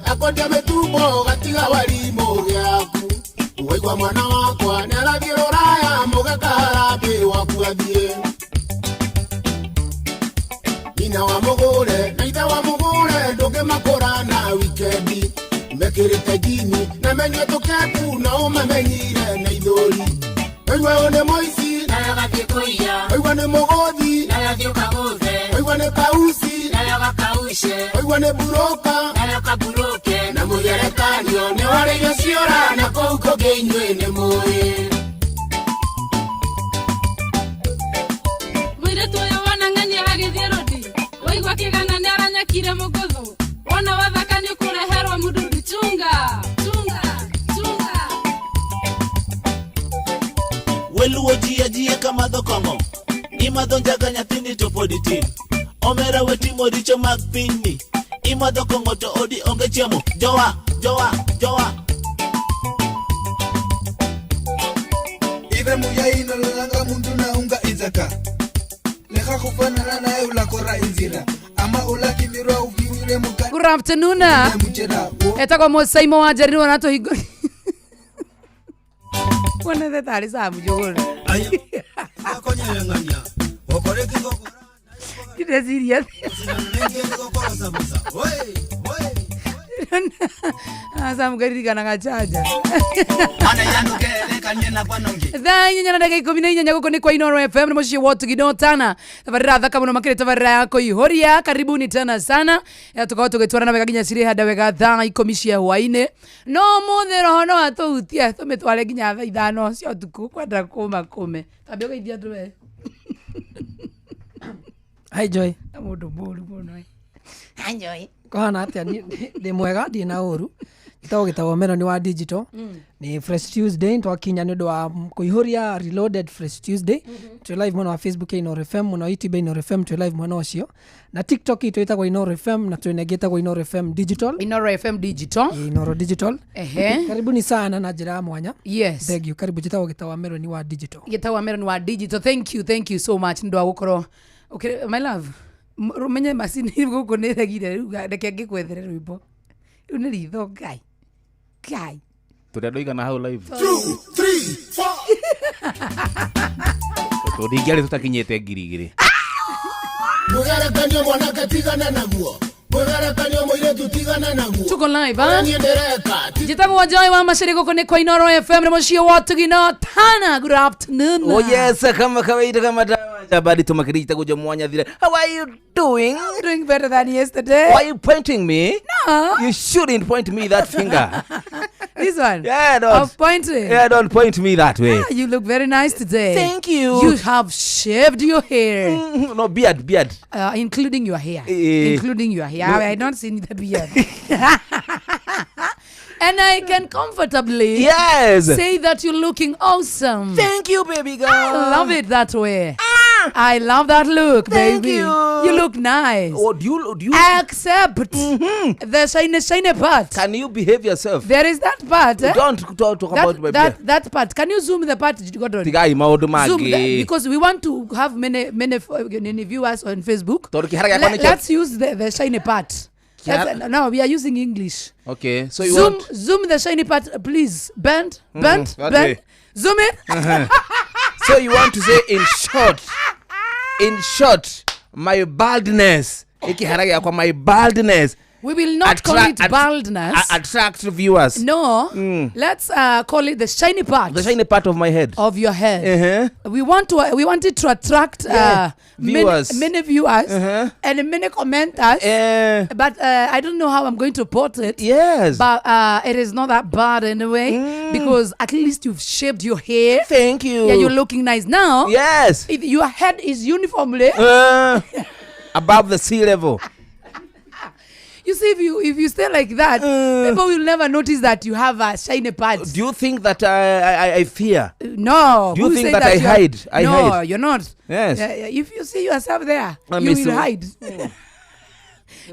Akwendia mĩtumbo gatiga warimũ gĩaku. Waigua mwana wakwa nĩarathiĩ rũraya mũgeka harambĩ waku athiĩ. Nyina wa mũgũre na ithe wa mũgũre ndũngĩmakũra na wikendi. Mekĩrĩte njini na menyue tũkepu na ũmamenyire na ithũri. Waigua ũyũ nĩ mũici, Nayo gathiĩ kũiya. Waigua nĩ mũgũthi, Nayo thiĩ ũkagũthe. Waigua nĩ kauci, Nayo gakauce. Waigua nĩ buroka, Nayo kaburoke. Na mũgerekanio nĩ warĩirio ciũra na kũu kũngĩ inyuĩ nĩ mũĩ. Mũirĩtu ũyũ wona ng'ania agĩthiĩ rũdi waigua kĩgana nĩ aranyakire mũgũthũ wona wathaka nĩ ũkũreherwo mũdudu chunga chunga chunga. Weluwo ji ajia kamadho kong'o. Imadho njaga nyathini to pod itin. Omera we timo richo mag pinyni. Imadho kong'o to odi onge chiemo. Jowa, jowa, jowa. Ive muyaino lolanga mundu naunga inzaka lekha khufanana naye ulakora inzira ama ulakimirwa ukiwile muka. Good afternoon. Muchera. Etagwo Musaimo wa Njeri nĩwe ũratũhingũ wonete tarĩ Sam Njũgũna. Ndirĩ serious. Sam ngaririkanaga chanja. 8:18 gũkũ nĩ kwa Inoro FM nĩ mũciĩ wa Ũtugi tana tabarĩra thaka mũno makĩria tabarĩra ya kũihũria karibuni tena sana. Tũkorwo tũgĩtwarana wega nginya cirĩ handa wega 10:00 cia hwainĩ no mũthĩ roho no atũhutie tũmĩtware nginya 5:00 cia ũtukũ kwenda kũma kũme tambia ũgeithia andũ we. Hi Joy. Na mũndũ mũru mũno. Hi Joy. Kũhana atĩa? Ndĩ mwega ndirĩ na ũru. Njĩtagwo Gĩtagwo Melon wa digital. Nĩ Fresh Tuesday twakinya nĩ ũndũ wa kũihũria Reloaded Fresh Tuesday. Twĩ live mwena wa Facebook ya Inoro FM, mwena wa YouTube ya Inoro FM twĩ live mwena ũcio. Na TikTok itũ ĩtagwo Inoro FM na twĩna ĩngĩ ĩtagwo Inoro FM Digital. Inoro FM Digital. Inoro Digital. Ehe. Karibuni sana na njĩra ya mwanya. Yes. Thank you. Karibu njĩtagwo Gĩtagwo Melon wa digital. Gĩtagwo Melon wa digital. Thank you, thank you so much nĩ ũndũ wa gũkorwo okay, my love rumenye macini gũkũ nĩ regire rĩu reke ngĩkwethere rwĩmbo rĩu nĩ ritho ngai ngai Tũrĩ andũ aigana hau live? 2 3 4. Tũndingĩarĩ tũtakinyĩte 2,000. Mũgerekanio mwanake tigana naguo. Mũgerekanio mũirĩtu tigana naguo. Tuko live, ha? Ũrĩa niĩ ndĩreka, ti- Njĩtagwo Joy wa Macĩrĩ gũkũ nĩ kwa Inoro FM nĩ mũciĩ wa Ũtugi no tana. Good afternoon. Oh yes, kama kawaida kama dawa. Habari tumakiri kuja mwanya thire. How are you doing? I'm doing better than yesterday. Why are you pointing me? No. You shouldn't point me that finger. This one? Yeah, don't. Of pointing. Yeah, don't point me that way. You look very nice today. Thank you. You have shaved your hair. No, beard, beard. Including your hair. Including your hair. No. I don't see the beard. And I can comfortably Yes. say that you're looking awesome. Thank you, baby girl. I love it that way. I love that look, Thank baby. you. You look nice. Oh, do you Except the shiny, shiny part. Can you behave yourself? There is that part. Eh? Don't talk about my that, that part. Can you zoom the part, Gordon? Tigai maũndũ Zoom mangĩ. that, because we want to have many, many viewers on Facebook. Tondũ kĩhara gĩakwa nĩkĩo- Let's use the shiny part. Kĩhara- No, we are using English. Okay, so you Zoom, want zoom the shiny part, please. Bend, bend, that bend. way. Zoom it. So you want to say in short, my baldness, ikihara gĩakwa, my baldness. We will not call it baldness. Attract viewers. No, let's call it the shiny part. The shiny part of my head. Of your head. Uh-huh. We want to. We want it to attract Yeah. many, Viewers. many viewers Uh-huh. and many commenters. But I don't know how I'm going to put it. Yes. But it is not that bad anyway, because at least you've shaved your hair. Thank you. Yeah, you're looking nice now. Yes. If your head is uniformly above the sea level. You see, if you stay like that, people will never notice that you have a shiny part. Do you think that I fear? No. Do you Who think said that I you are hide? I No, hide. you're not. Yes. If you see yourself there, I you miss will you. hide.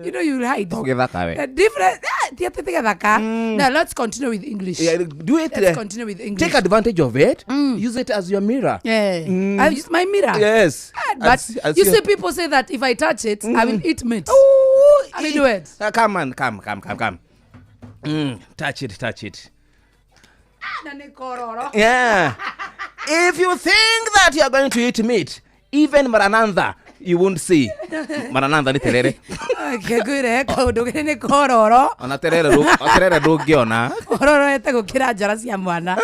You know you will hide. Tũgĩthaka we. Different. Now let's continue with English. Yeah, do it. Let's continue with English. Take advantage of it. Use it as your mirror. Yeah. I use my mirror. Yes. But you see, people say that if I touch it, I will eat meat. Ooh, I will do it. Come on, come, come, come, come. Touch it, touch it. Na nĩ kororo. Yeah. If you think that you are going to eat meat, even Maranatha, you won't see. Maranatha nĩ terere. Ngwĩre kaũndũ gĩrĩ nĩ kororo. Ona terere terere ndũngĩona. Ororoete gũkĩra njara cia mwana.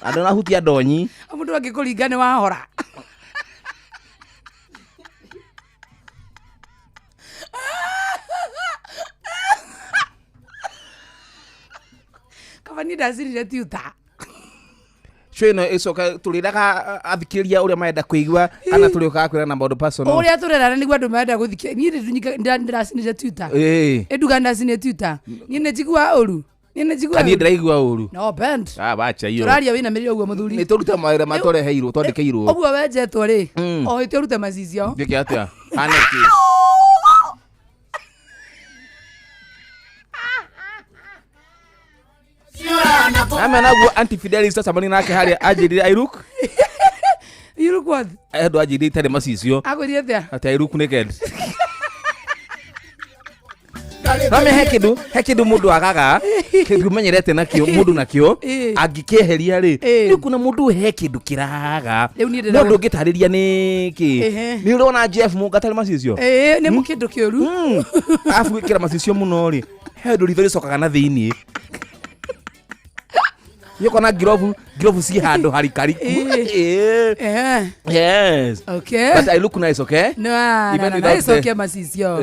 Andũ nahutia ndonyi. Mũndũ angĩkũringa nĩ wahora. Kaba niĩ ndacinire tuta. Show ĩno ĩcoka tũrĩraga athikĩrĩria ũrĩa marenda kũigua kana tũrĩũkaga kwĩrana maũndũ personal. Ũrĩa tũrerana nĩguo andũ marenda gũthikia. Niĩ ndĩracinire tuta. Ĩĩ. Ĩnduga ndacinire tuta. Niĩ nĩ njiguaga ũru. Niĩ nĩ njiguaga Niĩ ũru. ndĩraigua ũru. No bend. Ah, wacha hiyo. Tũraria wĩinamĩrĩre ũguo mũthuri. Nĩ tũrute mawĩra matũreheirwo twandĩkĩirwo. Ũguo wenjetwo rĩ, o hĩte ũrute macicio. Njĩke atĩa? Haneki. Ama naguo Aunty Fidelis twacemania nake harĩa anjĩrire I look. You look what? Andũ anjĩrire itarĩ macicio. Akwĩrire atĩa? Atĩ I look naked. Name he kĩndũ mũndũ agaga kĩndũ menyerete nakĩo mũndũ nakĩo angĩkĩeheria rĩ rĩu kuna mũndũ he kĩndũ kĩraga no ndũngĩtarĩria nĩkĩ. Nĩ ũrona Jeff Mũnga atarĩ macicio? Ĩĩ nĩ kĩndũ kĩũru. Arabu gwĩkĩra macicio mũno rĩ he ũndũ ritho rĩcokaga na thĩiniĩ. Yokona ngirobu ci handũ harikariku. Yes. Okay. But I look nice, okay? No, no, no, cokia macicio.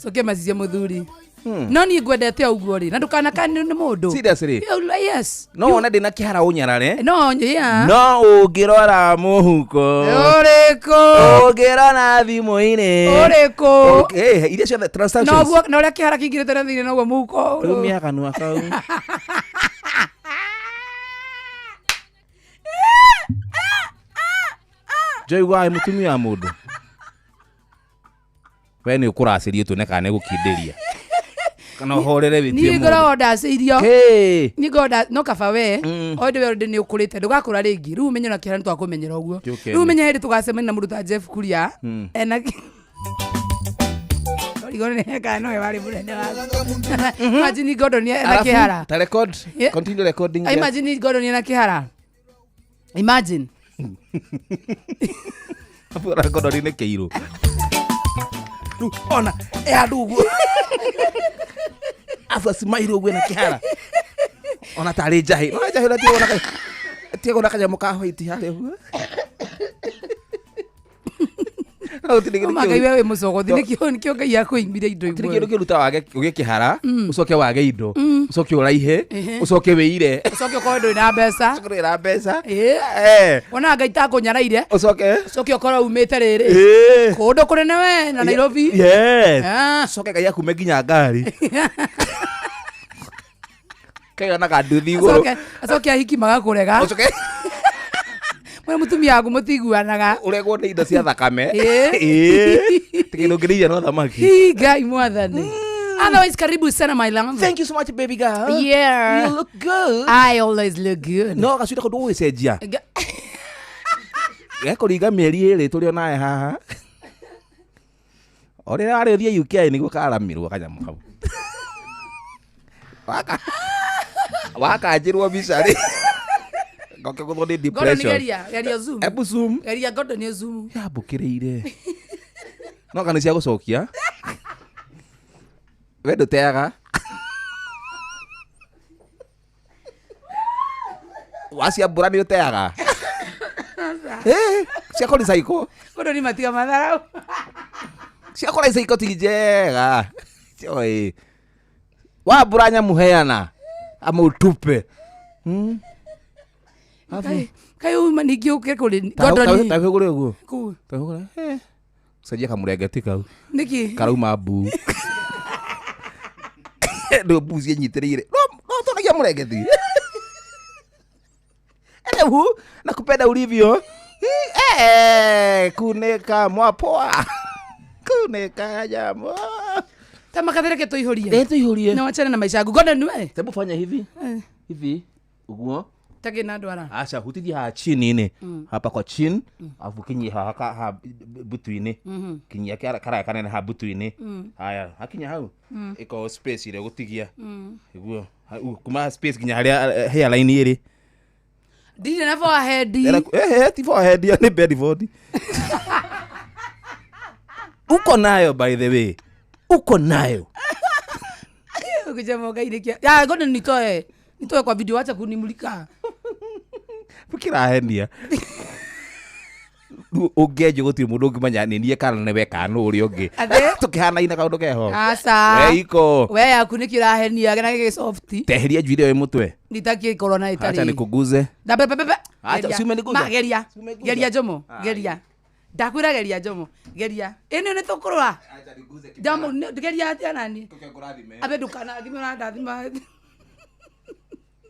Cokia macicio mũthuri. No niĩ ngwendete ũguo rĩ na ndũkanakane nĩ mũndũ. Seriously? Yes. No wone ndĩna kĩhara ũnyarare. No, yeah. No ũngĩrora mũhuko. Ũrĩkũ? Ũngĩrora thimũ-inĩ. Ũrĩkũ? Okay, iria ciothe transactions. No na ũrĩa kĩhara kĩingĩrĩte na thĩinĩ noguo mũhuko. Rumia kanua kau. Njoigua mũtumia wa mũndũ. We nĩ ũkũracĩrio tuone kana nĩ gũkindĩria. Kana ũhorere wĩtie Niĩ mũndũ. ngoragwo ndacĩirio. Niĩ ngoragwo no kaba we o hĩndĩ we nĩ ũkũrĩte ndũgakũra rĩngĩ. Rĩu ũmenye na kĩhara nĩ twakũmenyera ũguo. Rĩu ũmenye hĩndĩ tũgacemania na mũndũ ta Jeff Kuria ena Igoro nĩ kana nowe warĩ mũnene waku. Imagine Gordon ena kĩhara. Ta record. Continue recording. Imagine Gordon ena kĩhara. Imagine. Abura Gordon nĩ kĩirũ. Rĩu ona e handũ ũguo. Abu acimairwo ũguo ena kĩhara. Ona tarĩ njahĩ. No njahĩ ũrĩa tiga kanyamũ ka white harĩa ũguo. Ngai we wĩ mũcogothi nĩkĩo Ngai akũimire indo imwe. Gũtirĩ kĩndũ kĩruta wage ũgĩe kĩhara ũcoke wage indo ũcoke ũraihe ũcoke wĩire ũcoke ũkorwo ndũrĩ na mbeca. Ũcoke ndũrĩ na mbeca. Wonaga Ngai ta akũnyaraire ũcoke ũkorwo umĩte rĩrĩ kũndũ kũnene we na Nairobi. Yes. Ũcoke Ngai akume nginya ngari. Kaigana nduthi igũrũ. Acoke ahiki magakũrega. Ũcoke Mwe mũtumia waku mũtiguanaga. Ũregwo nĩ indo cia thakame. Ĩĩ. Ti kĩndũ ũngĩrĩithia no thamaki. Hii Ngai mwathani. Otherwise, karibu sana my love. Thank you so much baby girl. Yeah. You look good. I always look good. No gacwira kũndũ gũgĩcenjia. Gekũringa mĩeri ĩrĩ tũrĩ onawe haha. O rĩrĩa warĩ ũthiĩ UK nĩguo karamirwo kanyamũ kau. Wakanjĩrwo mbica rĩ. Ngoke gũthwo nĩ depression. Geria, geria zoom. Ebu zoom. Geria Gordon nĩ zoom. Yambũkĩrĩire. No kana cia gũcokia. We ndũteaga. Waciambũra nĩ ũteaga. Cia kũrecycle. Gordon nĩ matiga matharau. Cia kũrecycle ti njega. Oi. Wambũra nyamũ heana. Ama ũtupe. Kai uma ningĩ ũke kũrĩ Gordon. Ta hũgũre ũguo. Kũ? Ta hũgũre. Cenjia kamũrengeti kau. Nĩkĩ? Karauma mbu. Ndũ mbu ciĩnyitĩrĩire. No tonagia mũrengeti. Erehu nakupenda ulivyo. Kuneka mwapoa. Kuneka jamaa. Ta makathereke tũihũrie. Tũihũrie. Na wachane na maisha yaku. Gordon we. Hebu fanya hivi. Hivi. Uguo. Takĩ na ndwara. Aca hutithia haha chini-inĩ, hapa kwa chin, afu kinyie haha ha butu-inĩ, kinyia karaya kanene haha butu-inĩ. Haya, hakinya hau ĩkorwo space ĩrĩa ũgũtigia iguo kuma space nginya harĩa hairline ĩrĩ. Ndirĩ na forehead. Ti forehead, nĩ bedboard uko nayo. By the way, uko nayo. Ukisema ukainikia. Ya, ngoja nitoe. Nitoe kwa video, acha kunimulika. Kĩrahenia ũngĩenjwo gũtirĩ mũndũ ũngĩmenya nĩ niĩ kana nĩ we kana nũ ũrĩa ũngĩ. Atĩ? Tũkĩhanaine kaũndũ keho. Aca. We iko. We yaku nĩkĩ ũrahenia na gĩgĩ soft. Teheria njuĩrĩ ĩyo ĩ mũtwe. Nditakikorwo na Acha ĩtarĩ. nikuguze. Da pe pe pe. Acha, Geria. si umeniguza? Ma geria. Si umeguza? Geria Jomo, Ah. geria. Ndakwĩra geria Jomo, geria. Ĩno nĩ tũkũrũa. Jomo, geria atĩa nani? Abe ndũkanathime ũrandathima.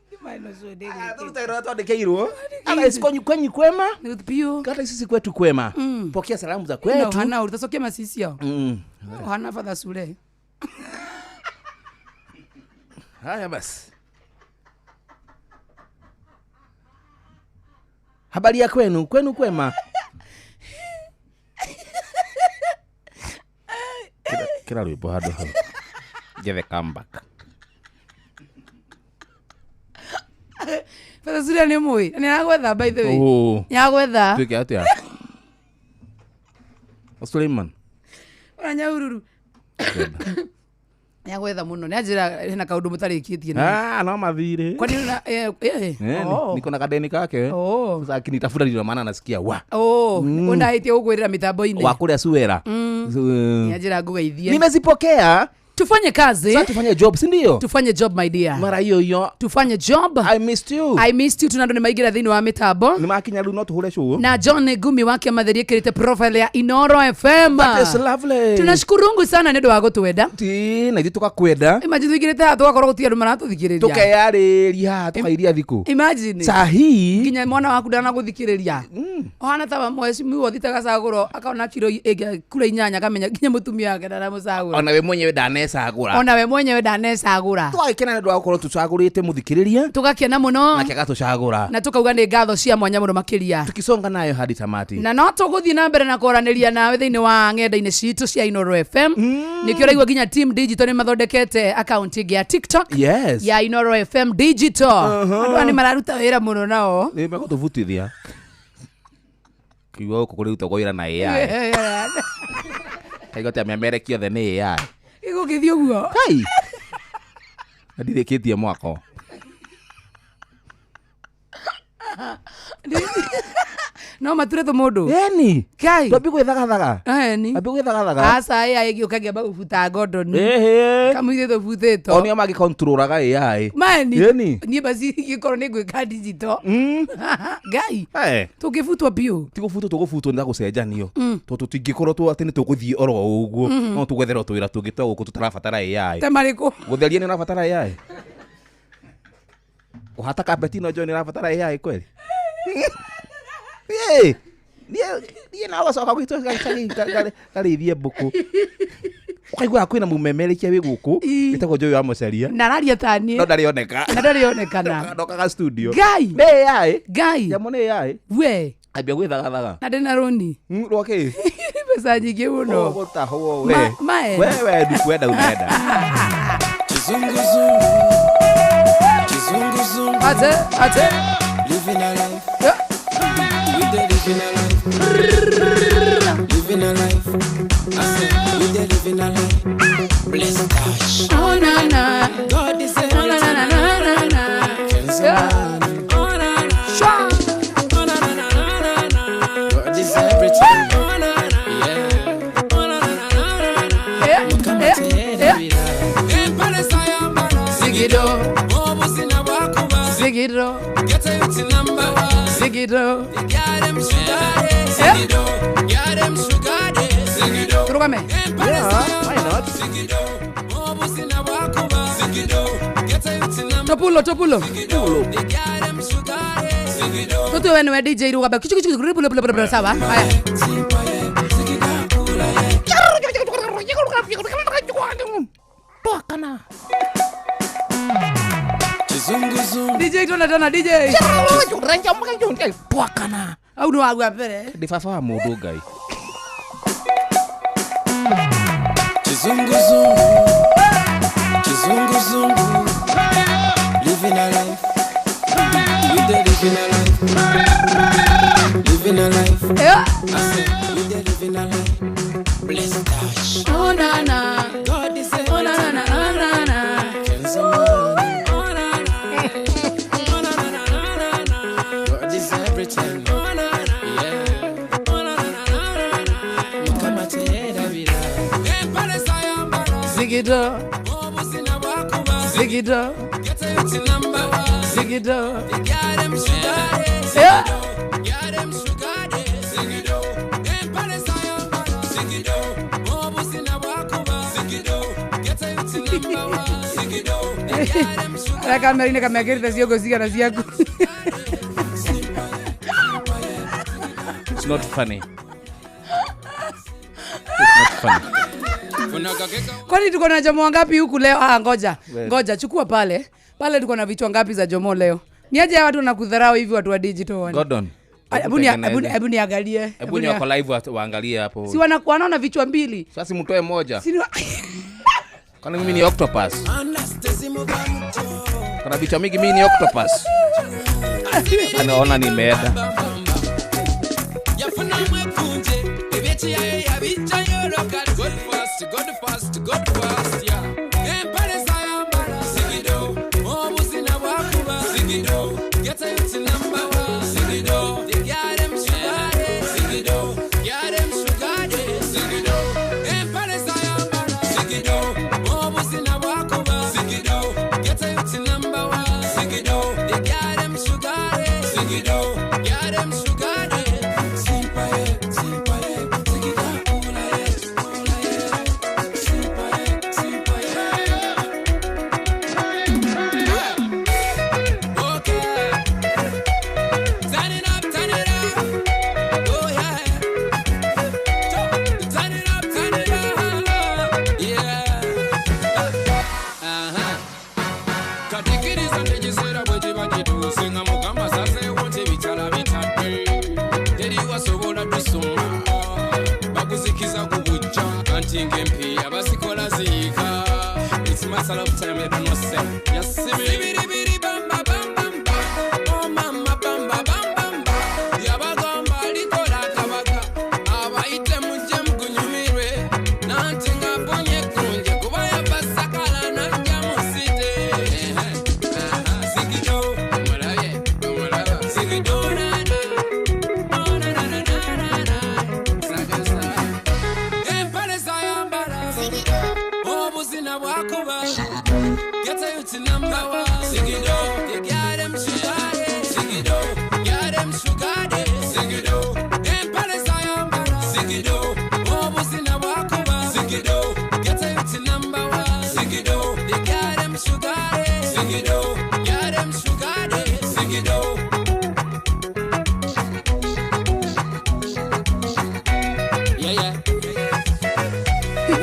Thima ĩno cio ndĩgĩkĩte. Twandĩkĩirwo Otherwise, kwenyu kwenyu kwema? Biũ. Hata sisi kwetu kwema. Pokea salamu za No, kwetu. hana utacokia macicio. Hana father Sule. Haya basi, habari ya kwenu? Kwenu kwema? Kila rwĩmbo handũ hau gethe comeback. Father Sule nĩ mũĩ. Nĩ aragwetha by the way. Oh. Nĩ aragwetha. Tuĩke atĩa, Suleiman? Ora nyaururu. Nĩ agwetha mũno. Nĩ anjĩra hena kaũndũ mũtarĩkĩtie na. Ah, no mathirĩ. Kwani una oh. Niko na kadeni kake. Oh. Sasa akinitafuta ndio maana nasikia wa Oh, ũndahĩtie gũkwĩrĩra mĩtambo-inĩ. wa kũrĩa suwera. Nĩ anjĩra ngũgeithie. Nimezipokea. Tufanye kazi. Sasa tufanye job, si ndio? Tufanye job, my dear. Mara hiyo hiyo. Tufanye job. I missed you. I missed you. Tuna andũ nĩ maingĩra thĩinĩ wa mĩtambo. Nĩ makinya rĩu no tũhũre show. Na John Gumi wake Matheri ĩkĩrĩte profile ya Inoro FM. That is lovely. Tunashukuru Mungu sana nĩ ũndũ wa gũtwenda. Ti na ithuĩ tũkakwenda. Imagine tũingĩrĩte haha tũgakorwo gũtirĩ andũ maratũthikĩrĩria. Tukeyarĩria haha tũkairia thikũ Imagine. sahi. Nginya mwana waku ndanagũthikĩrĩria ũhana ta mheshimiwa ũthiĩte gacagũro akona kiro ĩngĩ kura 8 akamenya nginya mũtumia wake ndaramũcagũra. Ona we mwenyewe ndanecagũra. Ona we mwenyewe ndanecagũra. Twagĩkena nĩ ũndũ wa gũkorwo tũcagũrĩte mũthikĩrĩria. Tũgakena mũno. Nake agatũcagũra. Na tũkauga nĩ ngatho cia mwanya mũno makĩria. Tukisonga nayo hadi tamati. Na no tũgũthiĩ na mbere na kwaranĩria nawe thĩinĩ wa ng'enda-inĩ citũ cia Inoro FM. Nĩkĩo ũraigua nginya team digital nĩ mathondekete account ĩngĩ ya TikTok Yes. ya Inoro FM digital. Andũ aya nĩ mararuta wĩra mũno nao. Nĩ megũtũbutithia kiugo gũkũ kũrĩrutagwo wĩra na AI. Kaigua atĩ memerekia othe nĩ AI. Gĩgũgĩthiĩ ũguo. Kai na ndirĩkĩtie mwako. No mature tũ mũndũ. Eni. Kai. Twambi gwĩthagathaga. Eni. Twambi gwĩthagathaga. Aca AI ĩgĩũka ngĩamba gũbuta ngondoni. Ĩhĩ. Kamũithe tũbutĩtwo. O nĩo magĩkontrolaga AI. Mani. Ĩni. Niĩ basi ingĩkorwo nĩ ngwĩka digital. Ngai. Eh. Tũngĩbutwo biũ. Ti gũbutwo tũgũbutwo nĩ ta gũcenjanio tondũ tũtingĩkorwo tu atĩ nĩ tũgũthiĩ oro ũguo, no tũgwetherwo tũwĩra tũngĩ twa gũkũ tũtarabatara AI. Ta marĩkũ? Gũtheria nĩ ũrabatara AI, kũhata kabeti no njũĩ nĩ ũrabatara AI kweli. Ĩ, niĩ nawe gacoka gwitũ karĩithie mbũkũ ũkaiguaga kwĩna mũmemerekia wĩ gũkũ wĩtagwo Joy wa Mũcaria. Na araria ta niĩ. No ndarĩoneka. Na ndarĩonekana. Ndokaga studio. Ngai. Nĩ AI. Ngai. Nyamũ nĩ AI. We. Ambia gwĩthagathaga. Na ndĩ na rũni. Rwakĩ? Mbeca nyingĩ mũno. Ũgũtahwo we. Mae. Wewe ndukwenda unaenda. Kizunguzungu, kizunguzungu. Ate, ate. Living a life. Yeah. We dey living a life. Living a life. I say we dey living a life. Bless touch. Oh na na. God is Oh na na na na na. Yeah. Oh na na. Shwa. Oh na na na na na. God is everything. Oh na na. Yeah. Oh na na na na na. Yeah. Yeah. Yeah. Zigido. Obuzina bwakuba. Zigido. Get a youth number one. Zigido. Get them sugar. Zigido. Get them sugar. Zigido. Turugame. Yeah, why not? Zigido. Obuzina bwakuba. Zigido. Get a youth number Topulo, topulo. Get them sugar. Zigido. Tutu we niwe DJ rugamba. Kichu kichu kichu pulo pulo pulo sawa. Haya. Kizunguzungu. Kizunguzungu. DJ tona tona DJ. Pwakana. Au no agwa mbere. Ndi baba wa mundu ngai. Kizunguzungu. Kizunguzungu. Living a life. We dey living a life. Living a life. Yeah. I say we dey living a life. Bless touch. Oh na na. God is Oh na na na na na. Oh na na. Oh na na na na na. God is everything. Oh na na. Yeah. Oh na na na na na. Mukama tera bila. Empale sayambala. Zigida. Obuzina bwakuba. Zigida. Get a youth number one. Zigida. Get them sugar. Yeah. Get them sugar. Zigido. Empale sayambala. Zigido. Obuzina bwakuba. Zigido. Get a youth number one. Zigido. Get them sugar. Ara kamera ine kamekirite ciongo cigana ciaku. It's not funny. It's not funny. Kwani tuko na jomo ngapi huku leo? Ah, ngoja. Ngoja chukua pale. Pale tuko na vichwa ngapi za jomo leo? Niaje hawa watu wanakudharau hivi watu wa digital one. Gordon. Hebu niangalie. Hebu ni wako live waangalie hapo. Si wanaona vichwa mbili. Sasa mtoe moja. Si Kwani mimi ni octopus? Kuna vichwa mingi, mimi ni octopus. Anaona nimeenda. God fast, God fast, yeah. Empale sayambala, zigido. Obuzina bwakuba, zigido. Get a youth number one, zigido. They got them sugar, zigido. Got them sugar, zigido. Empale sayambala, zigido. Obuzina bwakuba, zigido. Get a youth number one, zigido. They got them sugar, zigido. Got them sugar, simpa ye, simpa ye, zigida kula ye. It's matter of time, I don't know. Yes, bam bam bam bam. Oh mama bam bam bam bam. Yabagamba likola kabaka. Abaite muje mgunyumirwe. Nantinga ponye kunje kubaya basakala nanja musite. Zigido, omulaye, omulaba. Zigido na na. Oh na na na na na. Saga saga. Empale sayambala. Zigido. Obuzina bwakuba. Get a youth number one. Zigido. They got them sugar. Zigido. Got them sugar. Zigido. Empale sayambala. Zigido. Obuzina bwakuba. Zigido. Get a youth number one. Zigido. They got them sugar. Zigido. Got them sugar. Zigido. Yeah, yeah.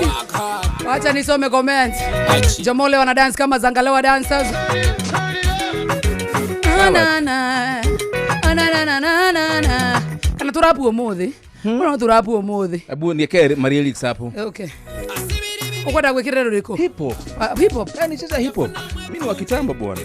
Walk hard. Wacha nisome comments. Jomo leo wana dance kama Zangalewa dancers. Na na na. Na na na na na na. Kana turapu umuthi. Kuna turapu umuthi. Hebu niekee Maria Lyrics hapo. Okay. Ukwenda gwikirira ruriko? Hip hop. Hip hop. Yaani cheza hip hop. Mimi ni wa kitambo bwana.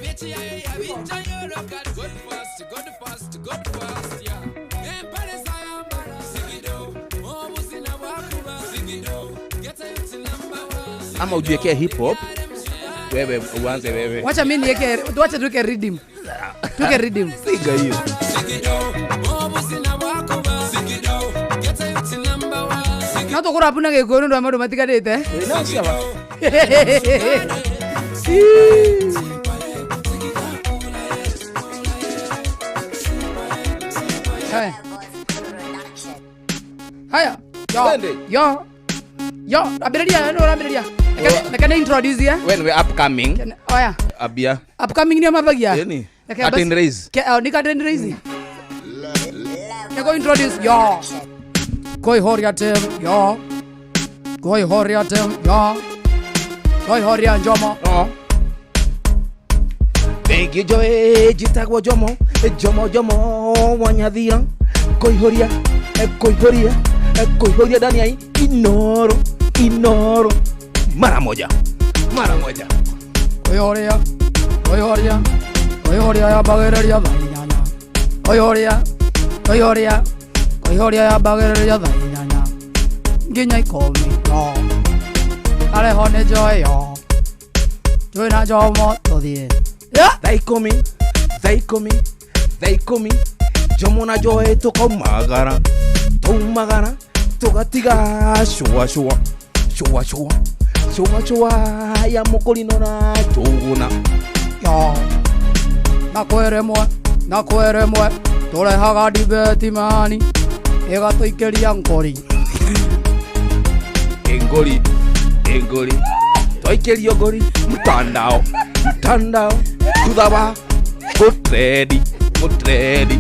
Ama ujiwekee hip hop. Wewe uanze wewe. Wacha mimi niweke, wacha tuweke rhythm. Tuweke rhythm. Siga hiyo. Na tukura hapo na gikuyu ndo maundu matiganite. No sawa. Haya. Haya. Yo. Yo. Yo, ambĩrĩria, no ũrambĩrĩria. Reke nĩ introduce ya. When we upcoming. Oya. Abia. Upcoming nĩ mabagia. Yeni. Curtain raise. Ni curtain raise. Nĩkũ introduce yo. Koi horia tem yo. Koi horia tem yo. Koi horia njomo. Oh. Thengiũ Joy, njĩtagwo Jomo, Jomo Jomo wa Nyathira, kũihũria, kũihũria, kũihũria ndani ya Inoro, Inoro mara moja, mara moja. Kũihũria, kũihũria, kũihũria yambagĩrĩria thaa inyanya. Kũihũria, kũihũria, kũihũria yambagĩrĩria thaa inyanya nginya ikũmi no areho nĩ Joy yo Joy na Jomo tũthiĩ. Thaa ikũmi, thaa ikũmi, thaa ikũmi, Jomo na Joy tũkaumagara, twaumagara tũgatiga cũa cũa, cũa cũa, cũa cũa ya mũkũrinũ na njũgũna. Yo na kwĩ rĩmwe, na kwĩ rĩmwe tũrehaga dibeti mani ĩgatũikĩria ngori. Ngori, ngori, twaikĩrio ngori mtandao, mtandao thutha wa gũtredi, gũtredi.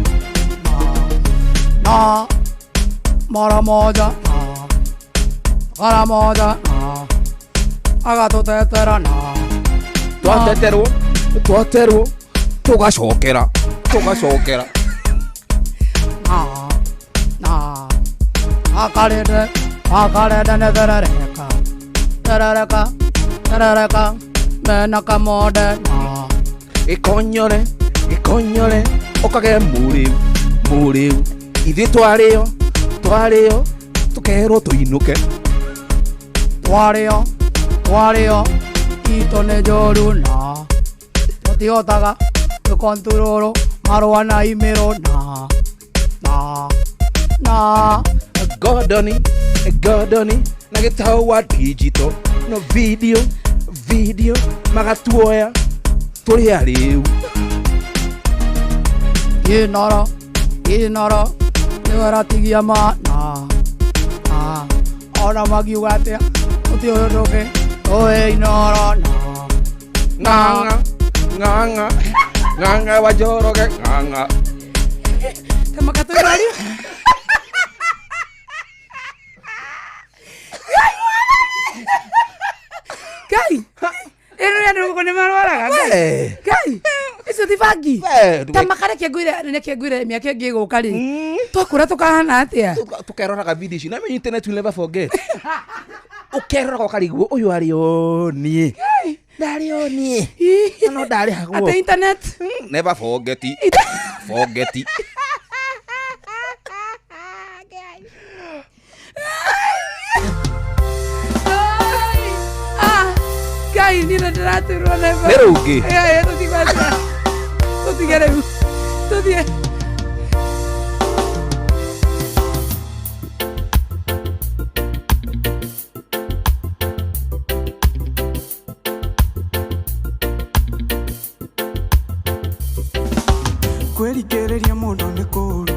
Na mara moja na mara moja na agatũtetera na twateterwo, twaterwo tũgacokera, tũgacokera. Na na akarende, akarende nĩ therereka, therereka, therereka mena kamonde na gĩkonyore, gĩkonyore ũkage mũrĩu, mũrĩu ithuĩ twarĩo, twarĩo tũkerwo tũinũke. Twarĩo, twarĩo itũ nĩ njũru na tũtihotaga gũkonturũrũ marũa na imĩrũ na na na Gordoni, Gordoni na gĩtau wa digital no video, video magatuoya tũrĩ arĩu. Inoro, Inoro nĩwe ĩratigia ma na na ona magiuga atĩa tũtiũĩ ũndũ ũngĩ tũĩ Inoro na Ng'ang'a, ng'ang'a, ng'ang'a wa Njoroge, ng'ang'a. Tamakatũirario. Ngai, ĩno nĩ andũ gũkũ nĩ marwaraga Ngai. Ngai, icio ti bangi. Ta makareke ngwĩre, reke ngwĩre mĩaka ĩngĩ ĩgũka rĩ, twakũra tũkahana atĩa? Tũkeroraga video ici, na internet will never forget. Ũkeroraga ũkarigwo ũyũ arĩ o niĩ. Ndarĩ o niĩ. No ndarĩhagwo. Atĩ internet? Never forget. Forget. Ngai, niĩ nĩndĩraturwo nĩ Nĩ rũngĩ. Tũtigwatĩa. Tũtige rĩu. Tũthiĩ. Kwĩrikĩrĩria mũndũ nĩ kũũru,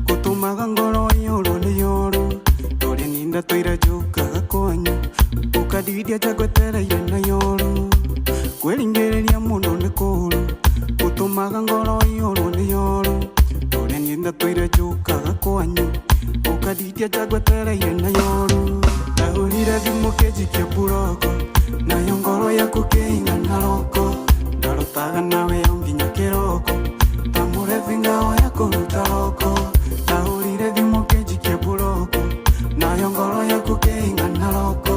gũtũmaga ngoro ĩiyũrwo nĩ ũũru. Ndũrĩ ninda tũire njũkaga kwanyu, ũkandidia njagwetereire na yoru. Kwĩringĩrĩria mũndũ nĩ kũũru, gũtũmaga ngoro ĩiyũrwo nĩ ũũru. Ndũrĩ ninda tũire njũkaga kwanyu, ũkandidia njagwetereire na yoru. Ndahũrire thimũ kĩnjikia mburoko, nayo ngoro yaku kĩingana roko. Ndarotaga nawe o nginya kĩroko, tamũrebi ngao ya kũruta roko. Ndahũrire thimũ kĩnjikia mburoko, nayo ngoro yaku kĩingana roko.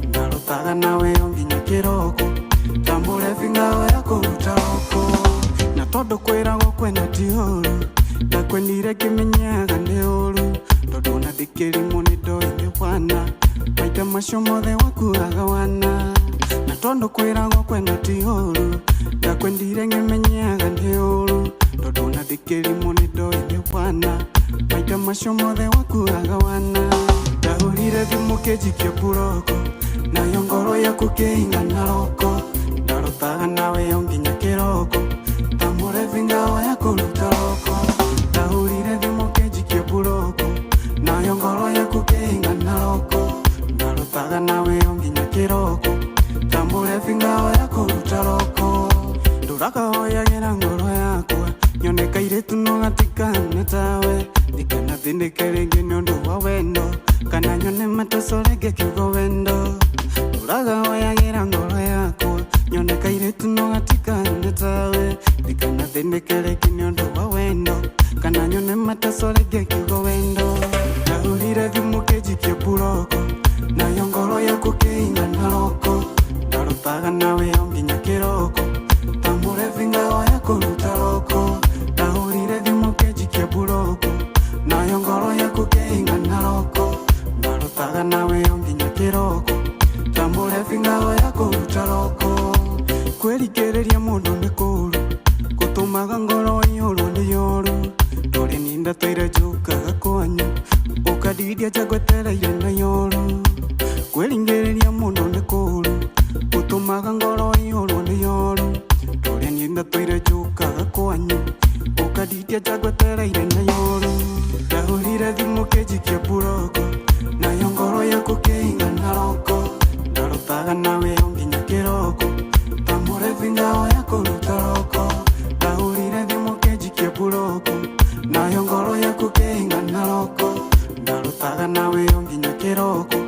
Ndarotaga nawe o nginya kĩroko, tamũrebi ngao ya kũruta roko. Na tondũ kwĩragwo kwenda ti ũũru, ndakwendire ngĩmenyaga nĩ ũũru. Tondũ ona ndĩkĩrimũ nĩ ndoĩ nĩ wana, maita macio mothe wakuaga wana. Na tondũ kwĩragwo kwenda ti ũũru, ndakwendire ngĩmenyaga nĩ ũũru. Tondũ ona ndĩkĩrimũ nĩ ndoĩ nĩ wana, maita macio mothe wakuaga wana. Ndahũrire thimũ kĩnjikia mburoko, nayo ngoro yaku kĩingana roko. Ndarotaga nawe o nginya kĩroko, tamũrebi ngao ya kũruta roko. Ndahũrire thimũ kĩnjikia mburoko, nayo ngoro yaku kĩingana roko. Ndarotaga nawe o nginya kĩroko, tamũrebi ngao ya kũruta roko. Ndũrakahoyagĩra ngoro yakwa, nyone kairĩtu no gatikahane tawe. Ndikanathĩnĩke rĩngĩ nĩ ũndũ wa wendo, kana nyone mateso rĩngĩ kiugo wendo. Ndũrakahoyagĩra ngoro yakwa, nyone kairĩtu no gatikahane tawe. Ndĩthĩnĩke rĩngĩ nĩ ũndũ wa wendo kana nyone mateso rĩngĩ kiugo wendo ndahũrire thimũ kĩnjikie mburoko nayo ngoro yaku kĩingana roko ndarutaga nawe o nginya kĩroko ta mũrebi ngao ya kũruta roko ndahũrire thimũ kĩnjikie mburoko nayo ngoro yaku kĩingana roko ndarutaga nawe o nginya kĩroko ta mũrebi ngao ya kũruta roko kwĩrikĩrĩria mũndũ nĩ kũũru gũtũmaga ngoro iyũrwo nĩ yoru ndũrĩ ninda tũire njũkaga kwanyu ũkandidia njagwetereire na yoru kwĩringĩrĩria mũndũ nĩ kũũru gũtũmaga ngoro iyũrwo nĩ yoru ndũrĩ ninda tũire njũkaga kwanyu ũkandidia njagwetereire na yoru ndahũrire thimũ kĩnjikie mburoko nayo ngoro yaku kĩingana roko ndarutaga nawe o nginya kĩroko ta mũrebi ngao ya kũruta roko ndahũrire thimũ kĩnjikie mburoko nayo ngoro yaku kĩingana roko ndarutaga nawe o nginya kĩroko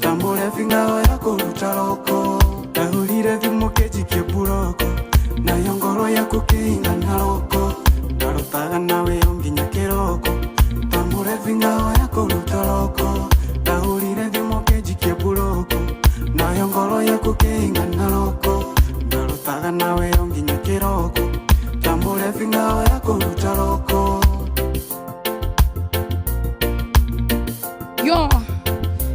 ta mũrebi ngao ya kũruta roko ndahũrire thimũ kĩnjikie mburoko nayo ngoro yaku kĩingana roko ndarutaga nawe o nginya kĩroko ta mũrebi ngao ya kũruta roko ndahũrire thimũ kĩnjikie mburoko nayo ngoro yaku kĩingana roko ndarutaga nawe o nginya kĩroko ta mũrebi ngao ya kũruta roko. Yo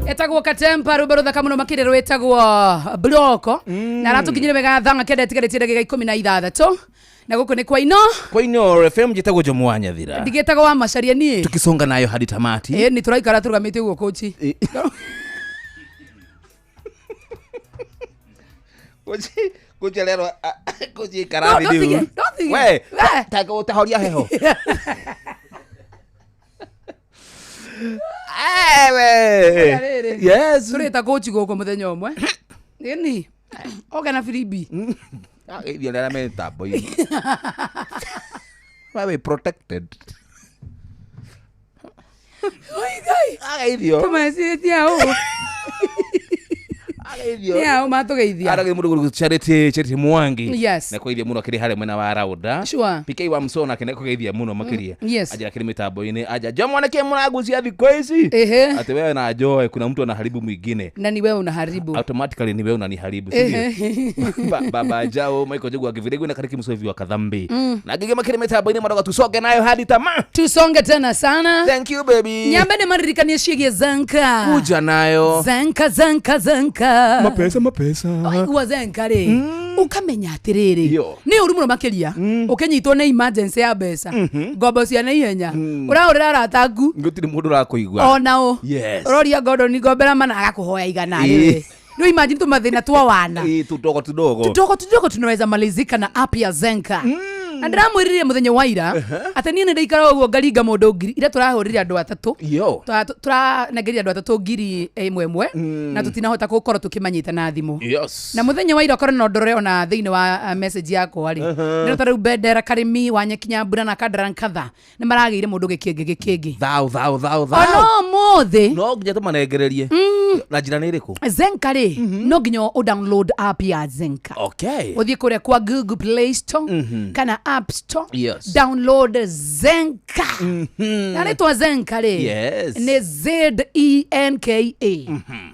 etagwo katempa rwimbo ruthaka muno makĩria rwĩtagwo bloko na aratukinyire wega thanga kenda ĩtigarĩtie ndagĩka 16 na gũkũ nĩ kwa ino Kwa Inooro FM njĩtagwo Jomo wa Nyathira ndigĩtagwo wa macaria niĩ tukisonga nayo hadi tamati. Ĩ nĩ tũraikara tũrũgamĩte ũguo kũchi. Kuchi kuchererwa kuchi No, karathi ndotige, riu ndotige. we We. taka utahoria heho. Ewe. Rĩrĩ. Yes. Tũrĩta kũchi gũkũ mũthenya ũmwe ĩni oke na biribi. Ageithia arĩa me mĩtambo-inĩ. Wewe protected. Oi Ngai. Ageithio. Tũmecirĩtie aũ Ageithio. nĩ aũ matũgeithia. Arage mũndũ gũrũ Charity Charity Mwangi. Yes. Na kũgeithia mũno akĩrĩ harĩa mwena wa Rauda. Sure. PK wa Msona akĩne kũgeithia mũno makĩria. Yes. Aja akĩrĩ mĩtambo-inĩ. Aja Jomo nĩkĩ mũragucia thikũ ici? Ehe. Ati wewe na Joy kuna mtu anaharibu mwingine. Na ni wewe unaharibu. Automatically ni wewe unaniharibu, si ndio? Ehe. Baba Jao Michael Jogu akivile na kariki msovi wa kadhambi. Na gige makĩrĩ mĩtambo-inĩ maroga tusonge nayo hadi tamaa. Tusonge tena sana. Thank you baby. Nyambe nĩ maririkanie ciĩgiĩ Zenka. Kuja nayo. Zenka Zenka Zenka. Mapesa mapesa. Waigua Zenka rĩ ũkamenya atĩrĩrĩ Yo. nĩ ũru mũno makĩria ũkĩnyitwo nĩ emergency ya mbeca ngombo cia naihenya ũrahũrĩra arata aku Gũtirĩ mũndũ ũrakũigua. onao Yes. ũroria Gordon ngombera mana agakũhoya igana Ĩ. rĩrĩ rĩu imagine tũmathĩna twa wana Ĩ, tudogo tudogo. tudogo tudogo tunaweza malizika na app ya Zenka. Na ndĩramwĩrire mũthenya wa ira atĩ niĩ nĩ ndaikara ũguo ngaringa mũndũ ngiri ira tũrahũrire andũ atatũ. Yo. Tũranengerire andũ atatũ ngiri ĩmwe ĩmwe na tũtinahota gũkorwo tũkĩmanyita na thimũ. Yes. Na mũthenya wa ira okorwo no ndorore ona thĩinĩ wa message yakwa rĩ ndĩrota rĩu Bendera Karĩmi wa Nyekinyambura na Kandara Nkatha nĩ maragĩire mũndũ gĩkĩngĩ gĩkĩngĩ. Thau thau thau thau. Ona ũmũthĩ No nginya tũmanengererie. Na njĩra nĩ ĩrĩkũ? Zenka rĩ no nginya ũ download app ya Zenka. Okay. Ũthiĩ kũrĩa kwa Google Play Store kana App Store. Yes. Download Zenka. Na rĩtwa Zenka rĩ Yes. nĩ Zenka.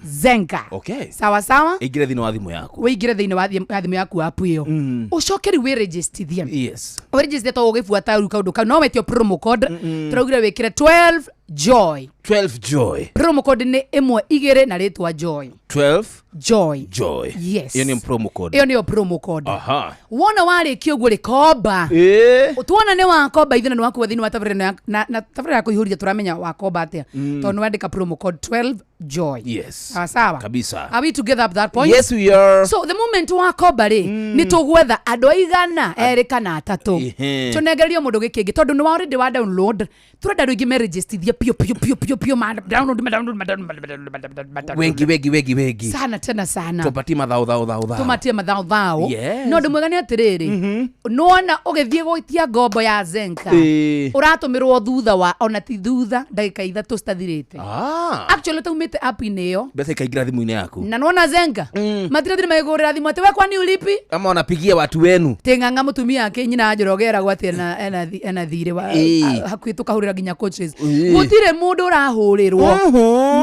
Zenka. Okay. Sawa sawa. Ĩingĩre thĩinĩ wa thimũ yaku. Wĩingĩre thĩinĩ wa thimũ yaku app ĩyo ũcoke rĩu wĩrĩgistithie. Yes. Wĩrĩgistithie to ũgĩbuata rĩu kaũndũ kau no wetio promo code tũraugire wĩkĩre 12 joy. 12 joy. Promo code nĩ ĩmwe igĩrĩ na rĩtwa joy. 12 Joy. joy. Yes. Ĩyo nĩ promo code. Ĩyo nĩyo promo code. Aha. Wona warĩkia ũguo rĩ komba. Ĩ. Tuona nĩ wakomba ithuĩ na nĩ wakuo thĩinĩ wa tabarĩra na tabarĩra ya kũihũria tũramenya wakomba atĩa tondũ nĩ wandĩka promo code 12 joy. Yes. Sawa sawa. Kabisa. Are we together at that point? Yes we are. So the moment wakomba rĩ nĩ tũgwetha andũ aigana erĩ kana atatũ Ehe. tũnengererio mũndũ gĩkĩngĩ tondũ nĩ wa already wa download tũrenda andũ aingĩ merejistithie piũ piũ piũ piũ piũ ma download ma download ma download ma download ma download ma download. Wengi wengi wengi wengi Sana tena sana. Tupatie mathao thao thao thao. Tumatie mathao thao. Yes. No ũndũ mwega nĩ atĩrĩrĩ, nĩwona ũgĩthiĩ gwĩtia ngombo ya Zenka, Ĩĩ. ũratũmĩrwo thutha wa ona ti thutha ndagĩka 3 citathirĩte. Ah. Actually ũtaumĩte app-inĩ ĩyo Mbeca ikaingĩra thimũ-inĩ yaku. Na nĩwona Zenka matirathire magĩkũhũrĩra thimũ atĩ we kwani ulipi Ama wanapigia watu wenu. Tĩng'ang'a mũtumia ake nyina Njoroge eragwo atĩ ena thirĩ Ĩĩ. hakuhĩ tũkahũrĩra nginya coaches. Ĩĩ. Gũtirĩ mũndũ ũrahũrĩrwo,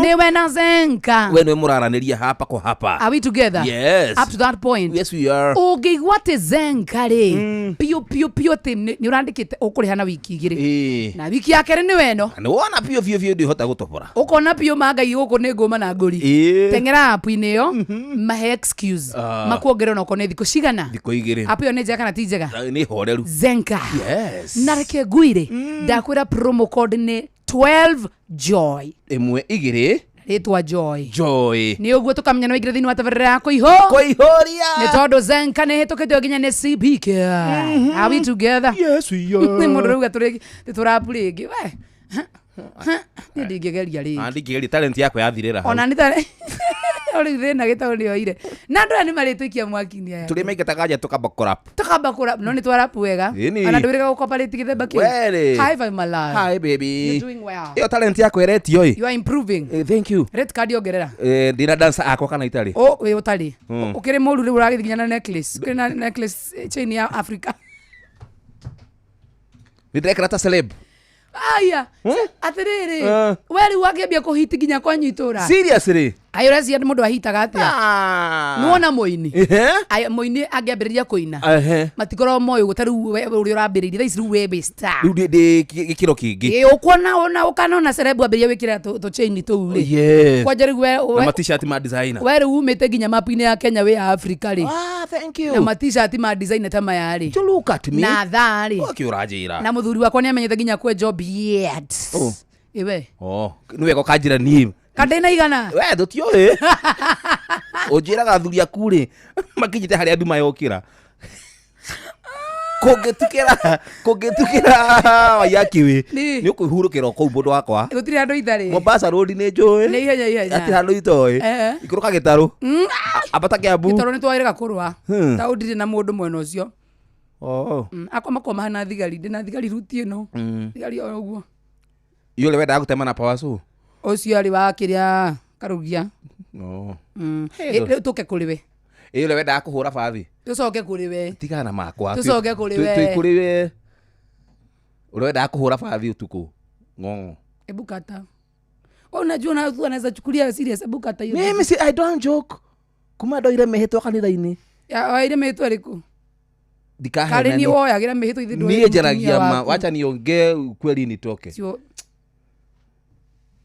nĩwe na Zenka. We nĩwe mũraranĩria hapa kwa hapa. Are we together? Yes. Up to that point? Yes, we are. Ũngĩigua atĩ Zenka rĩ, piũ piũ piũ atĩ nĩ ũrandĩkĩte ũkũrĩha na wiki 2, Ĩĩ. na wiki ya kerĩ nĩwe ĩno. Na nĩwona biũ biũ biũ ndĩhota gũtobora. Ũkona piũ mangai gũkũ nĩ ngũma na ngũri. Ĩĩ. Teng'era app-inĩ ĩyo, mahe excuse, Ah. makuongerera onokorwo nĩ thikũ cigana. Thikũ 2. App ĩyo nĩ njega kana ti njega? Nĩ horeru. Zenka. Yes. Na reke ngwire, ndakwĩra promo code nĩ 12 joy. 1 2 Rĩtwa Joy. Joy. Nĩ ũguo tũkamenya nĩ waingĩra thĩinĩ wa tabarĩra ya kũihũ Kũihũria. Nĩ tondũ Zenka nĩ ĩhĩtũkĩtio nginya nĩ CBK. Are we together? Yes, we are. Nĩ mũndũ rauga tũrapu rĩngĩ we. Niĩ ndingĩgeria rĩngĩ. Ah, ndingĩgeria, talent yakwa yathirĩra hau. Ona nĩ tarĩ rĩu thĩna gĩtaũ nĩ oire na andũ aya nĩ marĩtũikia mwaki-inĩ aya. Tũrĩ maingataga nja tũkamba kũrap. Tũkamba kũrap, no nĩ twarapu wega. Ĩni. Ona ndwĩrĩga gũkoparĩti gĩthemba kĩu. Were. High five, my love. Hi, baby. You're doing well. Ĩyo talent yakwa ĩretio ĩ. You are improving. Thank you. Rate card ongerera. Ndĩna dancer akwa kana itarĩ? O wĩ ũtarĩ. Ũkĩrĩ mũru rĩu ũragĩthiĩ nginya na necklace. Ũkĩrĩ na necklace, chain ya Africa. Nĩ ndĩrekĩra ta celeb. Aya, atĩrĩrĩ, we rĩu wakĩambia kũhiti nginya kwanyu itũra. Seriously? Ayo ũreciria mũndũ ahitaga atĩa? Ah. Nĩwona mũini? Ehe. Aya, mũini angĩambĩrĩria kũina, Ehe. matikoragwo moĩ ũguo ta rĩu we ũrĩa ũrambĩrĩirie thaa ici, rĩu we wĩ star. Rĩu ndĩ gĩkĩro kĩngĩ. Ĩ, ũkuona ona ũkanona celeb ambĩrĩria wĩkĩra tũchaini tũu rĩ. Yes. Kwanja rĩu Na ma t-shirt ma designer. we rĩu umĩte nginya mapu-inĩ ya Kenya wĩ ya Africa rĩ. Ah, thank you. Na ma-t-shirt ma designer ta maya rĩ. To look at me. Na thaa rĩ. Ũkĩ ũranjĩra. Na mũthuri wakwa nĩ amenyete nginya kwenjwo beard. Oh. Ĩwe. Oh, nĩ wega ũkanjĩra niĩ. Kandĩ igana. We tũtiũĩ. Ũnjĩraga athuri aku rĩ makinyĩte harĩa nduma yokĩra. Kũngĩtukĩra Waiyaki Nĩ. nĩ ũkwĩhurũkĩra o kũu mũndũ wakwa. Gũtirĩ handũ itarĩ. Mombasa Road nĩ njũĩ. Nĩ ihenya ihenya. Hatirĩ handũ itoĩ. Eh. Ikũrũka gĩtarũ. Ambata Kĩambu. Gĩtarũ nĩ twagĩrĩga kũrũa. Hmm. Ta ndirĩ na mũndũ mwena ũcio. Oh. Akwa makwa mahana thigari, ndĩ na thigari ruti ĩno. Thigari o ũguo. Yule wendaga gũtema na power saw. Ũcio arĩ wa kĩrĩa Karugia. Oh. Ĩ, rĩu tũke kũrĩ we. Ĩ, ũrĩa wendaga kũhũra bathi. Tũcoke kũrĩ we. Tigana na makwa. Tũcoke kũrĩ we. Twĩ kũrĩ we. Ũrĩa wendaga kũhũra bathi ũtukũ. Ng'ong'o. Hebu kata. Wewe unajua na watu wanaweza chukulia serious, hebu kata hiyo. Mimi si I don't joke. Kuma ndoire mĩhĩtwa kanitha-inĩ. Ya oire mĩhĩtwa ĩrĩkũ? Ndikahenanie. Karĩ niĩ woyagĩra mĩhĩtwa ithe ndũĩ Niĩ njaragia mũtumia ma, waku. wacha niongee ukweli nitoke. Cio.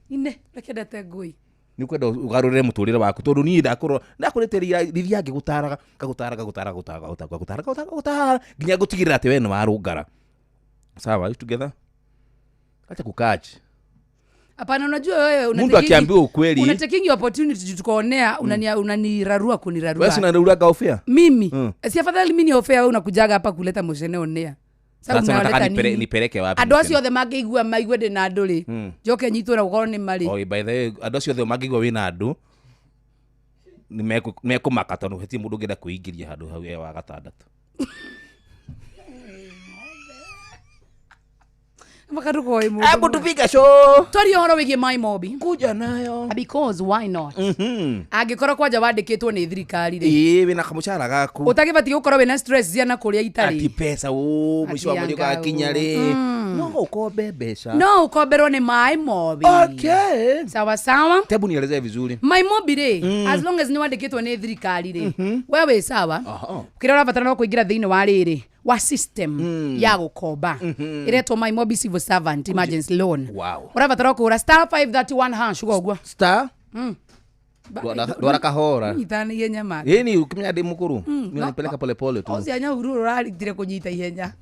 Ine, reke ndete ngũi. Nĩ ũkwenda ũgarũrĩre mũtũrĩre waku tondũ niĩ ndakũrora ndakũrĩte rĩrĩa ngĩgũtaraga ngagũtara ngagũtara ngagũtara ngagũtara ngagũtara ngagũtara ngagũtara nginya ngũtigĩrĩra atĩ we nĩ warũngara. Sawa, you together? Acha kukachi. Hapana, unajua wewe Mundu akiambiwa ukweli. Una taking your opportunity juu tukaonea unanirarua kunirarua. Wewe si unanirarua ofia? Mimi. Si afadhali mimi ni ofia, wewe unakujaga hapa kuleta moshene onea. Sasa Sasa unataka unaleta nini? nipeleke wapi? Andũ acio othe mangĩigua maigue ndĩ na andũ rĩ, njoke nyitwo na gũkorwo nĩ marĩ. Oh, by the way, andũ acio othe mangĩigua wĩna andũ nĩ mekũmaka tondũ hatirĩ mũndũ ũngĩenda kwĩingĩria handũ hau e wa gatandatũ. Makaruko ĩ mũndũ. Hebu tupige show. Twarie ũhoro wĩgiĩ My Mobi. Kuja nayo. Because why not? Angĩkorwo kwanja wandĩkĩtwo nĩ thirikari rĩ. Ĩĩ, wĩna kamũcara gaku. Ũtagĩbatiĩ gũkorwo wĩna stress cia na kũrĩa itarĩ. Ati pesa, ũ, mũico wa mweri ũgakinya rĩ. No ũkombe mbeca. No ũkomberwo nĩ My Mobi. Okay. Sawa sawa. Hebu nielezee vizuri. My Mobi rĩ, as long as nĩ wandĩkĩtwo nĩ thirikari rĩ, we wĩ sawa. Kĩrĩa ũrabatara no kũingĩra thĩinĩ wa rĩrĩ wa system ya gũkomba ĩretwo My Mobi Civil Servant Emergency Loan. Wow. Ũrabatara kũhũra star 531 hash uga ũguo. Star? Ndwara kahora. Nyitana na ihenya ma. Ĩni ukimenya ndĩ mũkũrũ. Mimi nanipeleka pole pole tu. Ũcio nyahururu ũrarutire kũnyita ihenya.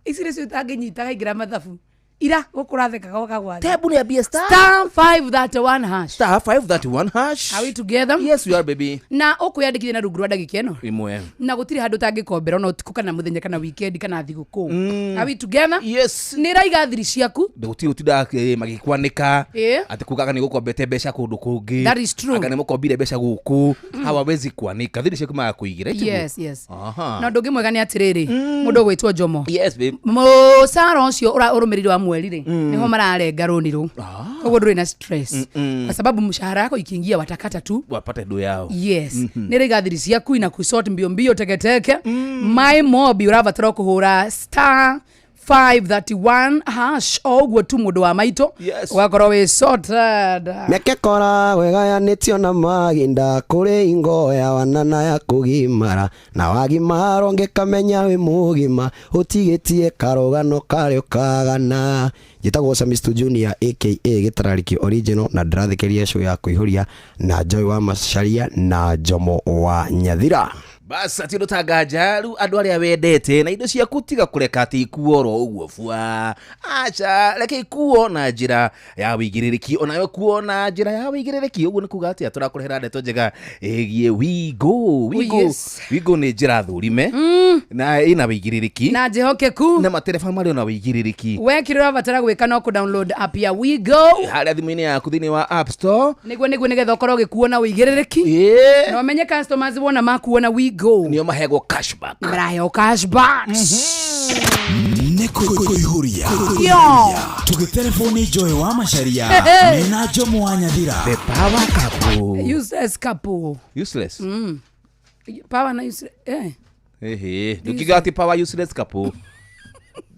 Ici nĩcio ũtangĩnyita kaingĩra mathabu. Ira gũkũrathekaga ũkagwa Tebu niambie star star 531 hash. Star 531 hash. Are we together? Yes, we are, baby. Na ũkwĩyandĩkithia na rungu rwa ndagĩka ĩno Imwe. Na gũtirĩ handũ ũtangĩkombera ona ũtukũ kana mũthenya kana weekend kana thigũkũ. Are we together? Yes. Nĩ ĩraiga thiri ciaku. Gũtirĩ gũtinda magĩkwanĩka Ĩĩ. atĩ kugaga nĩ gũkombete mbeca kũndũ kũngĩ. That is true. Anga nĩ mũkombire mbeca gũkũ, hawawezi kwanĩka thiri ciaku magakũigĩra. Yes. Aha. Na ũndũ ũngĩ mwega nĩ atĩrĩrĩ, mũndũ ũgwĩtwo Njomo, Yes, babe. mũcara ũcio ũrũmĩrĩire wa mweri rĩ, nĩho mararenga rũni rũu, koguo ndũrĩ na stress kwa sababu mshahara yako ikiingia watakata tu. Wapate do yao. Yes, nä rä thiri ciaku ina kusort mbio mbio teketeke. My mobi ũrabatara kũhũra star 531 hash o ũguo tu, mũndũ wa maitũ. Yes. Ũgakorwo wĩ sorted. Mĩaka ĩkoragwo ĩgayanĩtio na mahinda kũrĩ ingo ya wana na ya kũgimara na wagimara ũngĩkamenya wĩ mũgima ũtigĩtie karũgano karĩa ũkagana. Njĩtagwo Samistu Junior aka Gĩtararĩki Original na ndĩrathikĩrĩria show ya kũihũria na Joy wa Macharia na Njomo wa Nyathira. Bas ati ũndũ ta nganja rĩu andũ arĩa wendete na indo ciaku tiga kũreka atĩ ikuo oro ũguo bua, aca reke ikuo na njĩra ya wĩigĩrĩrĩki, onawe kuo na njĩra ya wĩigĩrĩrĩki. Ũguo nĩ kuga atĩa? Tũrakũrehera ndeto njega ĩgiĩ Wigo. Wigo. Yes. Wigo nĩ njĩra thũrime na ĩna wĩigĩrĩrĩki na njĩhokeku na matereba marĩ ona wĩigĩrĩrĩki. We kĩrĩa ũrabatara gwĩka no kũ-download app ya Wigo harĩa thimũ-inĩ yaku thĩinĩ wa App Store. Nĩguo nĩgetha ũkorwo ũgĩkuo na wĩigĩrĩrĩki Ĩĩ. na ũmenye customers wona makuo na Wigo nĩo mahegwo cashback. Maraheo cashback. Nĩ kũihũria Yo. tũgĩterebwo Joy wa Macharia mena Njomo wa Nyathira. The power couple. Useless couple. Useless. Power na useless. Ehe, ndũkiuga atĩ power useless couple,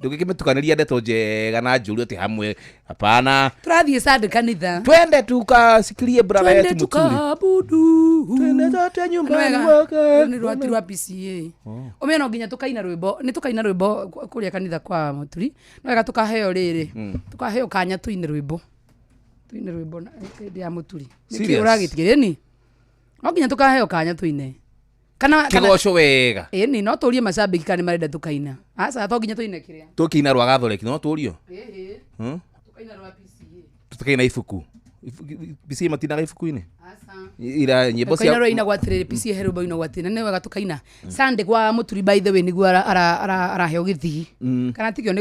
ndũgĩkĩmĩtukanĩria ndeto njega na njũru atĩ hamwe, hapana. Turathiĩ Sunday kanitha. Twende tukasikirie brother Twende yetu Muturi. tukaabudu. Twende zote nyumbani Wega. mwake. Rũrũ nĩ rwati rwa PCA ũmenye no nginya tũkaina rwĩmbo, nĩ tũkaina rwĩmbo kũrĩa kanitha kwa Mũturi. No wega tũkaheo rĩrĩ, tũkaheo kanya tuine rwĩmbo hĩndĩ ya Mũturi. Nĩkĩ Serious? ũragĩtigĩrĩ ni no nginya tũkaheo kanya tuine kana kĩgoco wega. Ĩni no tũrie macambĩki kana nĩ marenda tũkaina. Aca, to nginya tũine kĩrĩa. Tũkĩina rwa gatholeki no tũrio. Ĩhĩ. Hmm? Tũkaina rwa PCA. Tũkaina ibuku. PCA matinaga ibuku-inĩ. Aca. Ira nyĩmbo Tukaina cia rwa inagwo atĩrĩrĩ, PCA he rwĩmbo inagwo atĩrĩrĩ, na nĩ wega tũkaina Sunday kwa Mũturi. By the way, nĩguo araheo gĩthii kana tikio nĩ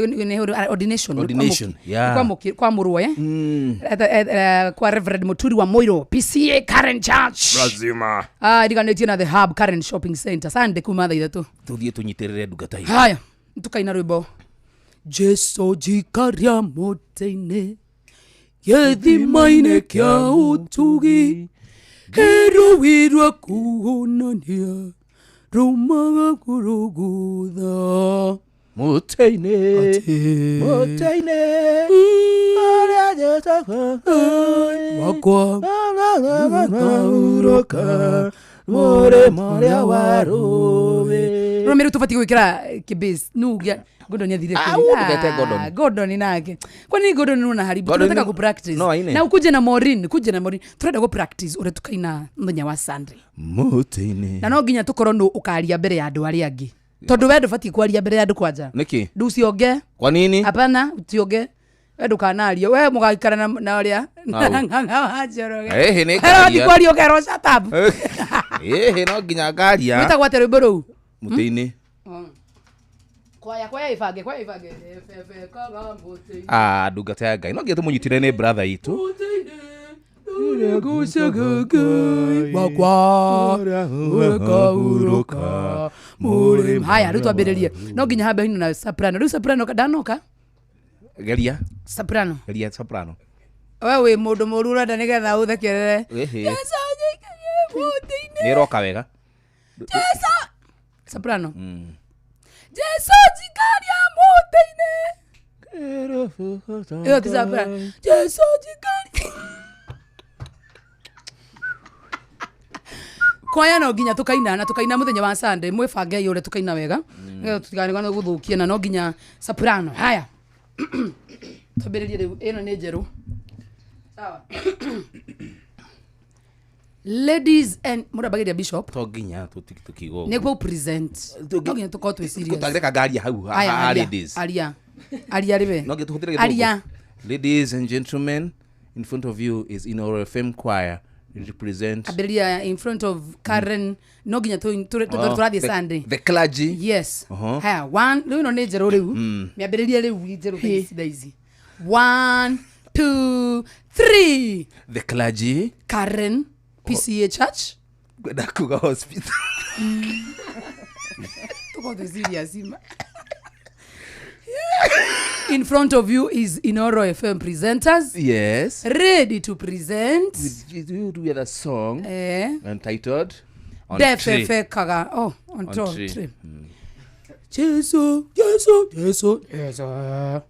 ordination. Ordination, yeah. Kwa mũrwo kwa Reverend Mũturi wa Mũirũ, PCA Current Church. Lazima. Ah, iriganĩtie na The Hub Current Shopping Center, Sunday kuma thaa 3. Tũthiĩ tũnyitĩrĩre ndungata itũ. Haya, tukaina rwĩmbo Jesu jikaria mũtĩ-inĩ gĩthima-inĩ kĩa ũtugi ĩrũirwo kuonania rumaga kũrũgũtha mũtĩ-inĩ, mũtĩ-inĩ harĩa Jesũ wakwa kahurũka mũrĩmo ũrĩa wa rũĩ. Rũmĩrĩu tũbatiĩ gwĩkĩra kĩbase nugia Gordon athire. Ah, ndũgete Gordon. Gordon nake, kwani Gordon nuna haribu. Gordon Tunataka ku practice. No aine. Na ukuje na Maureen, kuje na Maureen, turenda ku practice uria tukaina muthenya wa Sunday. Mũtĩ-inĩ. Na no nginya tukorwo nũ ũkaria mbere ya andũ arĩa angĩ, tondũ we ndũbatiĩ kwaria mbere ya andũ kwanja. Nĩkĩ? Nducionge. Kwa nini? Hapana, utionge, we ndũkanarie, we mũgaikara na ũrĩa Au. Ng'ang'a wa Njoroge. Ĩhĩ, nĩ Werwo ngaria. thiĩ kwaria ũkerwo shut up. Ĩhĩ, no nginya ngaria. Wĩtagwo atĩa rwĩmbo rũu? Mũtĩ-inĩ. Kwaya, kwaya ibange, kwaya ibange. Efefekaga mũtĩ-inĩ. Ah, ndungata ya Ngai no nginya tũmũnyitĩre, nĩ brother itũ. Wakwa ũkahurũka mũrĩmo. Haya, rĩu twambĩrĩrie, no nginya hambe hino na soprano. Rĩu soprano ndanoka. Geria. Soprano. Geria soprano. We wĩ mũndũ mũru, ũrenda nĩgetha ũthekerere. Ĩhĩ. Jesũ njikarie mũtĩ-inĩ. Nĩ ĩroka wega. Jesũ soprano. Jesũ njikaria mũtĩ-inĩ. Ĩyo ti soprano. Jesũ njikaria kwaya no nginya tukaina na tukaina muthenya wa Sunday. Mwĩbangei ũrĩa tukaina wega nĩgetha tũtikanigane gũthũkia, na no nginya soprano. Haya, twambĩrĩrie rĩu, ĩno nĩ njerũ. Sawa, ladies and mũrambagĩria bishop. To nginya tũkiuga ũguo. Nĩguo present no nginya tũkorwo twĩ serious. Tũtangĩreka ngaria hau Aya, ha aria, ladies. Aria. Aria rĩwe. No ngĩtũhũthĩre gĩthũngũ. Aria. Ladies and gentlemen, in front of you is Inoro FM choir. Represent Ambĩrĩria in front of Karen no nginya Oh, tũrathiĩ Sunday. the clergy. Yes. Uh-huh. Haya, one, rĩu ĩno nĩ njerũ rĩu. Mĩambĩrĩrie rĩu njerũ thaa ici thaa ici. One, two, three. The clergy. Karen PCA Church. Kwenda kuga hospital. Tuko twĩ serious ima. In front of you is Inoro FM presenters. Yes. Ready to present. We do the song Eh. entitled On Tree. Ndebebekaga. Oh, on On tree. Tree. Tree. Jesu, Jesu, Jesu, Jesu.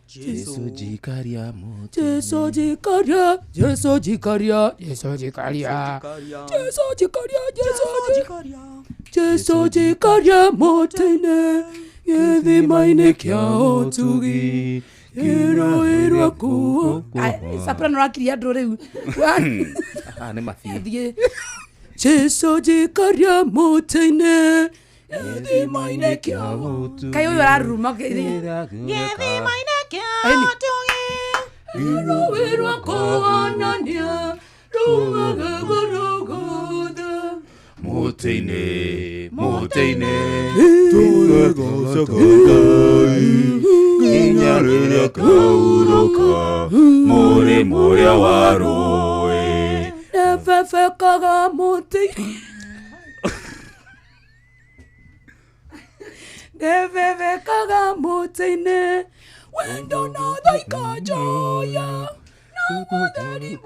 Jesu jikaria moto. Jesu jikaria, Jesu jikaria, Jesu jikaria. Jesu jikaria, Jesu jikaria. Jesu jikaria motene, gĩthima-inĩ kĩa ũtugi. Kĩrũĩ rwaku. Soprano rakiria andũ rĩu. Ah, nĩ mathiĩ. Thiĩ. Jesu jikaria mũtĩ-inĩ gĩthima-inĩ kĩa ũtugi. Kaĩ ũyũ araruruma Gĩthima-inĩ kĩa ũtugi. Rũĩ rwa kuonania rumaga gũrũgũtha. Mũtĩ-inĩ, mũtĩ-inĩ. Tũregocaga Ngai nginya rĩrĩa kaurũka mũrĩmo ũrĩa wa rũĩ. Ndebebekaga mũtĩ Ndebebekaga mũtĩ-inĩ wendo na thaika njoya na ũtheri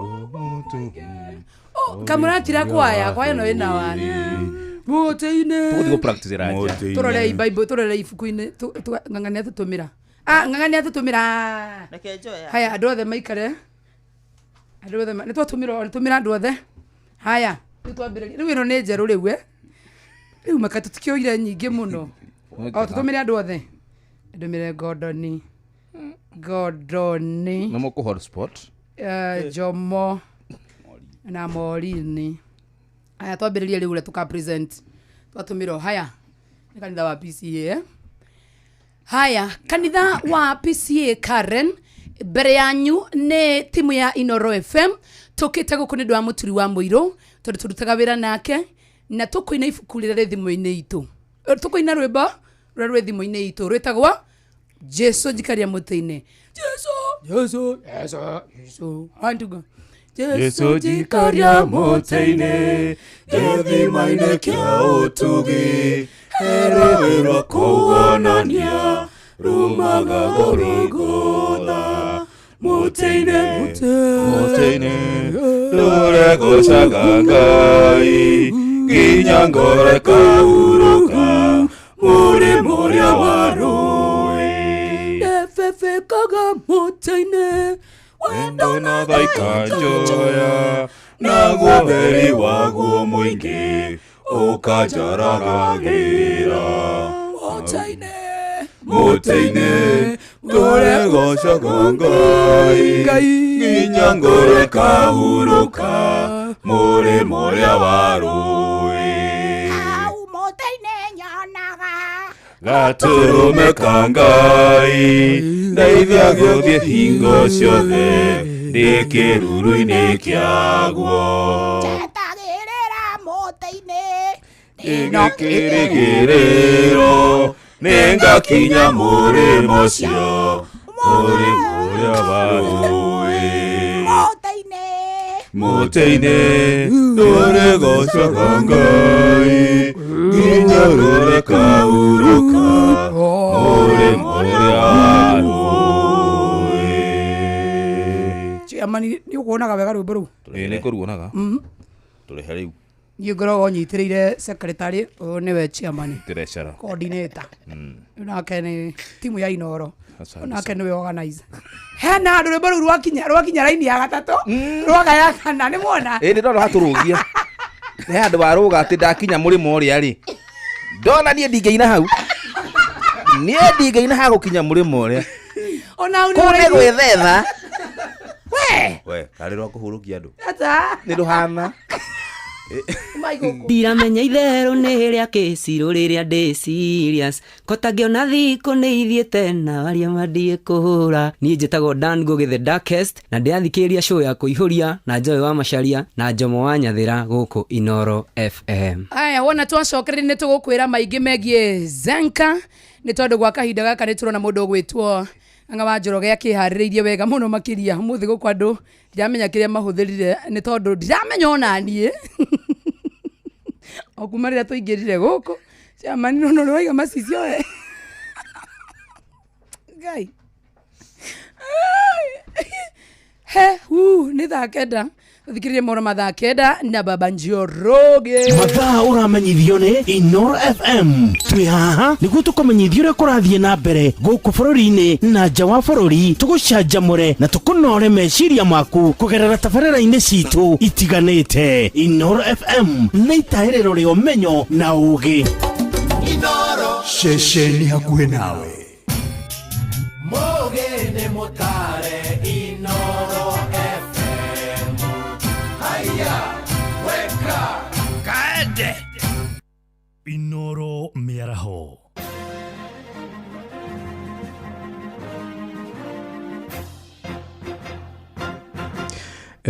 kamũrakira kwaya kwaya no ĩna wana mũtĩ-inĩ Tũgũthiĩ gũ-practice ĩra nja. tũrore bible tũrore ibuku-inĩ ng'ang'a nĩ atũtũmĩra ah ng'ang'a nĩ atũtũmĩra Reke njoya. haya andũ othe maikare andũ othe nĩ twatũmĩra tũmĩra andũ othe haya rĩu twambĩrĩrie rĩu ĩno nĩ njerũ rĩu eh rĩu maka tũtikĩoire nyingĩ mũno o tũtũmĩre andũ othe ndũmĩre Gordoni Gordoni No mũkũ hotspot. Jomo na Morini haya twambĩrĩrie rĩu ũrĩa tũka present twatũmĩrwo haya nĩ kanitha wa PCA eh? haya kanitha wa PCA Karen mbere yanyu nĩ timu ya Inoro FM tũkĩte gũkũ nĩ ũndũ wa mũturi wa mũirũ tondũ tũrutaga wĩra nake na tũkũina ibuku rĩrĩa rĩ thimũ-inĩ itũ tũkũina rwĩmbo rũrĩa rwĩ thimũ-inĩ itũ rwĩtagwo Jesu njikaria mũtĩ-inĩ Jesu Jesu Jesu Jesu One, two, go. Jesu njikaria mũtĩ-inĩ gĩthima-inĩ kĩa ũtugi rũĩ rwa kuonania rumaga gũrũgũtha mũtĩ-inĩ mũtĩ-inĩ tũregocaga Ngai nginya ngoro ĩkahurũka mũrĩmo ũrĩa wa rũĩ Ndebebekaga mũtĩ-inĩ wendo na thaika njoya naguo theri waguo mũingĩ ũkanjaragagĩra mũtĩ-inĩ mũtĩ-inĩ tũregocaga Ngai nginya ngoro ĩkahurũka mũrĩmo ũrĩa wa rũĩ gatũrũme ka Ngai ndeithia gũthiĩ hingo ciothe ndĩ kĩruru-inĩ kĩaguo ndĩna kĩrĩgĩrĩro nĩngakinya mũrĩmo ũcio mũrĩmo ũrĩa wa rũĩ mũtĩ-inĩ tũrĩgocaga Ngai nginya rũrĩkahurũka mũrĩmo ũrĩa wa rũĩ. Chairman nĩ ũkuonaga wega rwĩmbo rũu Ĩĩ nĩ ngũruonaga. Tũrehe rĩu. Niĩ ngoragwo nyitĩrĩire secretary ũyũ nĩwe chairman Treasurer. coordinator Rĩu nake nĩ timu ya Inoro Asante nake nĩwe organizer hena handũ rwĩmbo rũu rwakinya raini ya gatatũ rwaga ya kana nĩ mwona Ĩĩ nĩ ndona hatũrũgia. He handũ warũga atĩ ndakinya mũrĩmo ũrĩa rĩ. Ndona niĩ ndingĩina hau. Niĩ ndingĩina ha gũkinya mũrĩmo ũrĩa. ona hau nĩ Kũu nĩ ũraigua- gwĩthetha. We we karĩ rwa kũhurũkia andũ ata Nĩ rũhana. Umai gũkũ. Ndiramenya itherũ nĩ rĩa kĩcirũ rĩrĩa ndĩ serious kota ngĩona thikũ nĩ ithiĩte na aria mandiĩ kũhũra. Niĩ njĩtagwo Dan Ngugi the Darkest na ndĩrathikĩrĩria show ya kũihũria na Joy wa Macharia na Njomo wa Nyathĩra gũkũ Inoro FM. Aya, wona twacokereria nĩ tũgũkwĩra maingĩ megiĩ Zenka nĩ tondũ gwa kahinda gaka nĩ tũrona mũndũ ũgwĩtwo Ng'ang'a wa Njoroge akĩharĩrĩirie wega mũno makĩria ũmũthĩ gũkũ andũ ndiramenya kĩrĩa mahũthĩrire nĩ tondũ ndiramenya ona niĩ o kuma rĩrĩa tũingĩrire gũkũ ciamani no no waiga macicio we Ngai he hu nĩ thaa 9 thikĩrĩrie mohoro ma thaa 9 na Baba Njoroge. Mathaa ũramenyithio nĩ Inoro FM. Twĩ haha nĩguo tũkũmenyithia ũrĩa kũrathiĩ na mbere gũkũ bũrũri-inĩ na nja wa bũrũri, tũgũcanjamũre na tũkũnore meciria maku kũgerera tabarĩra-inĩ citũ itiganĩte. Inoro FM nĩ itaĩrĩro rĩa ũmenyo na ũgĩ. Inoro ceceni hakuhĩ nawe. Mũgĩ nĩ mũtare Inoro FM. Haya, weka kaende Inoro mĩaraho.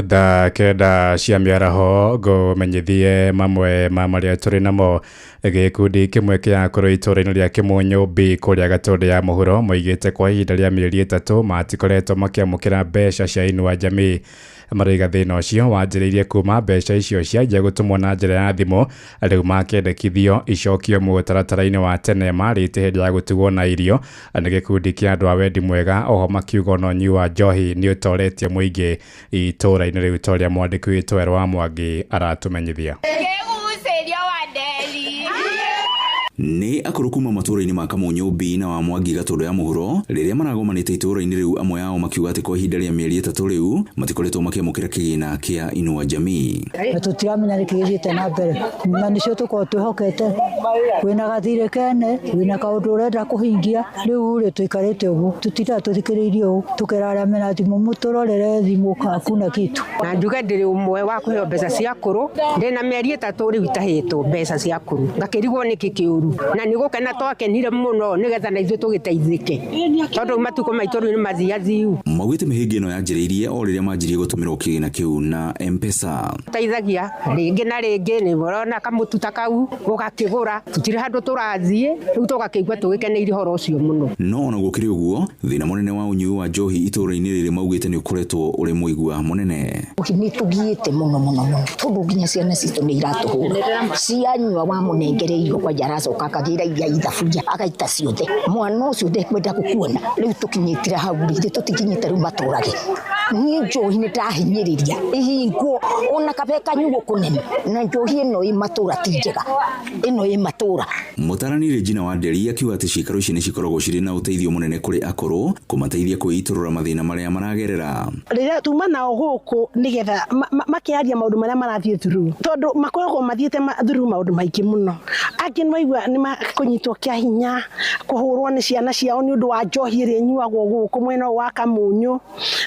Thaa 9 cia mĩaraho ngũmenyithie mamwe ma marĩa tũrĩ namo. Gĩkundi kĩmwe kĩa akũrũ itũũra-inĩ rĩa Kĩmunyũ-B kũrĩa Gatũndũ ya mũhuro moigĩte kwa ihinda rĩa mĩeri 3 matikoretwo makĩamũkĩra mbeca cia Inua Jamii. Maroiga thĩna ũcio wanjĩrĩirie kuma mbeca icio cianjia gũtũmwo na njĩra ya thimũ, rĩu makendekithio icokio mũtaratara-inĩ wa tene marĩte hĩndĩ ya gũtigwo na irio nĩ gĩkundi kĩa andũ a wendi mwega. Oho makiuga ona ũnyui wa njohi nĩ ũtoretie mũingĩ itũũra-inĩ rĩu ta ũrĩa mwandĩki witũ Werũ wa Mwangi aratũmenyithia. Nĩ akũrũ kuma matũũra-inĩ ma Kamunyũ B na wa Mwangi Gatũndũ ya mũhuro rĩrĩa maragomanĩte itũũra-inĩ rĩu, amwe ao makiuga atĩ kwa ihinda rĩa mĩeri 3 rĩu matikoretwo makĩamũkĩra kĩgĩna kĩa Inua Jamii. Na tũtiramenya nĩkĩ gĩthiĩte na mbere na nĩcio tũkorwo twĩhokete wĩna gathirĩ kene wĩna kaũndũ ũrenda kũhingia rĩu rĩ tũikarĩte ũguo tũtindaga tũthikĩrĩirie ũũ tũkera arĩa mena thimũ mũtũrorere thimũ hakuna kitu. Na njuge ndĩrĩ ũmwe wa kũheo mbeca cia akũrũ, ndĩna mĩeri 3 rĩu itahĩtwo mbeca cia akũrũ ngakĩrigwo nĩkĩ kĩũru na nĩ gũkena twakenire mũno nĩgetha na ithuĩ tũgĩteithĩke tondũ matukũ maitũ rĩu nĩ mathiathiu. Maugĩte mĩhĩnga ĩno yanjĩrĩirie o rĩrĩa manjirie gũtũmĩrwo kĩgĩna kĩu na M-Pesa. Teithagia rĩngĩ na rĩngĩ nĩ ũrona kamũtu ta kau ũgakĩgũra tũtirĩ handũ tũrathiĩ rĩu tũgakĩigua tũgĩkeneire ũhoro ũcio mũno. No ona gũkĩrĩ ũguo thĩna mũnene wa ũnyui wa njohi itũũra-inĩ rĩrĩ maugĩte nĩ ũkoretwo ũrĩ mũigua mũnene. Nĩ tũgiĩte mũno mũno mũno tondũ nginya ciana citũ nĩ iratũhũra cianyua wamũnengere irio kwanja aracoka akagĩra iria ithaburia agaita ciothe mwana ũcio ndekwenda gũkuona rĩu tũkinyĩtire hau rĩ tũtikinyĩte rĩu matũrage. Niĩ njohi nĩ ndahinyĩrĩria ihingwo ona kabe kanyuo kũnene na njohi ĩno ĩ matũra ti njega ĩno ĩ matũra. Mũtarani Regina wa Nderi akiuga atĩ ciikaro ici nĩ cikoragwo cirĩ na ũteithio mũnene kũrĩ akũrũ kũmateithia kwĩitũrũra mathĩna marĩa maragerera. Rĩrĩa tuma nao gũkũ nĩgetha makĩaria maũndũ marĩa marathiĩ through tondũ makoragwo mathiĩte through maũndũ maingĩ mũno. Angĩ nĩmaigua nĩ kũnyitwo kĩa hinya kũhũrwo nĩ ciana ciao nĩ ũndũ wa njohi ĩrĩa ĩnyuagwo gũkũ mwena ũyũ wa Kamunyũ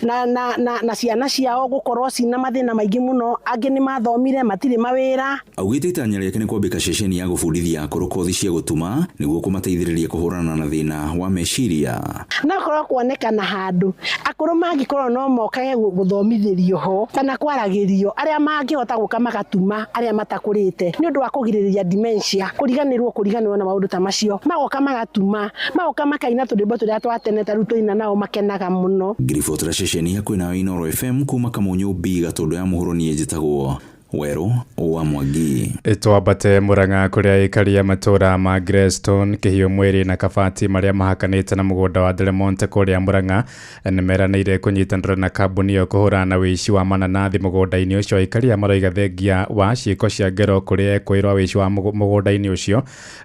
na ciana ciao gũkorwo cina mathĩna maingĩ mũno. Angĩ nĩ mathomire matirĩ mawĩra. Augĩte itanya rĩake nĩ kwambĩka ceceni ya gũbundithia akũrũ kothi cia gũtuma nĩguo kũmateithĩrĩria kũhũrana na thĩna wa meciria. Na korwo kuonekana handũ akũrũ mangĩkorwo no mokage gũthomithĩrio ho kana kwaragĩrio arĩa mangĩhota gũka magatuma arĩa matakũrĩte nĩ ũndũ wa kũgirĩrĩria dementia kũriganĩrwo na maũndũ ta macio magoka magatuma magoka makaina tũrwĩmbo tũrĩa twa tene ta rĩu tũina nao makenaga mũno. Ngiribotera ceceni hakuhĩ nawe Inoro FM kuma Kamunyũ B Gatũndũ ya mũhuro niĩ njĩtagwo Werũ wa Mwangi. Twambate Murang'a kũrĩa aikari a matũũra ma Greystone, Kĩhiũ Mwĩrĩ na Kabati marĩa mahakanĩte na mũgũnda wa Delmonte kũrĩa Murang'a nĩmeranĩire kũnyitanĩra na kambuni ĩyo kũhũrana na wĩici wa mananathi mũgũnda-inĩ ũcio. Aikari aya maroiga thengia wa ciĩko cia ngero kũrĩ ekũĩrwo wĩici wa mũgũnda-inĩ ũcio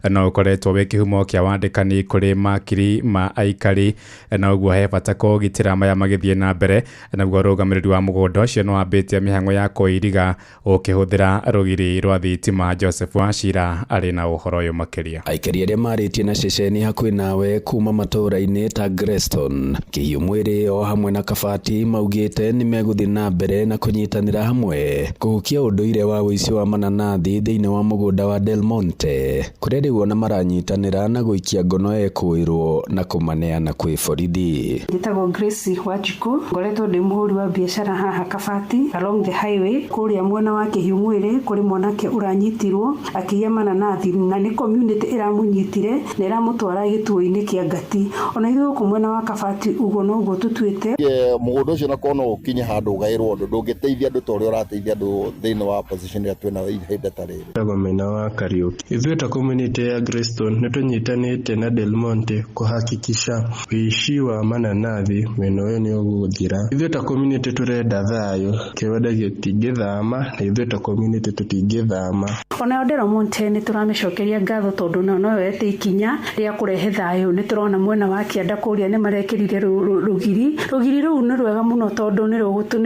no ũkoretwo wĩ kĩhumo kĩa wandĩkani kũrĩ makiri ma aikari na ũguo he bata kũgitĩra maya magĩthiĩ na mbere. Naguo ũrũgamĩrĩri wa mũgũnda ũcio nĩwambĩtie mĩhang'o ya kũiriga Ũkĩhũthĩra rũgiri rwa thitima. Joseph Wachira arĩ na ũhoro ũyũ makĩria. Aikari arĩa marĩtie na ceceni hakuhĩ nawe kuma matũũra-inĩ ta Greston, Kĩhiũ Mwĩrĩ o hamwe na Kabati maugĩte nĩ megũthiĩ na mbere na kũnyitanĩra hamwe kũhukia ũndũire wa ũici wa mananathi thĩinĩ wa mũgũnda wa Del Monte kũrĩa rĩu ona maranyitanĩra na gũikia ngono ekũĩrwo na kũmaneana kwĩ borithi. Njĩtagwo Grace Wanjikũ, ngoretwo ndĩ mũhũri wa biacara haha Kabati along the highway kũrĩa mwena wa Kĩhiũ Mwĩrĩ kũrĩ mwanake ũranyitirwo akĩiya mananathi na nĩ community ĩramũnyitire na ĩramũtwara gĩtuo-inĩ kĩa Ngati. Ona ithuĩ gũkũ mwena wa Kabati ũguo noguo tũtuĩte. Mũgũnda ũcio nakorwo no ũkinye handũ ũgaĩrwo andũ, ndũngĩteithia andũ ta ũrĩa ũrateithia andũ thĩinĩ wa position ĩrĩa twĩnayo ihinda ta rĩrĩ. Njĩtagwo Maina wa Kariuki. Ithuĩ ta community ya Greystone nĩ tũnyitanĩte na Del Monte kũhakikisha ũici wa mananathi mwena ũyũ nĩ ũgũthira. Ithuĩ ta community tũrenda thayũ, kĩwanda gĩtingĩthama na ithuĩ ta community tũtingĩthama. Onayo Del Monte nĩ tũramĩcokeria ngatho tondũ nayo no yoete ikinya rĩa kũrehe thayũ. Nĩ tũrona mwena wa kĩanda kũrĩa nĩ marekĩrire rũgiri. Rũgiri rũu nĩ rwega mũno tondũ nĩ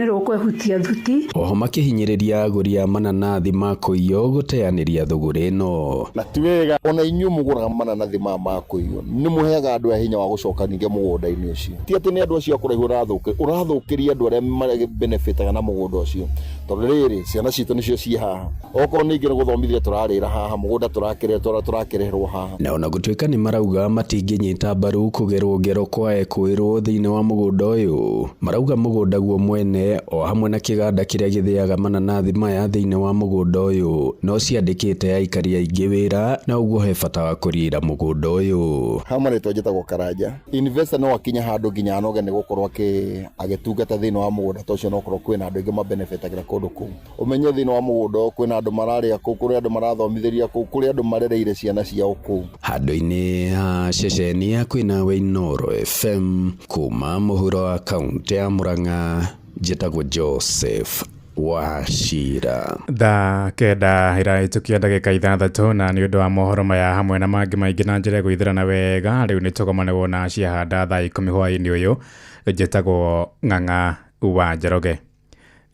rũkwehutia thuti. Oho makĩhinyĩrĩria agũri a mananathi ma kũiywo gũteanĩria thũgũrĩ ĩno. Na ti wega ona inyuĩ mũgũraga mananathi maya ma kũiywo nĩ mũheaga andũ aya hinya wa gũcoka ningĩ mũgũnda-inĩ ũcio. Ti atĩ nĩ andũ acio a kũraihu ũrathũkĩria, ũrathũkĩria andũ arĩa benefitaga na mũgũnda ũcio. Tondũ rĩrĩ ciana citũ nĩcio ciĩ haha, okorwo ningĩ nĩ gũthomithia tũrarĩra haha, mũgũnda tũrakĩrĩrwo haha. Na ona gũtuĩka nĩ marauga matingĩnyita mbaru kũgerwo ngero kwa ekũĩrwo thĩinĩ wa mũgũnda ũyũ, marauga mũgũnda guo mwene o hamwe na kĩganda kĩrĩa gĩthĩaga mananathi maya thĩinĩ wa mũgũnda ũyũ no ciandĩkĩte aikari aingĩ wĩra na ũguo he bata wa kũrira mũgũnda ũyũ. Ha marĩtwa njĩtagwo Karanja. Investor no akinye handũ nginya anoge nĩ gũkorwo agĩtungata thĩinĩ wa mũgũnda ta ũcio, no okorwo kwĩna andũ aingĩ mabenefitagĩra kũndũ kũu. Ũmenye thĩinĩ wa mũgũnda ũyũ kwĩna andũ mararĩa kũu, kũrĩ andũ marathomithĩria kũu, kũrĩ andũ marereire ciana ciao kũu. Handũ-inĩ ha ceceni ya kwĩnawe Inooro FM kuma mũhuro wa kaũntĩ ya Murang'a, njĩtagwo Joseph Wachira. Thaa 9 ĩrahĩtũkia ndagĩka 6 na nĩ ũndũ wa mohoro maya hamwe na mangĩ maingĩ na njĩra ĩgũithĩrana wega rĩu nĩ tũgomane wona ciahanda thaa 10 hwaĩ-inĩ ũyũ. Njĩtagwo Ng'ang'a wa Njoroge.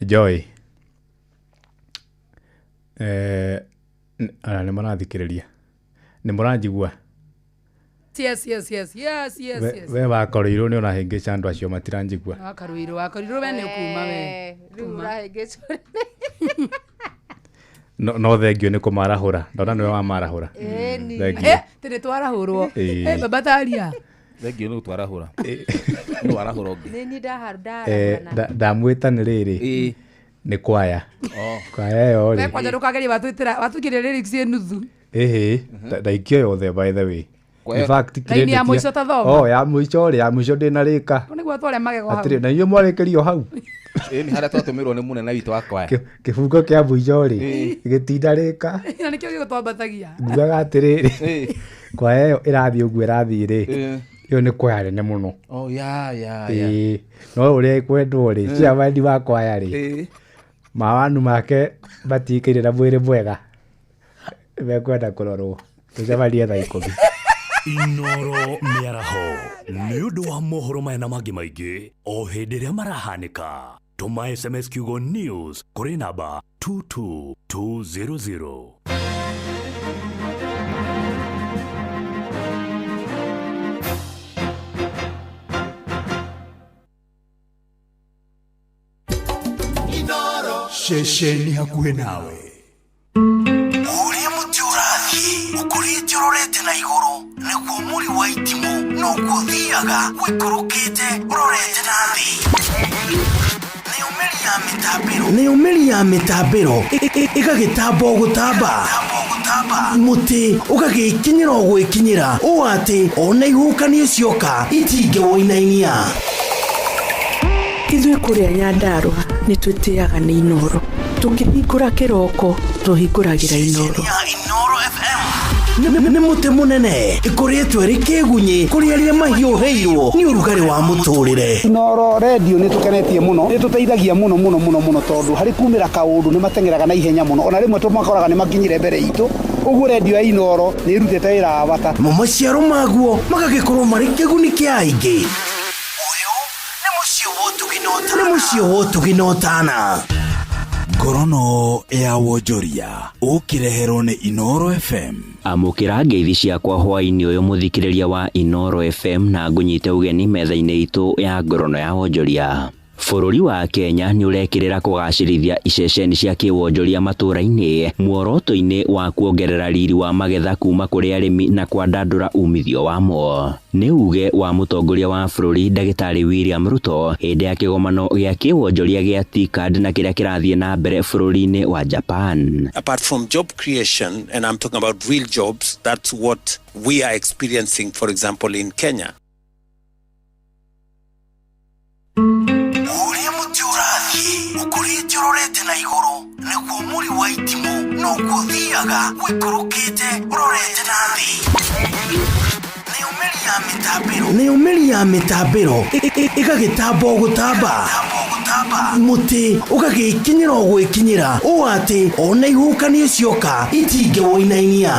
Joy, ara nĩ mũrathikĩrĩria, nĩ mũranjigua? Yes, yes, yes, yes, yes, yes. We wakorirwo nĩ ũrahĩngĩca andũ acio matiranjigua. Wakorirwo we nĩ ũkuma we. Rĩu ũrahĩngĩcwo. No thengio nĩ kũmarahũra, ndona nĩwe wamarahũra. Thengio. Tĩrĩ twarahũrwo. Baba taria. Thengio nĩ gũtwarahũra. Nĩ warahũra ũngĩ. Nĩ niĩ ndarahũra. Ndamwĩta nĩ rĩrĩ. Nĩ kwaya. Kwaya ĩyo rĩ. We kwanja ndũkagerie watwĩtĩra watũkirie lyrics ĩ nuthu. Ĩhĩ, ndaikio yothe by the way. In fact, Raini ya mũico ta thoma. Oh, ya mũico rĩ, ya mũico ndĩnarĩka. Nĩguo tware magego hau. Atĩrĩ, na inyuĩ mwarĩkĩrio hau. Ĩĩ nĩ harĩa twatũmĩrwo nĩ mũnene witũ wa kwaya. Kĩbungo kĩa mũico rĩ, gĩtindarĩka. Na nĩkĩo gĩgũtwambatagia. Ngugaga atĩrĩrĩ, kwaya ĩyo ĩrathiĩ ũguo ĩrathiĩ rĩ, ĩyo nĩ kwaya nene mũno. Oh, ya, ya, ya. Ĩĩ, no ũrĩa ĩkwendwo rĩ, chairman wa kwaya rĩ, mawanu make matiikaire na mwĩrĩ mwega. Mekwenda kũrorwo. Tũcemanie thaa 10. Inooro mĩaraho nĩ ũndũ wa mohoro maya na mangĩ maingĩ o hĩndĩ ĩrĩa marahanĩka. Tũma SMS kiugo news kũrĩ namba 22200. Ceceni hakuhĩ nawe. Ũrĩa mũtĩ ũrathiĩ ũkũrĩte ũrorete na igũrũ nĩguo mũri wa itimũ noguo ũthiaga ũikũrũkĩte ũrorete na thĩ. Nayo mĩri ya mĩtambĩro ĩgagĩtamba o gũtamba, mũtĩ ũgagĩkinyĩra o gwĩkinyĩra ũũ atĩ ona ihuhũkanio cioka itingĩwũinainia. Ithuĩ kũrĩa Nyandarũa nĩ twĩtĩaga nĩ Inooro. Tũkĩhingũra kĩroko tũhingũragĩra Inooro. Nĩ mũtĩ mũnene ĩkũrĩtwo ĩrĩ kĩgunyĩ kũrĩ arĩa mahiũhĩirwo nĩ ũrugarĩ wa mũtũrĩre. Inooro radio nĩ tũkenetie mũno, nĩ tũteithagia mũno mũno mũno mũno tondũ harĩ kumĩra kaũndũ nĩ mateng'eraga na ihenya mũno, ona rĩmwe tũmakoraga nĩ makinyire mbere itũ. Ũguo radio ya Inooro nĩ ĩrutĩte wĩra wa bata. Mo maciaro maguo magagĩkorwo marĩ kĩguni kĩa aingĩ. Nĩ mũciĩ wa ũtugi na ũtana. Ngorono ya wonjoria ũkĩreherwo nĩ Inooro FM. Amũkĩra ngeithi ciakwa hwaĩ-inĩ ũyũ mũthikĩrĩria wa Inooro FM na ngũnyite ũgeni metha-inĩ itũ ya ngorono ya wonjoria. Bũrũri wa Kenya nĩ ũrekĩrĩra kũgacĩrithia iceceni cia kĩwonjoria matũũra-inĩ muoroto-inĩ wa kuongerera riri wa magetha kuma kũrĩ arĩmi na kwandandũra umithio wamo. Nĩ uge wa mũtongoria wa bũrũri Ndagĩtarĩ William Ruto hĩndĩ ya kĩgomano gĩa kĩwonjoria gĩa TICAD na kĩrĩa kĩrathiĩ na mbere bũrũri-inĩ wa Japan. Apart from job creation, and I'm talking about real jobs, that's what we are experiencing, for example, in Kenya. Ũrĩa mũtĩ ũrathiĩ ũkũrĩte ũrorete na igũrũ nĩguo mũri wa itimũ noguo ũthiaga ũikũrũkĩte ũrorete na thĩ. Nayo mĩri ya mĩtambĩro nayo mĩri ya mĩtambĩro ĩgagĩtamba o gũtamba mũtĩ ũgagĩkinyĩra o gwĩkinyĩra ũũ atĩ ona ihuhũkanio cioka itingĩwũinainia.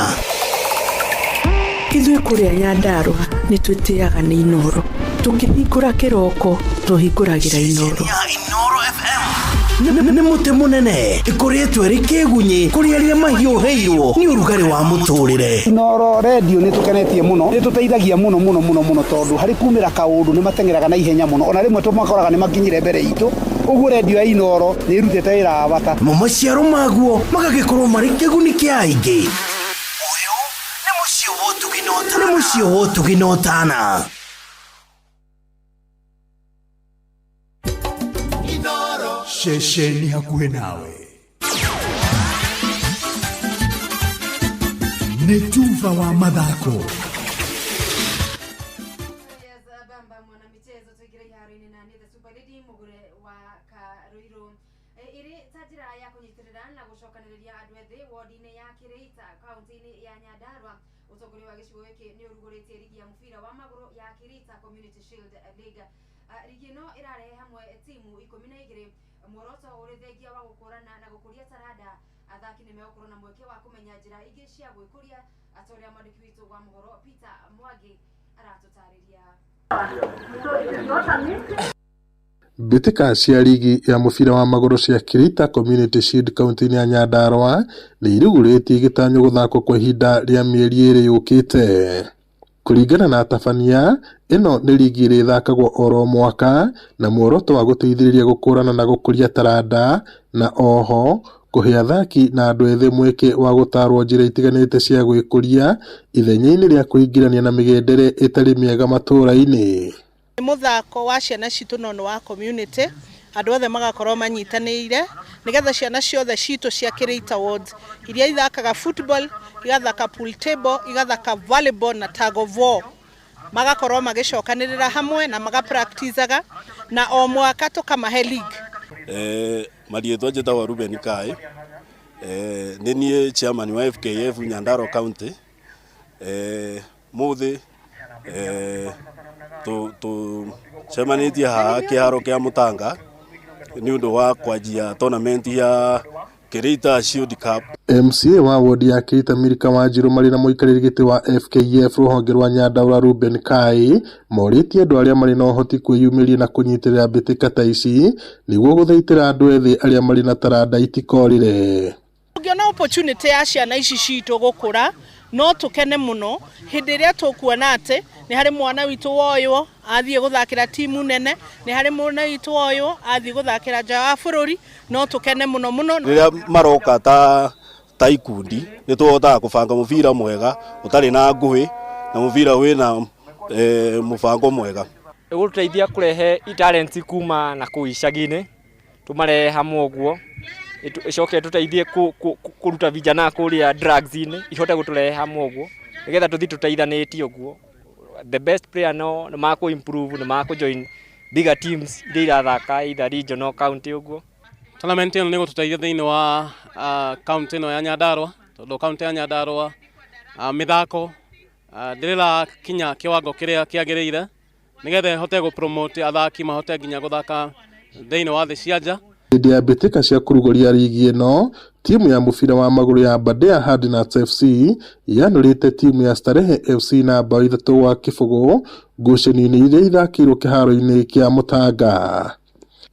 Ithuĩ kũrĩa Nyandarũa nĩ twĩtĩaga nĩ Inooro. Tũkĩhingũra kĩroko tũhingũragĩra Inooro. Nĩ mũtĩ mũnene ĩkũrĩtwo ĩrĩ kĩgunyĩ kũrĩ arĩa mahiũhĩirwo nĩ ũrugarĩ wa mũtũrĩre. Inooro redio nĩ tũkenetie mũno, nĩ tũteithagia mũno mũno mũno mũno tondũ harĩ kumĩra kaũndũ nĩ mateng'eraga na ihenya mũno, ona rĩmwe tũmakoraga nĩ makinyire mbere itũ, ũguo redio ya Inooro nĩ ĩrutĩte wĩra wa bata. Namo maciaro maguo magagĩkorwo marĩ kĩguni kĩa aingĩ. Nĩ mũciĩ wa ũtugi na ũtana. Ceceni hakuhĩ nawe nĩ tuba wa mathako. Ĩrĩ ta njĩra ya kũnyitĩrĩra na gũcokanĩrĩria andũ ethĩ wodi-inĩ ya Kĩrĩita kaunti-inĩ ya Nyandarua, ũtongoria wa gĩcigo gĩkĩ nĩ ũrugũrĩtie rigi ya mũbira wa magũrũ ya Kĩrĩita Community Shield League. Rigi ĩno ĩrarehe hamwe timu 12, muoroto ũrĩ thengia wa gũkũrana na gũkũria taranda. Athaki nĩ megũkorwo na mweke wa kũmenya njĩra ingĩ cia gwĩkũria, ta ũrĩa mwandĩki witũ wa mohoro Peter Mwangi aratũtarĩria. Mbĩtĩka cia rigi ya mũbira wa magũrũ cia Kĩrĩita Community Shield kaunti-inĩ ya Nyandarua nĩ irugũrĩtie igĩtanywo gũthakwo kwa ihinda rĩa mĩeri ĩrĩ yũkĩte. Kũringana na atabania, ĩno nĩ rigi ĩrĩa ĩthakagwo oro mwaka na muoroto wa gũteithĩrĩria gũkũrana na gũkũria taranda na oho kũhe athaki na andũ ethĩ mweke wa gũtarwo njĩra itiganĩte cia gwĩkũria ithenya-inĩ rĩa kwĩingĩrania na mĩgendere ĩtarĩ mĩega matũũra-inĩ. Nĩ mũthako wa ciana citũ no nĩ wa community, andũ othe magakorwo manyitanĩire nĩgetha ciana ciothe citũ cia Kĩrĩita Ward iria ithakaga football, igathaka pool table, igathaka volleyball na tug of war, magakorwo magĩcokanĩrĩra hamwe na magapracticaga na o mwaka tũkamahe league. Marietwa njĩtagwo Ruben Kai. Nĩ niĩ chairman wa FKF Nyandarua County. Mũthĩ tũcemanĩtie haha kĩharo kĩa Mũtanga nĩ ũndũ wa kwanjia tournament ya Kĩrĩita Shield Cup. MCA wa wodi ya Kĩrĩita Milka Wanjiru marĩ na mũikarĩri gĩtĩ wa FKF rũhonge rwa Nyandarua Ruben Kai morĩtie andũ arĩa marĩ na ũhoti kwĩyumĩria na kũnyitĩrĩra mbĩtĩka ta ici nĩguo gũthaitĩra andũ ethĩ arĩa marĩ na taranda itikorĩre. Tũngĩona opportunity ya ciana ici citũ gũkũra no tũkene mũno hĩndĩ ĩrĩa tũkuona atĩ nĩ harĩ mwana witũ woywo athiĩ gũthakĩra timu nene, nĩ harĩ mwana witũ woywo athiĩ gũthakĩra nja wa bũrũri, no tũkene mũno mũno. Rĩrĩa maroka ta ikundi nĩ tũhotaga kũbanga mũbira mwega ũtarĩ na ngũĩ na mũbira wĩna mũbango mwega. Ĩgũtũteithia kũrehe talent kuma na kũu icagi-inĩ tũmarehe hamwe ũguo, ĩcoke ĩtũteithie kũruta vijana kũrĩa drugs-inĩ, ihote gũtũrehe hamwe ũguo nĩgetha tũthiĩ tũteithanĩtie ũguo. The best player no nĩ makũ improve, nĩ makũ join bigger teams iria irathaka either regional county ũguo. Tournament ĩno nĩ ĩgũtũteithia thĩinĩ wa county ĩno ya Nyandarua, tondũ county ya Nyandarua mĩthako ndĩrakinya kĩwango kĩrĩa kĩagĩrĩire nĩgetha ĩhote gũ promote athaki mahote nginya gũthaka thĩinĩ wa thĩ cia nja. Hĩndĩ ya mbĩtĩka cia kũrugũria rigi ĩno, timu ya mũbira wa magũrũ ya Aberdare Hardnuts FC yanũrĩte timu ya Starehe FC na bao 3-0 ngucanio-inĩ iria ithakĩirwo kĩharo-inĩ kĩa Mũtanga.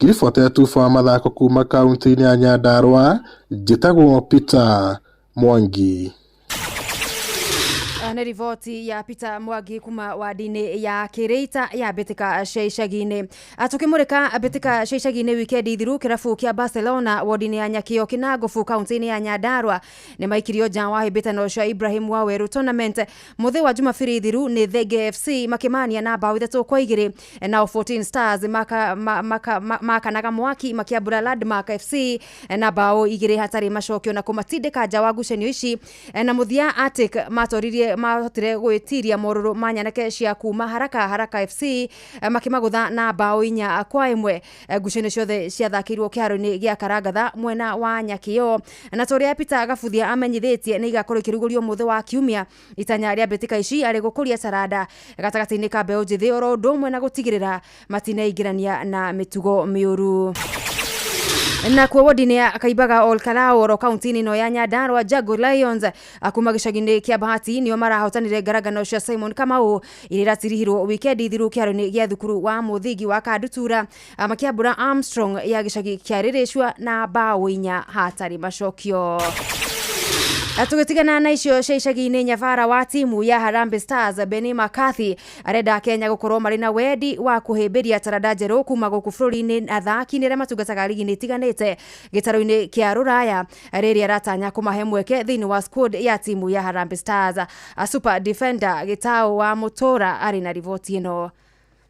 Ngĩribotera tuba wa mathako kuma kaunti-inĩ ya Nyandarua, njĩtagwo Peter Mwangi. Nĩ riboti ya Peter Mwangi kuma wadi-inĩ ya Kĩrĩita ya mbĩtĩka cia icagi-inĩ. Tukĩmũrĩka mbĩtĩka cia icagi-inĩ wikendi thiru, kĩrabu kĩa Barcelona wodi-inĩ ya Nyakĩo Kĩnangũbu kaunti-inĩ ya Nyandarua nĩ maikirio nja wa hĩmbĩtano cia Ibrahim Waweru tournament mũthĩ wa Jumabiri thiru nĩ Thenge FC makĩmania na mbaũ 3-2, nao 14 Stars makanaga mwaki makĩambũra Landmark FC na mbaũ 2 hatarĩ macokio na kũmatindĩka nja wa ngucanio ici. Na mũthia Arctic matoririe mahotire gwĩtiria morũrũ ma nyanake cia kuma Haraka Haraka FC makĩmagũtha na mbaũ 4-1. Ngucanio ciothe ciathakĩirwo kĩharo-inĩ gĩa Karangatha mwena wa Nyakĩo, na ta ũrĩa Peter Gabuthia amenyithĩtie nĩ igakorwo ikĩrugũrio mũthĩ wa kiumia. Itanya rĩa mbĩtĩka ici arĩ gũkũria taranda gatagatĩ-inĩ ka mbeũ njĩthĩ oro ũndũ ũmwe na gũtigĩrĩra matineingĩrania na mĩtugo mĩũru. Na kuo wodi-inĩ ya Kaimbaga Ol Kalou oro kaunti-inĩ ĩno ya Nyandarua, Jago Lions kuma gĩcagi-inĩ kĩa Bahati nĩo marahotanire ngarangano cia Simon Kamau iria iratirihirwo wikendi thiru kĩharo-inĩ gĩa thukuru wa mũthingi wa Kandutura, makĩambũra Armstrong ya gĩcagi kĩa Rĩrĩcua na mbaũ 4 hatarĩ macokio. Tũgĩtigana na icio cia icagi-inĩ, nyabara wa timu ya Harambee Stars Benni McCarthy arenda Kenya gũkorwo marĩ na wendi wa kũhĩmbĩria taranda njerũ kuma gũkũ bũrũri-inĩ athaki-inĩ arĩa matungataga rigi-inĩ itiganĩte gĩtarũ-inĩ kĩa rũraya, rĩrĩa aratanya kũmahe mweke thĩinĩ wa squad ya timu ya Harambee Stars. A super defender Gĩtaũ wa Mũtũra arĩ na riboti ĩno.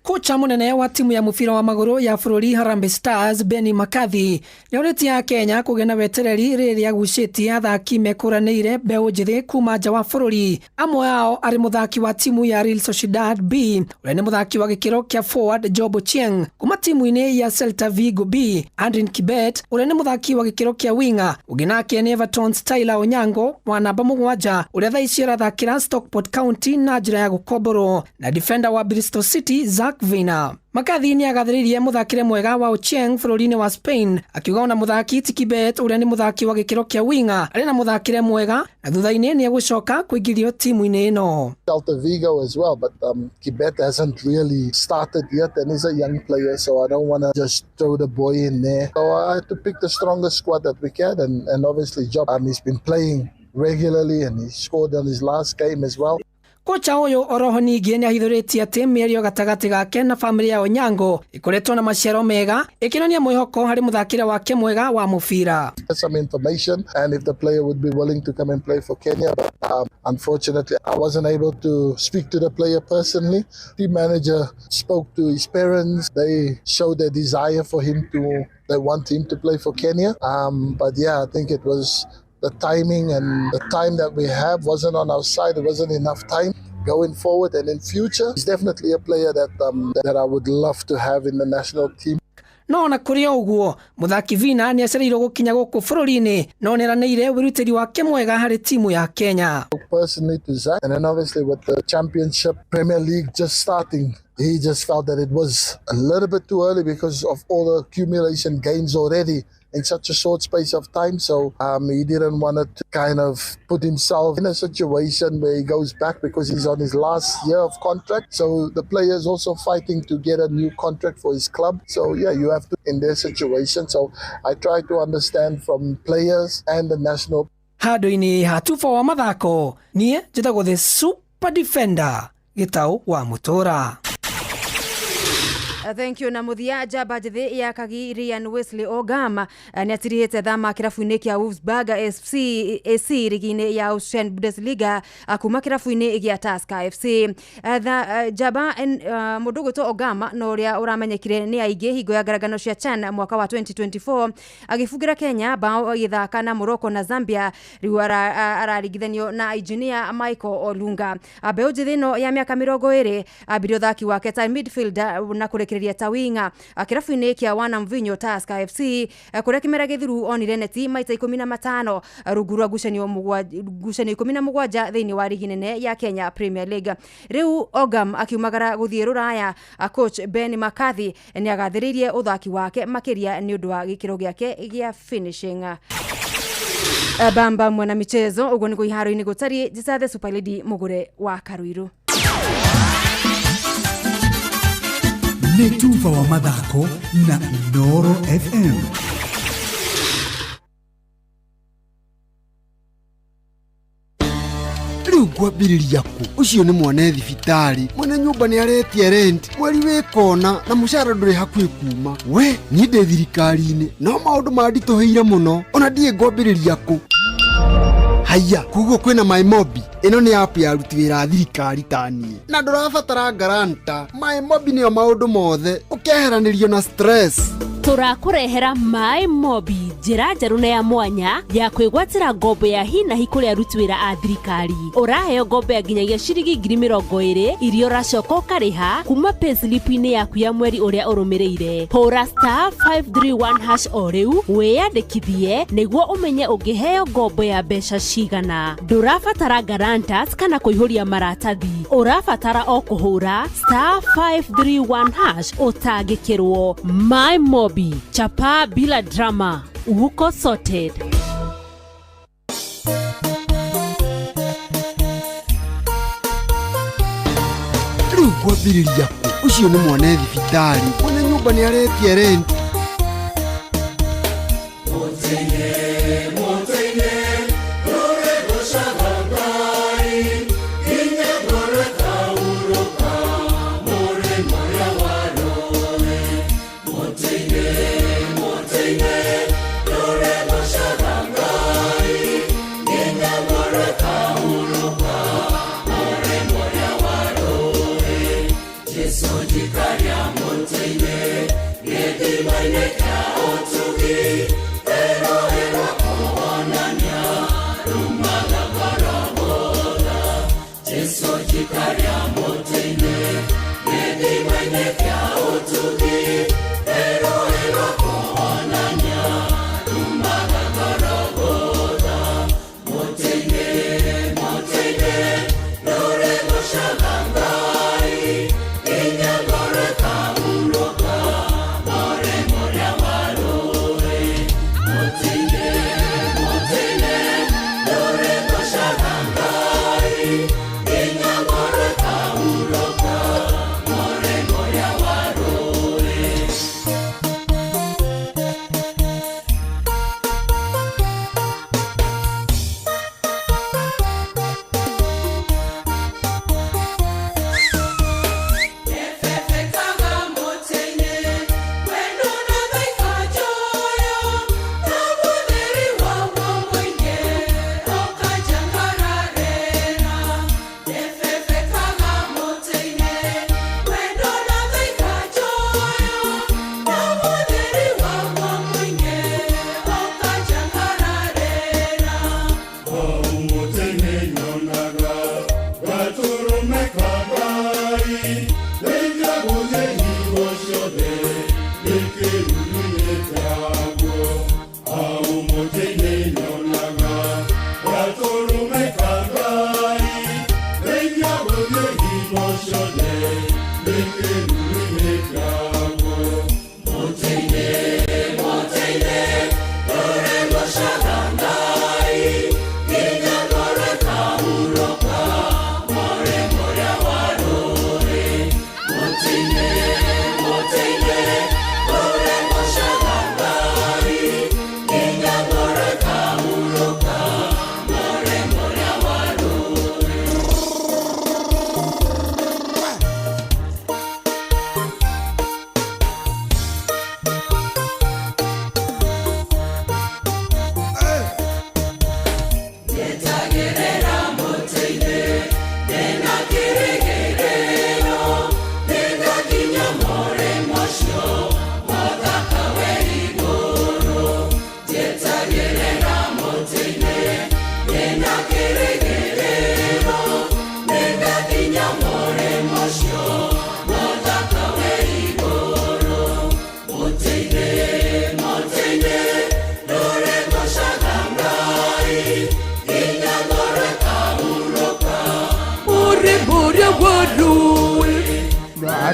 Kocha munene wa timu ya mubira wa maguru ya bururi Harambee Stars Benni McCarthy nĩorĩtie Akenya kũgĩa na wetereri rĩrĩa agucĩtie athaki mekũranĩire mbeũ njĩthĩ kuma nja wa bũrũri, amwe ao arĩ mũthaki wa timu ya Real Sociedad B ũrĩa nĩ mũthaki wa gĩkĩro kĩa forward Job Ochieng kuma timu-inĩ ya Celta Vigo B, Andrin Kibet ũrĩa nĩ mũthaki wa gĩkĩro kĩa winger, ũngĩ nake nĩ Everton's Tyler Onyango wa namba 7 ũrĩa thaa ici arathakĩra Stockport County na njĩra ya gũkomborwo, na defender wa Bristol City Zach Vina. McCarthy nĩ agathĩrĩirie mũthakĩre mwega wa Ochieng bũrũri-inĩ wa Spain, akiuga ona mũthaki ti Kibet ũrĩa nĩ mũthaki wa gĩkĩro kĩa winger arĩ na mũthakĩre mwega na thutha-inĩ nĩ egũcoka kũingĩrio timu-inĩ ĩno. Celta Vigo as well, but Kibet hasn't really started yet and he's a young player, so I don't want to just throw the boy in there. So I had to pick the strongest squad that we can, and obviously Job, he's been playing regularly and he scored on his last game as well. Kocha ũyũ oroho ningĩ nĩahithũrĩtie atĩ mĩario gatagatĩ gake na bamĩrĩ ya Onyango ĩkoretwo na maciaro mega, ĩkĩonania mwĩhoko harĩ mũthakĩre wake mwega wa mũbira. Some information and if the player would be willing to come and play for Kenya, but unfortunately I wasn't able to speak to the player personally. Team manager spoke to his parents. They showed their desire for him to, they want him to play for Kenya. But yeah, I think it was the timing and the time that we have wasn't on our side. It wasn't enough time going forward, and in future, he's definitely a player that that I would love to have in the national team. No ona kũrĩ o ũguo, mũthaki Vina nĩ acereirwo gũkinya gũkũ bũrũri-inĩ no nĩeranĩire wĩrutĩri wake mwega harĩ timu ya Kenya. Personally to Zach, and then obviously with the Championship Premier League just starting, he just felt that it was a little bit too early because of all the accumulation games already in such a short space of time. So he didn't want to kind of put himself in a situation where he goes back because he's on his last year of contract. So the player is also fighting to get a new contract for his club. So yeah, you have to in their situation. So I try to understand from players and the national. Handũ-inĩ ha tuba wa mathako, niĩ njĩtagwo the Super Defender Gĩtaũ wa Mũtũra. Thank you. Na muthia, njamba njithi ya Kagi Ryan Wesley Ogama nĩ atirihĩte thama kĩrabu-inĩ kĩa Wolfsburg FC AC rigi-inĩ ya Austrian Bundesliga kuma kĩrabu-inĩ gĩa Tusker FC. Tha njamba mũndũ ũgwĩtwo Ogama na ũrĩa ũramenyekire nĩ aingĩ hingo ya ngarangano cia CHAN mwaka wa 2024 agĩbungĩra Kenya bao agĩthaka na Morocco na Zambia, rĩu araringithanio na engineer Michael Olunga. Mbeũ njĩthĩ ĩno ya mĩaka 20 ambirie ũthaki wake ta midfielder na kũrekereria ta winga kĩrabu-inĩ kĩa Wana Mvinyo Tusker FC, kũrĩa kĩmera gĩthiru onire neti maita 15 rungu rwa ngucanio 17 thĩinĩ wa rigi nene ya Kenya Premier League. Rĩu Ogam akiumagara gũthiĩ rũraya, coach Ben McCarthy nĩ agathĩrĩirie ũthaki wake makĩria nĩ ũndũ wa gĩkĩro gĩake gĩa finishing. Bamba mwana michezo ũguo nĩguo iharo-inĩ gũtariĩ. Njĩta Super Lady Mũgũre wa Karuiru. Nĩ tuba wa mathako na Inooro FM. Rĩu ngwambĩrĩria kũ? Ũcio nĩ mwana thibitarĩ, mwene nyũmba nĩ aretia rent, mweri wĩ kona na mũcara ndũrĩ hakuhĩ kuma. We niĩ ndĩ thirikari-inĩ no maũndũ manditũhĩire mũno, ona ndiĩ ngwambĩrĩria kũ. Haiya, koguo kwĩna MyMobi. Ĩno nĩ app ya aruti wĩra a thirikari ta niĩ, na ndũrabatara guarantor. MyMobi nĩyo maũndũ mothe, ũkeheranĩrio na stress. Tũrakũrehera Maĩ Mobi, njĩra njerũ na ya mwanya ya kwĩgwatĩra ngombo ya hi na hi kũrĩ aruti wĩra a thirikari. Ũraheo ngombo ya nginyagia ciringi 20,000 iria ũracoka ũkarĩha kuma payslip-inĩ yaku ya mweri ũrĩa ũrũmĩrĩire. Hũra *531# o rĩu wĩyandĩkithie nĩguo ũmenye ũngĩheo ngombo ya mbeca cigana. Ndũrabatara guarantors kana kũihũria maratathi, ũrabatara o kũhũra *531# ũtangĩkĩrwo. My Mobi, chapa bila drama, uko sorted. Rĩu ngwambĩrĩria kũ? Ũcio nĩ mwana thibitarĩ, mwene nyũmba nĩ aretia rent.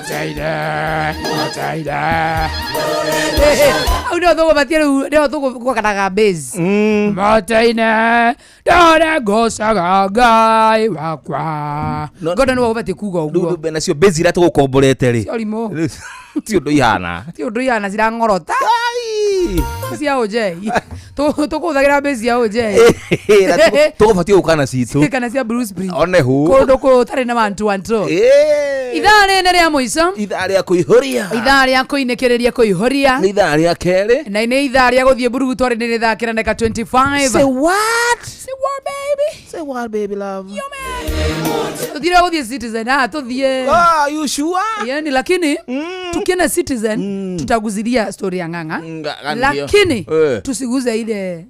Moteire, moteire. Au no tũgũbatie rĩu nĩho tũgũkanaga base. Moteine ndore ngocaga Ngai wakwa. Ngoda nĩwe ũbatiĩ kuga ũguo. Rĩu nacio base iria tũgũkomborete rĩ Cia ũrimũ. Ti ũndũ ihana. Ti ũndũ ihana cirang'orota. Cia ũnjei. Tũkũhũthagĩra base cia ũnjei. Tũgũbatiĩ gũka na citũ. Kana cia Bruce Bridge. One hu. Kũndũ gũtarĩ na one two one two. Ithaa rĩrĩ rĩa mũico. Ithaa rĩa kũihũria. Ithaa rĩa kũinĩkĩrĩria kũihũria. Nĩ ithaa rĩa kerĩ. Na nĩ ithaa rĩa gũthiĩ mburugu twarĩ nĩ thaa kenda ndagĩka 25. Say what? Say what baby? Say what baby love? Yo man. Tuthire gũthiĩ Citizen. Ah, tuthiĩ. Ah, you sure? Yani lakini tukienda Citizen tutaguzilia story ya Ng'ang'a. Lakini tusiguze ile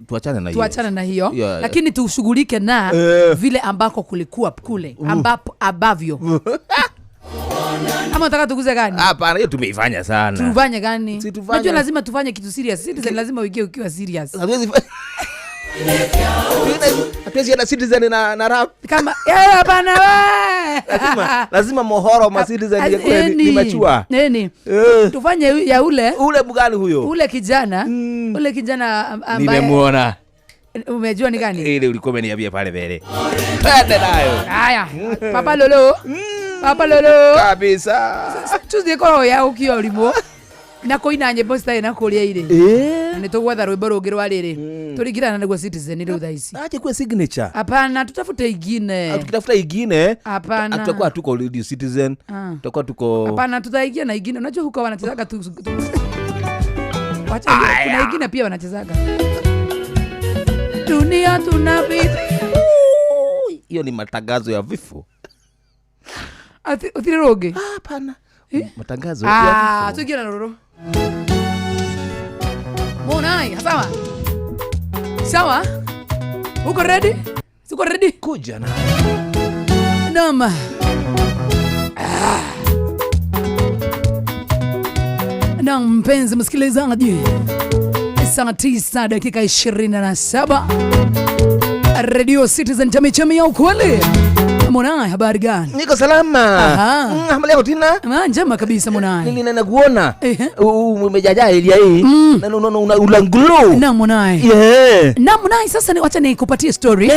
tuachane na hiyo. Tuachane na hiyo. Yeah. Lakini tushughulike na vile ambako kulikuwa kule ambapo abavyo. Ama unataka tuguze gani? Hapana, hiyo tumeifanya sana. Tufanye gani? Si tufanye. Unajua lazima tufanye kitu serious. Citizen lazima uingie ukiwa serious. Hatuwezi Hatuwezi na Citizen na rap. Kama hapana we. Lazima mohoro ma Citizen yako ni machua. Nini? Tufanye ya ule. Ule mgani huyo? Ule kijana. Ule kijana ambaye nimemuona. Umejua ni gani? Ile ulikuwa umeniambia pale mbele. Twende nayo. Haya. Papa Lolo. Papa Lolo. Kabisa. Tuesday kwa ya ukio ulimo. Na kũina nyĩmbo citarĩ na kũrĩa irĩ. Na nĩ tũgwetha rwĩmbo rũngĩ rwa rĩrĩ. Tũringirana nĩguo Citizen rĩu thaa ici. Aje kwa signature. Hapana, tutafute ingine. Tukitafuta ingine, hapana. Tutakuwa tuko Radio Citizen, tutakuwa tuko. Hapana, tutaingia na ingine. Unajua huko wanachezaga tu. Wacha kuna ingine pia wanachezaga. Dunia tunapita. Hiyo ni matangazo ya vifo. Ati uthire rũngĩ? Hapana. Matangazo ya vifo. Tuingie na rũrũ. Monai, sawa? Sawa? Uko ready? Uko ready? Kuja na. Naam. Naam, mpenzi msikilizaji. Saa 9:27. Radio Citizen chemichemi ya ukweli. Monai, habari gani? Niko salama. Habari yako Tina? Njema kabisa Monai. Nini na nakuona? Umejaja area hii. Na una glow. Na Monai. Yeah. Na Monai, sasa ni wacha nikupatie story.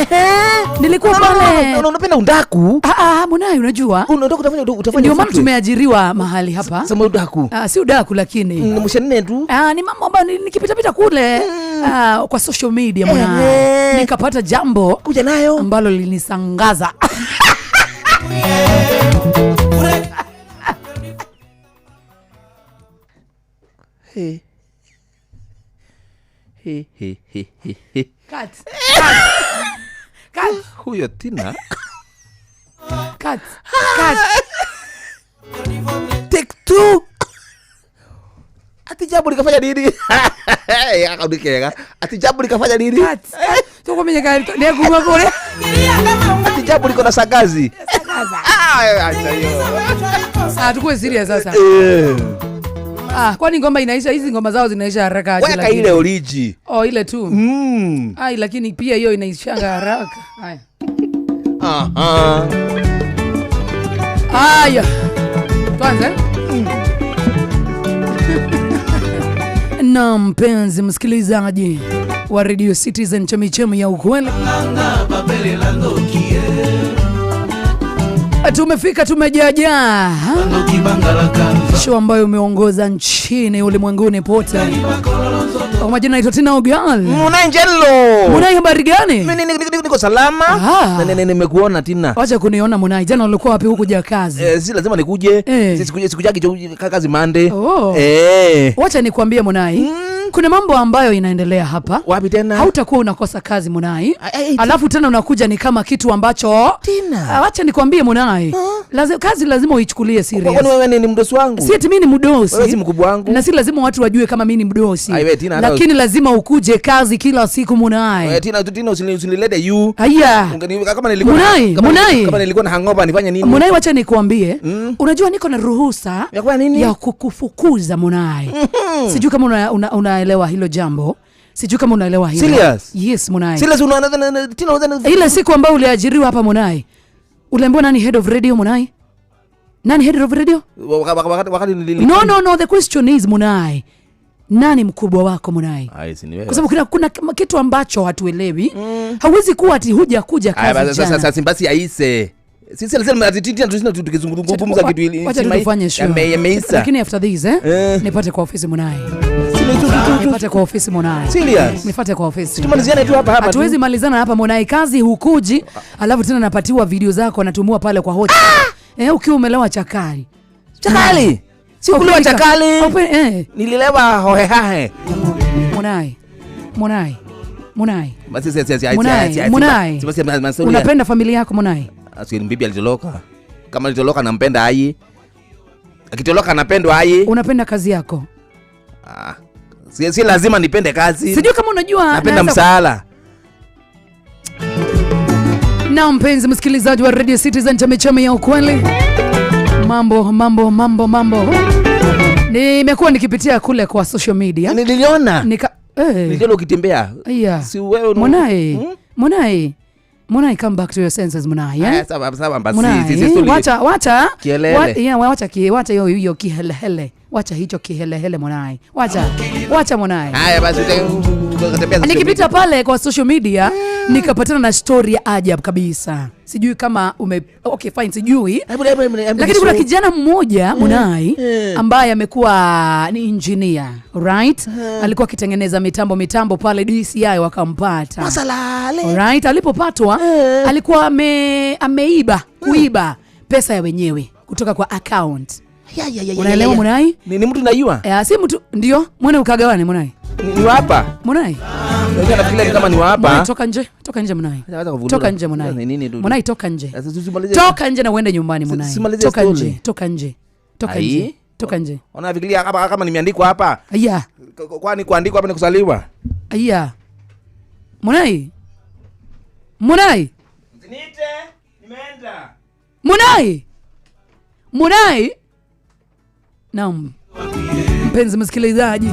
Nilikuwa pale. Unapenda undaku? Monai, unajua? Unataka utafanya. Ndio maana tumeajiriwa mahali hapa. Sema udaku. Si udaku lakini. Ni mshanene tu. Ni mambo ambayo nikipita pita kule kwa social media Monai. Nikapata jambo kuja nayo ambalo lilinisangaza. Hey. Hey, hey, hey, hey. Cut. Cut. Huyo Tina. Cut. Cut. Take two. Ati jambo likafanya nini? Akaudikega. Ati jambo likafanya nini? Cut. Tuko mwenye gari ne kuma kule. Ati jambo liko na sagazi. Acha hiyo. Tukue serious sasa. Kwani ngoma inaisha, hizi ngoma zao zinaisha haraka aje lakini. Weka ile origi. Oh, ile tu. Ai, lakini pia hiyo inaishanga haraka. Haya. Aha. Haya. Tuanze. Na mpenzi msikilizaji wa Radio Citizen chemichemi ya ukweli. Tumefika, tumejajaa. Show ambayo umeongoza nchini ulimwenguni pote. Kwa majina naitwa Tina Ogal. Munai Njelo. Munai, habari gani? Mimi niko salama. Na nimekuona Tina. Wacha kuniona Munai. Jana ulikuwa wapi huku kuja kazi? Si lazima nikuje. Sikuje kazi Monday. Wacha nikwambie Munai. Kuna mambo ambayo inaendelea hapa. Wapi tena? Hautakuwa unakosa kazi Munai. Alafu tena unakuja ni kama kitu ambacho Tina. Wacha nikwambie Munai. Kazi lazima uichukulie serious. Kwani wewe ni mdosi wangu? Si eti mimi ni mdosi. Wewe si mkubwa wangu. Na si lazima watu wajue kama mimi ni mdosi. Lakini lazima ukuje kazi kila siku Munai. Tina usinilete you. Haya. Kama nilikuwa kama nilikuwa na hangover nifanye nini? Munai, wacha nikwambie. Unajua niko na ruhusa ya kukufukuza Munai. Sijui kama unaelewa hilo jambo. Sijui kama unaelewa hilo. Serious? Yes Munai. Serious unaona Tina ile siku ambayo uliajiriwa hapa Munai. Uliambiwa nani head of radio Munai? Nani head of radio? Wakati No, no, no, the question is Munai, nani mkubwa wako Munai? Ai, si ni wewe. Kwa sababu kuna kitu ambacho hatuelewi. Hauwezi kuwa ati huja kuja kazi jana. Sasa basi aise. Sisi alisema ati tukizungumza kitu ili wacha tufanye show. Yameisa. Lakini after this nipate kwa ofisi Munai. Nipate kwa ofisi Munai. Serious? Nipate kwa ofisi. Tumaliziane tu hapa hapa. Hatuwezi malizana hapa Munai, kazi hukuji, alafu tena napatiwa video zako natumua pale kwa hot. Ukiwa umelewa chakali. Chakali? Si kulewa chakali. Nililewa hohehahe. Munai. Munai. Munai. Basi Munai. Unapenda familia yako Munai? Asi bibi alitoloka. Kama alitoloka nampenda ai. Akitoloka anapendwa ai. Unapenda kazi yako? Si lazima nipende kazi. Sijui kama unajua napenda msaala. Na mpenzi msikilizaji wa Radio Citizen, chemichemi ya ukweli. Mambo mambo mambo mambo. Nimekuwa nikipitia kule kwa social media. Niliona. Niliona ukitembea. Yeah. Si wewe Munai. Munai. Munai, come back to your senses Munai. Eh? Sawa sawa basi. Wacha wacha. Kielele. Wacha hiyo kihelehele. Wacha hicho kihelehele Munai. Wacha. Wacha Munai. Haya basi utatembea. Nikipita pale kwa social media nikapatana na story ya ajabu kabisa. Sijui kama okay fine sijui. Lakini kuna kijana mmoja Munai ambaye amekuwa ni engineer, right? Alikuwa akitengeneza mitambo pale DCI wakampata. Masalale. Right? Alipopatwa alikuwa ameiba kuiba pesa ya wenyewe kutoka kwa account. Unaelewa Munai? Ni mtu naiwa? Si mtu ndio, mwene ukagawane Munai. Ni hapa? Munai. Unajua nafikiria kama ni hapa. Munai toka nje, toka nje Munai. Toka nje Munai. Munai toka nje. Toka nje na uende nyumbani Munai. Toka nje, toka nje. Toka nje. Toka nje. Unafikiria kama nimeandikwa hapa? Yeah. Kwani kuandikwa hapa ni kusaliwa? Yeah. Munai. Munai. Niite, nimeenda. Munai. Munai. Naam. Mpenzi msikilizaji,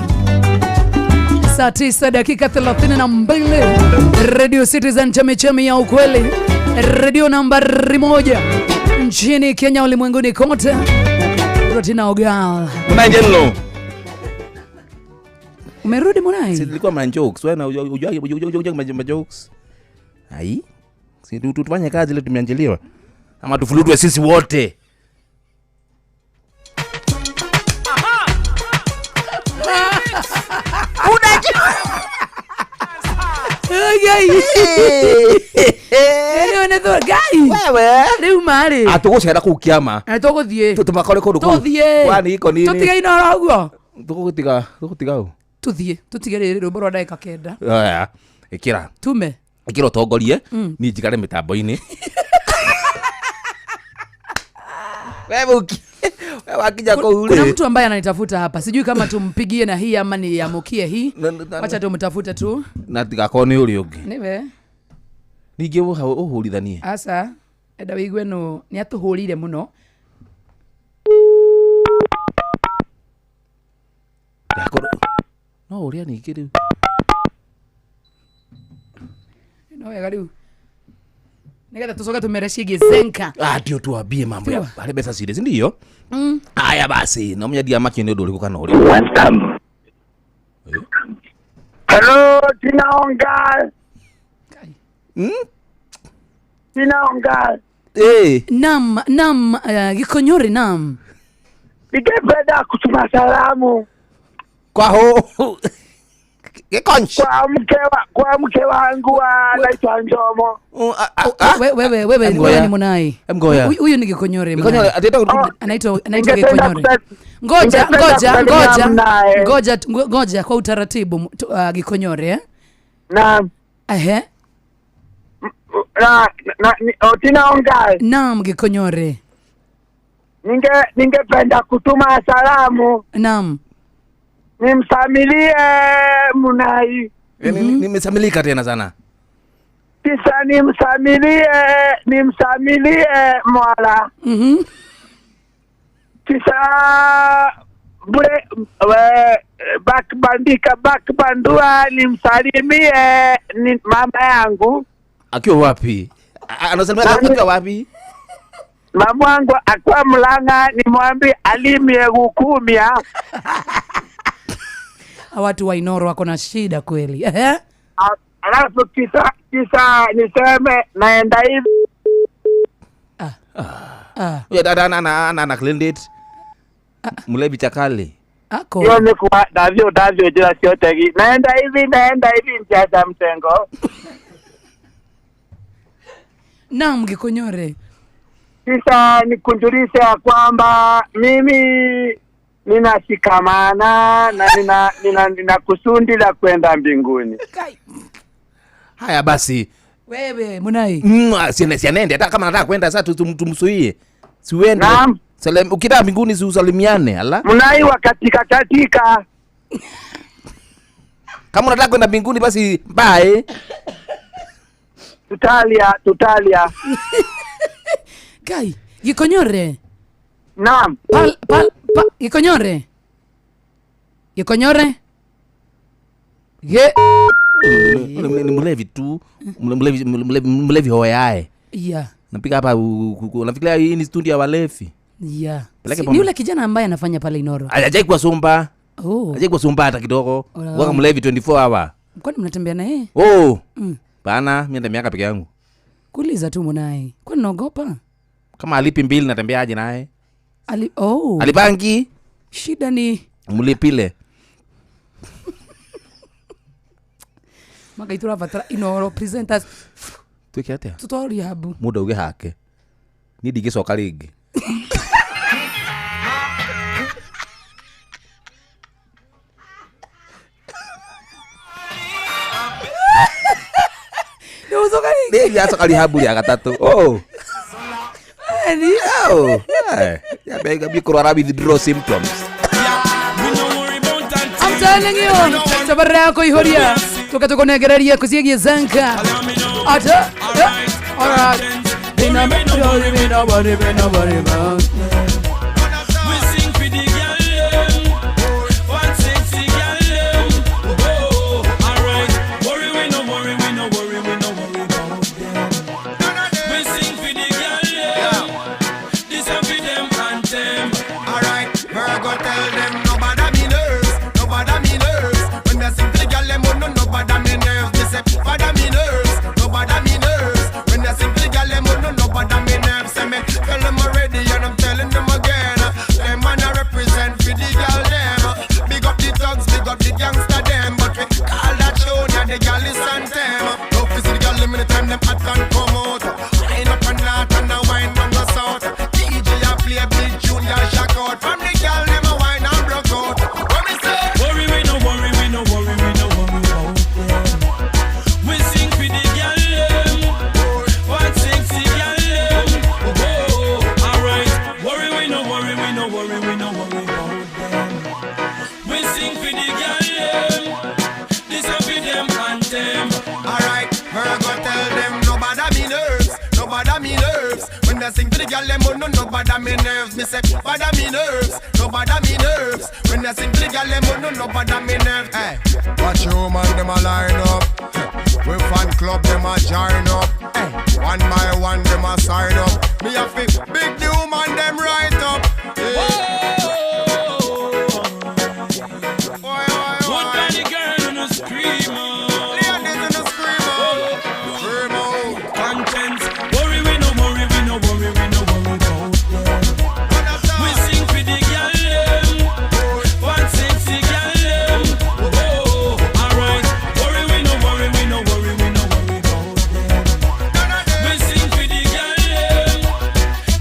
saa 9:32, Radio Citizen, chemichemi ya ukweli, radio nambari 1 nchini Kenya, ulimwenguni kote. Rotina Ogal. Munai Jenlo. Umerudi Munai? Si nilikuwa man jokes, wewe na unajua ma jokes. Ai? Si tufanye kazi ile tumeanjiliwa. Ama tufulutwe sisi wote. Wewe riu mari atugucera kuu kiama tuguthie tumakore kundu kuu kwani iko nini tutiga Inoro uguo tugutiga u tuthie tutige riri rwimbo rwa ndagika 9. Aya ikira tume ikira utongorie ni njikare mitambo-ini. Wewe wakija kwa ule. Kuna mtu ambaye ananitafuta hapa. Sijui kama tumpigie na hii ama niamukie hii. Acha tumtafute tu. Na tigakone uri ungi. Niwe. Ningi uhurithanie. Asa, enda wigue no ni atuhurire muno. No uria ningi riu. No wega riu. Nigetha tucoke tumere ciĩgiĩ Zenka. Ndio tuambie mambo ya pale mbeca cirĩ, si ndio? Haya basi, no mnyadia makio nĩ ũndũ ũrĩkũ kana ũrĩkũ? Welcome. Hello, Tina Ongal. Tina Ongal. Naam, naam, Gikonyori naam. Ningependa kutuma salamu kwa ho Gikonch. Kwa mke wangu anaitwa Njomo. Wewe wewe ni Munai. Huyu ni Gikonyori. Gikonyori anaitwa Gikonyori. Ngoja ngoja ngoja. Ngoja ngoja kwa utaratibu Gikonyori eh? Naam. Ehe. Na Tina Ongal. Naam Gikonyori. Ningependa kutuma salamu. Naam. Nimsamilie Munai. Nimesamilika tena sana. Kisa nimsamilie Mwala. Kisa bure bakbandika bakbandua nimsalimie ni mama yangu. Akiwa wapi? Anasalimia akiwa wapi? Mamu wangu akwa Mlanga nimwambie alimie gukumia. Watu wa Inoro wako na shida kweli. Ehe. Alafu kisa niseme naenda hivi. Huyo dada ana clean date. Mlevi chakali. Ako. Hiyo ni kwa Davio jira siotegi. Naenda hivi njaza mtengo. Naam, Gikonyore. Sasa nikunjulishe ya kwamba mimi ninashikamana na nina kusudi la kwenda mbinguni. Haya basi. Wewe Munai. Sianende hata kama nataka kwenda sasa tumsuie. Siuende. Naam. Ukitaka mbinguni si usalimiane, ala. Munai wa katika. Kama unataka kwenda mbinguni basi bye. Tutalia. Kai, Gikonyore. Naam. Gikonyore. Gikonyore. Ge ni mlevi tu, mlevi hoyae. Yeah. Napiga hapa unafikiria hii ni studio ya walevi. Yeah. Ni yule kijana ambaye anafanya pale Inoro. Hajai kuwa sumba. Oh. Hajai kuwa sumba hata kidogo. Waka mlevi 24 hour. Kwani mnatembea na yeye? Oh. Bana, mimi natembea peke yangu. Kuuliza tu Munai. Kwani naogopa? Kama alipi mbili natembea aje naye? Alipangi. Shida ni mlipile. Magaitura vatara Inoro presenters. Tuike atia? Tutori habu. Muda uge hake. Ni ndigicoka ringi. Ndigacoka rihabu ria gatatu. Oh. Ni oh. Ya bega bikurwara withdraw symptoms. I'm telling you. Tabara yako ihoria. Tukatukonegereria kusigia zanka. Ata. All right. Bina bina bina bina bina. We sing for the girl them. One sexy girl them. Oh, all right. Worry we no worry, we no worry, we no worry about them. We sing for the girl them. This a for them anthem. All right, Virgo tell them no bother me nerves, no bother me nerves. When they sing for the girl them, oh no, no bother me nerves. They say bother me nerves, no bother me nerves. When they sing for the girl them, oh no, no bother me nerves. Say me tell them already and I'm telling them again. Them man a represent for the girl them. Big up the thugs, big up the gangster them. But we call that show now the girl is anthem. Love to see the girl them in the time them hot and come out. Wine up and out and a wine from the south. DJ a play big tune, y'all shock out. From the girl them a wine and broke out. What me say? Worry we no worry, we no worry, we no worry about them. We sing for the girl them. One sexy girl them. Oh, all right. Worry we no worry, we no worry, we no worry about them. We sing for the girl them. This a for them anthem. All right, Virgo tell them no bother me nerves, no bother me nerves. When they sing to the girl them, oh no, no bother me nerves. Me say bother me nerves, no bother me nerves. When they sing to the girl them, oh no, no bother me nerves. Hey, watch you man them a line up. We fan club them a join up. Hey, one by one them a sign up. Me a fi big new man them right up. Hey. Good body girl on a screamer. Ladies on a screamer. Scream out. Contents. Worry we no worry, we no worry, we no worry about them. We sing for the girl them. One sexy girl them. Oh, all right. Worry we no worry, we no worry, we no worry about them. We sing for the girl them.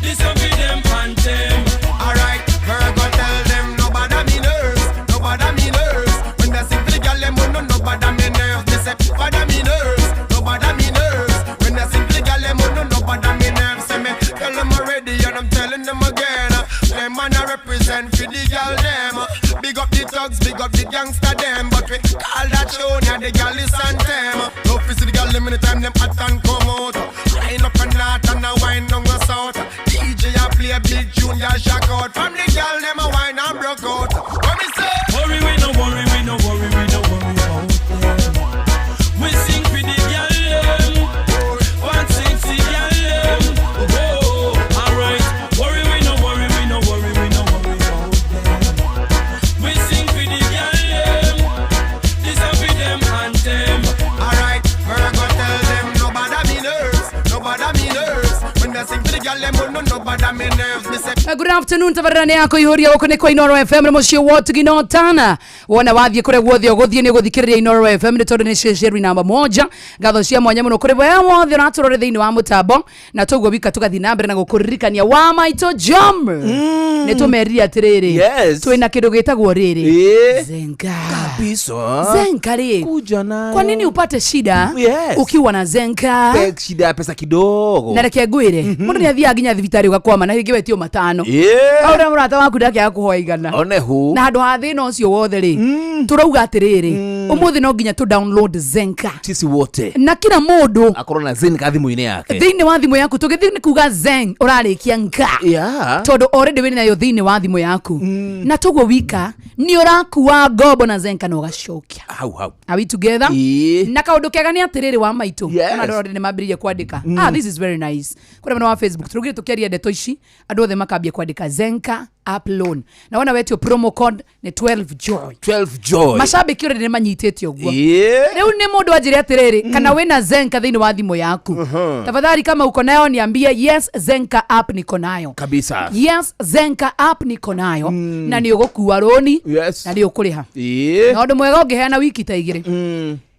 This a for them anthem. All right, Virgo tell them no bother me nerves, no bother me nerves. When they sing for the girl them, oh no, no bother me nerves. They say bother me nerves, no bother me nerves. When they sing for the girl them, oh no, no bother me nerves. Say me tell them already and I'm telling them again. Them man a represent for the girl them. Big up the thugs, big up the gangster them. But we call that show now the girl is anthem. Love to see the girl them in the time them hot and come out. Wine up and out and a wine down the south. DJ a play a big tune, y'all shock out. From the girl them a wine and broke out. What me say? Worry we no worry, we no worry, we no worry about them. We sing for the girl them. One sexy girl them. Oh, all right. Good afternoon tabarĩra nĩ yako ihũria gũkũ nĩ kwa Inoro FM nĩ mũciĩ wa Tana wona wathiĩ kũrĩa guothe ũgũthiĩ nĩ ũgũthikĩrĩria Inoro FM nĩ tondũ nĩ ceceri namba moja. Ngatho cia mwanya mũno kũrĩ we wothe ũratũrore thĩinĩ wa mũtambo na toguo wika tũgathiĩ na mbere na gũkũririkania wa maitũ jom nĩ tũmerire atĩrĩrĩ Yes. twĩna kĩndũ gĩtagwo rĩrĩ Eh. Zenka. Kabisa. Zenka rĩ Kuja nayo. kwa nini upate shida Yes. ukiwa na Zenka Shida ya pesa kidogo. Na reke ngwire mundu ni athiaga nginya thibitarĩ ũgakwama na rĩngĩ wetio matano. Yeah. Aũrĩa mũrata waku ndakĩaga kũhoya igana One hu. Na handũ ha thĩna ũcio wothe rĩ tũrauga atĩrĩrĩ ũmũthĩ no nginya tũ download Zenka Sisi wote. Na kila mũndũ Akorwo na Zenka thimũ-inĩ yake. Thĩinĩ wa thimũ yaku tũgĩthiĩ nĩ kuga Zen ũrarĩkia nka. Yeah. Tondũ already wĩ nayo thĩinĩ wa thimũ yaku na toguo wika nĩ ũrakua ngombo na Zenka na ũgacokia. Hau hau. Are we together? Ĩĩ. Na kaũndũ kega nĩ atĩrĩrĩ wa maitũ Yes. ona andũ already nĩ mambĩrĩirie kwandĩka. Ah, this is very nice. Kũrĩa mwena wa Facebook tũrugire tũkĩaria ndeto ici andũ othe makambia kwandĩka Zenka app loan na wona wetio promo code nĩ 12 joy. 12 joy. Macambĩki already nĩ manyitĩte ũguo. Ĩĩ. Rĩu nĩ mũndũ anjĩre atĩrĩrĩ kana wĩna Zenka thĩinĩ wa thimũ yaku tafadhali kama uko nayo niambie yes Zenka app niko nayo. Kabisa. Yes Zenka app niko nayo na nĩ ũgũkua rũni Yes. na nĩ ũkũrĩha. Ĩĩ. Na ũndũ mwega ũngĩheana wiki ta igĩrĩ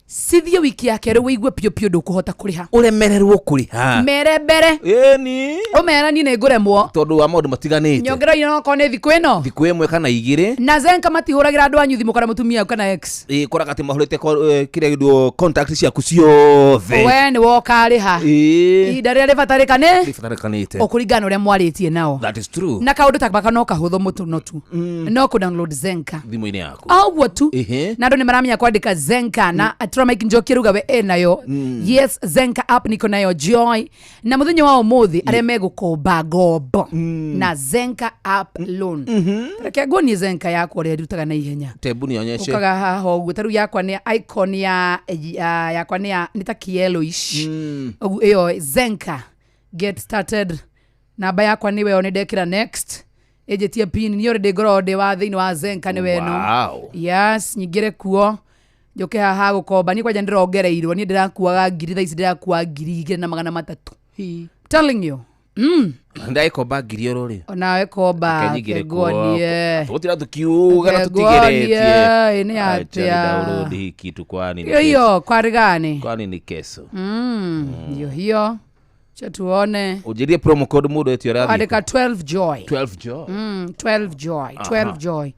cithiĩ wiki ya kerĩ wĩigue piũ piũ ndũkũhota kũrĩha. Ũremererwo kũrĩha. Mere mbere. Ĩni. Ũmera niĩ nĩ ngũremwo. Tondũ wa maũndũ matiganĩte. Nyongerera inya okorwo nĩ thikũ ĩno. Thikũ ĩmwe kana igĩrĩ. Na Zenka matihũragĩra andũ anyu thimũ kana mũtumia kana ex. Ĩĩ koraga atĩ mahũrĩte kĩrĩa gĩtwo contact ciaku ciothe. We nĩ wokarĩha. Ĩĩ. Ihinda rĩrĩa rĩbatarĩkane Rĩbatarĩkanĩte. ũkũringana na ũrĩa mwarĩtie nao. That is true. Na kaũndũ ta gaka no kahũthũ mũno tu no kũ download Zenka. Thimũ-inĩ yaku. O ũguo tu. Ĩhĩ. Na andũ nĩ maramenya kwandĩka Zenka na Mike Njoki ruga we enayo. Yes Zenka app niko nayo Joy. Na mũthenya wa ũmũthĩ arĩa megũkomba ngombo na Zenka app loan. Reke nguonie Zenka yakwa ũrĩa ĩrutaga na ihenya. Tebu nionyeshe. Ũkaga haha ũguo ta rĩu yakwa nĩ icon ya yakwa nĩ ya nĩ ta yellowish. Ũguo ĩyo Zenka get started. Namba yakwa nĩ weyo nĩ ndekĩra next. Ĩnjĩtie pin niĩ already ngoragwo ndĩ wa thĩinĩ wa Zenka nĩ weno. Wow. Yes nyingĩre kuo njoke haha gũkomba niĩ kwanja ndĩrongereirwo niĩ ndĩrakuaga ngiri thaa ici ndĩrakua 2300. Telling you. Ndagĩkomba ngiri oro rĩ. Onawe komba Kenyingĩre kuo. kenguonie. Tũgũtira tukiuga na Kenguonie, tũtigeretie. ĩ nĩ Acha atĩa. download hii kitu kwani ni Hiyo kesho. hiyo kwari gani? Kwani ni kesho. Hiyo hiyo. Cha tuone. Ũnjĩrie promo code mũndũ etio ũrathiĩ. Andĩka 12 joy. 12 joy. 12 joy. 12 joy.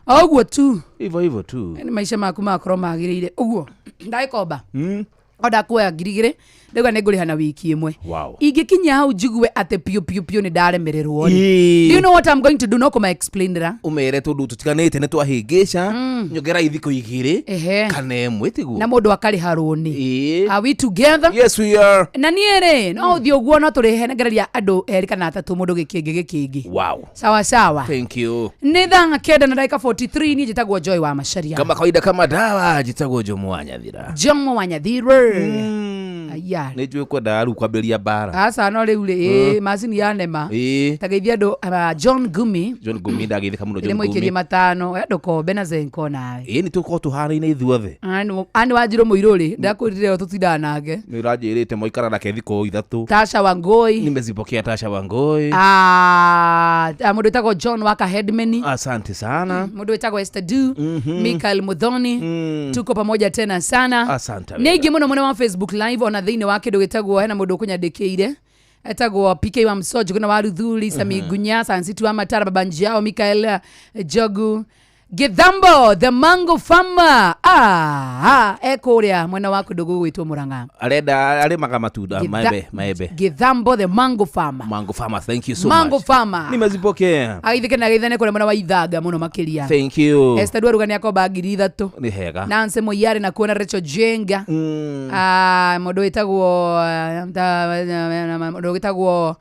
Ũguo tu. Hivyo hivyo tu. Nĩ maica maku makorwo magĩrĩire ũguo ndagĩkomba o ndakuoya 2000 ndauga nĩ ngũrĩha na wiki ĩmwe. Wow. Ingĩkinya hau njigue atĩ piũ piũ piũ nĩ ndaremererwo rĩ. Ĩĩ. Do you know what I'm going to do? No kũma explainĩra. Ũmere tondũ tũtiganĩte nĩ twahĩngĩca nyongerai thikũ igĩrĩ Ehe. kana ĩmwe tiguo. Na mũndũ akarĩha rũni. Ĩĩ. Are we together? Yes we are. Na niĩ rĩ no ũthiĩ ũguo no tũrĩhenengereria andũ erĩ kana atatũ mũndũ gĩkĩngĩ gĩkĩngĩ. Wow. Sawa sawa. Thank you. Nĩ thaa 9:43 niĩ njĩtagwo Joy wa Macharia. Kama kawaida kama dawa njĩtagwo Jomo wa Nyathira. Jomo wa Nyathira. Aya. Nĩ njũĩ kwenda rĩu kwambĩrĩria mbara. Aca no rĩu rĩ macini ya nema. Ĩĩ. Tageithia andũ John Gumi. John Gumi ndagĩthĩka mũno Nĩ John mũikĩrie Gumi. matano ndũkombe na Zenko nawe. Ĩĩ nĩ tũkorwo tũhanaine ithuothe. Ani Wanjirũ mũirũ rĩ ndakwĩrire tũtindaga nake. Nĩ ũranjĩrĩte mwaikara nake thikũ ithatũ. Tasha Wangoi. Nimezipokea Tasha Wangoi. Mũndũ wĩtagwo John Waka Headman. Asante sana. Mũndũ wĩtagwo Esther Du. Michael Muthoni. Tuko pamoja tena sana. Asante. Nĩ aingĩ mũno mwena wa Facebook live ona thĩinĩ wa kĩndũ gĩtagwo hena mũndũ ũkũnyandĩkĩire etagwo PK wa Msojo kuna wa Ruthuri Sami Gunya Sansitu wa Matara Baba Njao Michael Jogu Githambo the mango farmer ekũrĩa mwena wa kũndũ gũgwĩtwo Murang'a. Arenda arĩmaga matunda maembe maembe. Githambo the mango farmer. Mango farmer, thank you so mango much. Farmer. Nimezipokea. Agithike na githane kũrĩa mwena wa Ithanga mũno makĩria. Thank you. Esther Dwaruga nĩ akomba 3000. Nĩ hega. Nancy Moyare na kuona Rachel Jenga. Mũndũ wĩtagwo mũndũ wĩtagwo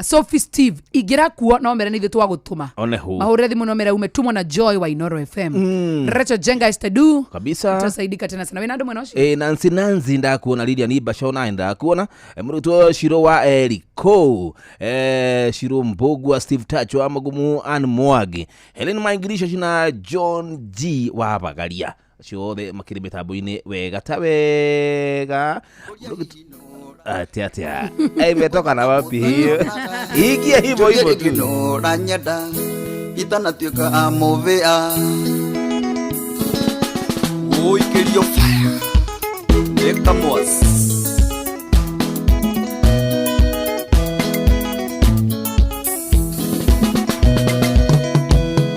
Sophie Steve ingĩra kuo no mere nĩ ithuĩ twagũtũma. One hu. Mahũrĩre thimũ no mere ume tumwo na Joy wa Inoro FM. Rachel Jenga Esther Du Kabisa. tutasaidika tena sana. Wĩna andũ mwena ũcio? Nancy Nancy ndakuona Lilian Ibasho naye ndakuona mũrutwo Shiro wa Eriko Shiro Mbogwa Steve Touch wa Magumu Ann Mwagi Helen Maingirisho na John G wa Bagaria acio othe makĩrĩ mĩtambo-inĩ wega ta wega. Atia atia. Eh, imetoka na wapi hiyo? Ingia hivyo hivyo tu. Nũranyenda itanatuĩka amũvĩa gũikĩrio fire nĩ kamwas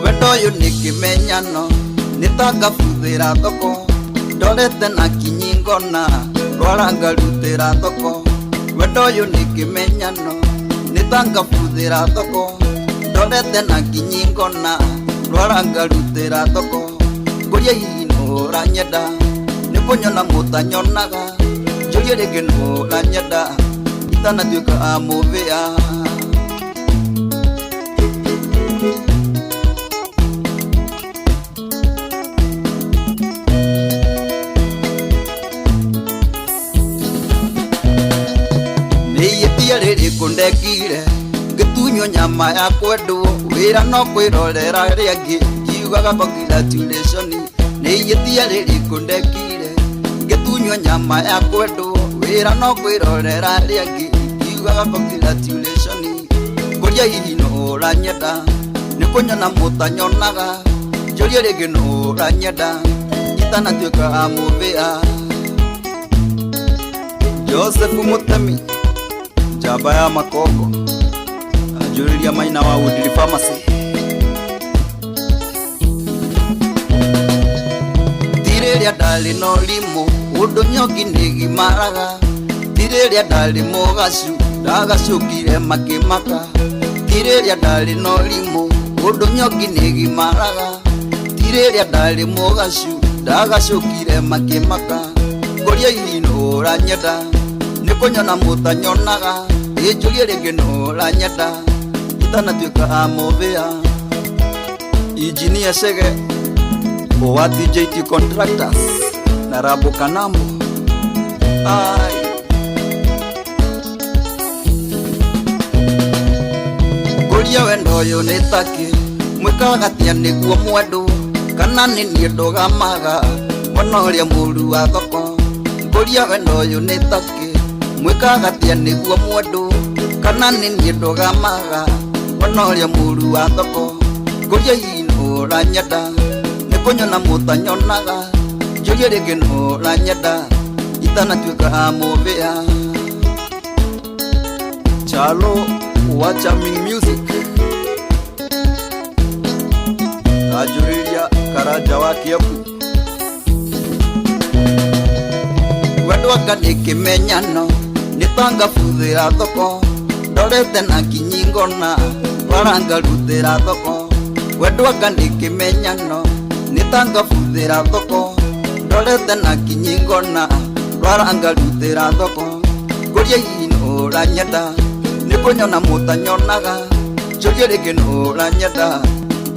wendo ũyũ nĩ kĩmenyano nĩ ta ngabuthĩra thoko ndorete na kinyi ngona rwara ngarutĩra thoko wendo ũyũ nĩ kĩmenyano nĩ ta ngabuthĩra thoko ndorete na kinyi ngona rwara ngarutĩra thoko ngũria hihi nũranyenda nĩ kũnyona mũtanyonaga njũrie rĩngĩ nũranyenda itanatuĩka amũvĩa. Nĩihĩtia rĩrĩkũ ndekire ngĩtunywo nyama ya kwendwo wĩra no kwĩrorera rĩangĩ ngiugaga congratulation. Nĩihĩtia rĩrĩkũ ndekire ngĩtunywo nyama ya kwendwo wĩra no kwĩrorera rĩangĩ ngiugaga congratulation. Ngũria hihi nũranyenda nĩ kũnyona mũtanyonaga njũrie rĩngĩ nũranyenda itanatuĩka amũvĩa. Joseph Mutemi njamba ya makongo anjũrĩria maina wa Woodley Pharmacy. Ti rĩrĩa ndarĩ na ũrimũ ũndũ nyongi nĩgimaraga ti rĩrĩa ndarĩ mũgacu ndagacũkire makĩmaka ti rĩrĩa ndarĩ na ũrimũ ũndũ nyongi nĩgimaraga ti rĩrĩa ndarĩ mũgacu ndagacũkire makĩmaka ngũria hihi nũranyenda nĩ kũnyona mũtanyonaga ĩnjũrie rĩngĩ nũranyenda itanatuĩka amũvĩa. Injinia Chege wa TJT Contractors na Rabo Kanambo. Ai ngũria wendo ũyũ nĩ takĩ mwĩkaga atĩa nĩguo mwendwo kana nĩ niĩ ndũgamaga mwena ũrĩa mũru wa thoko ngũria wendo ũyũ nĩ takĩ mwĩkaga atĩa nĩguo mwendwo kana nĩ niĩ ndũgamaga mwena ũrĩa mũru wa thoko ngũria hihi nũranyenda nĩ kũnyona mũtanyonaga njũrie rĩngĩ nũranyenda itanatuĩka amũvĩa. Chalo wa Charming Music anjũrĩria Karanja wa Kiambu. Wendo anga nĩ kĩmenyano nĩ ta ngabuthĩra thoko ndorete na kinyi ngona rwara ngarutĩra thoko wendo anga nĩ kĩmenyano nĩ ta ngabuthĩra thoko ndorete na kinyi ngona rwara ngarutĩra thoko ngũria hihi nũranyenda nĩ kũnyona mũtanyonaga njũrie rĩngĩ nũranyenda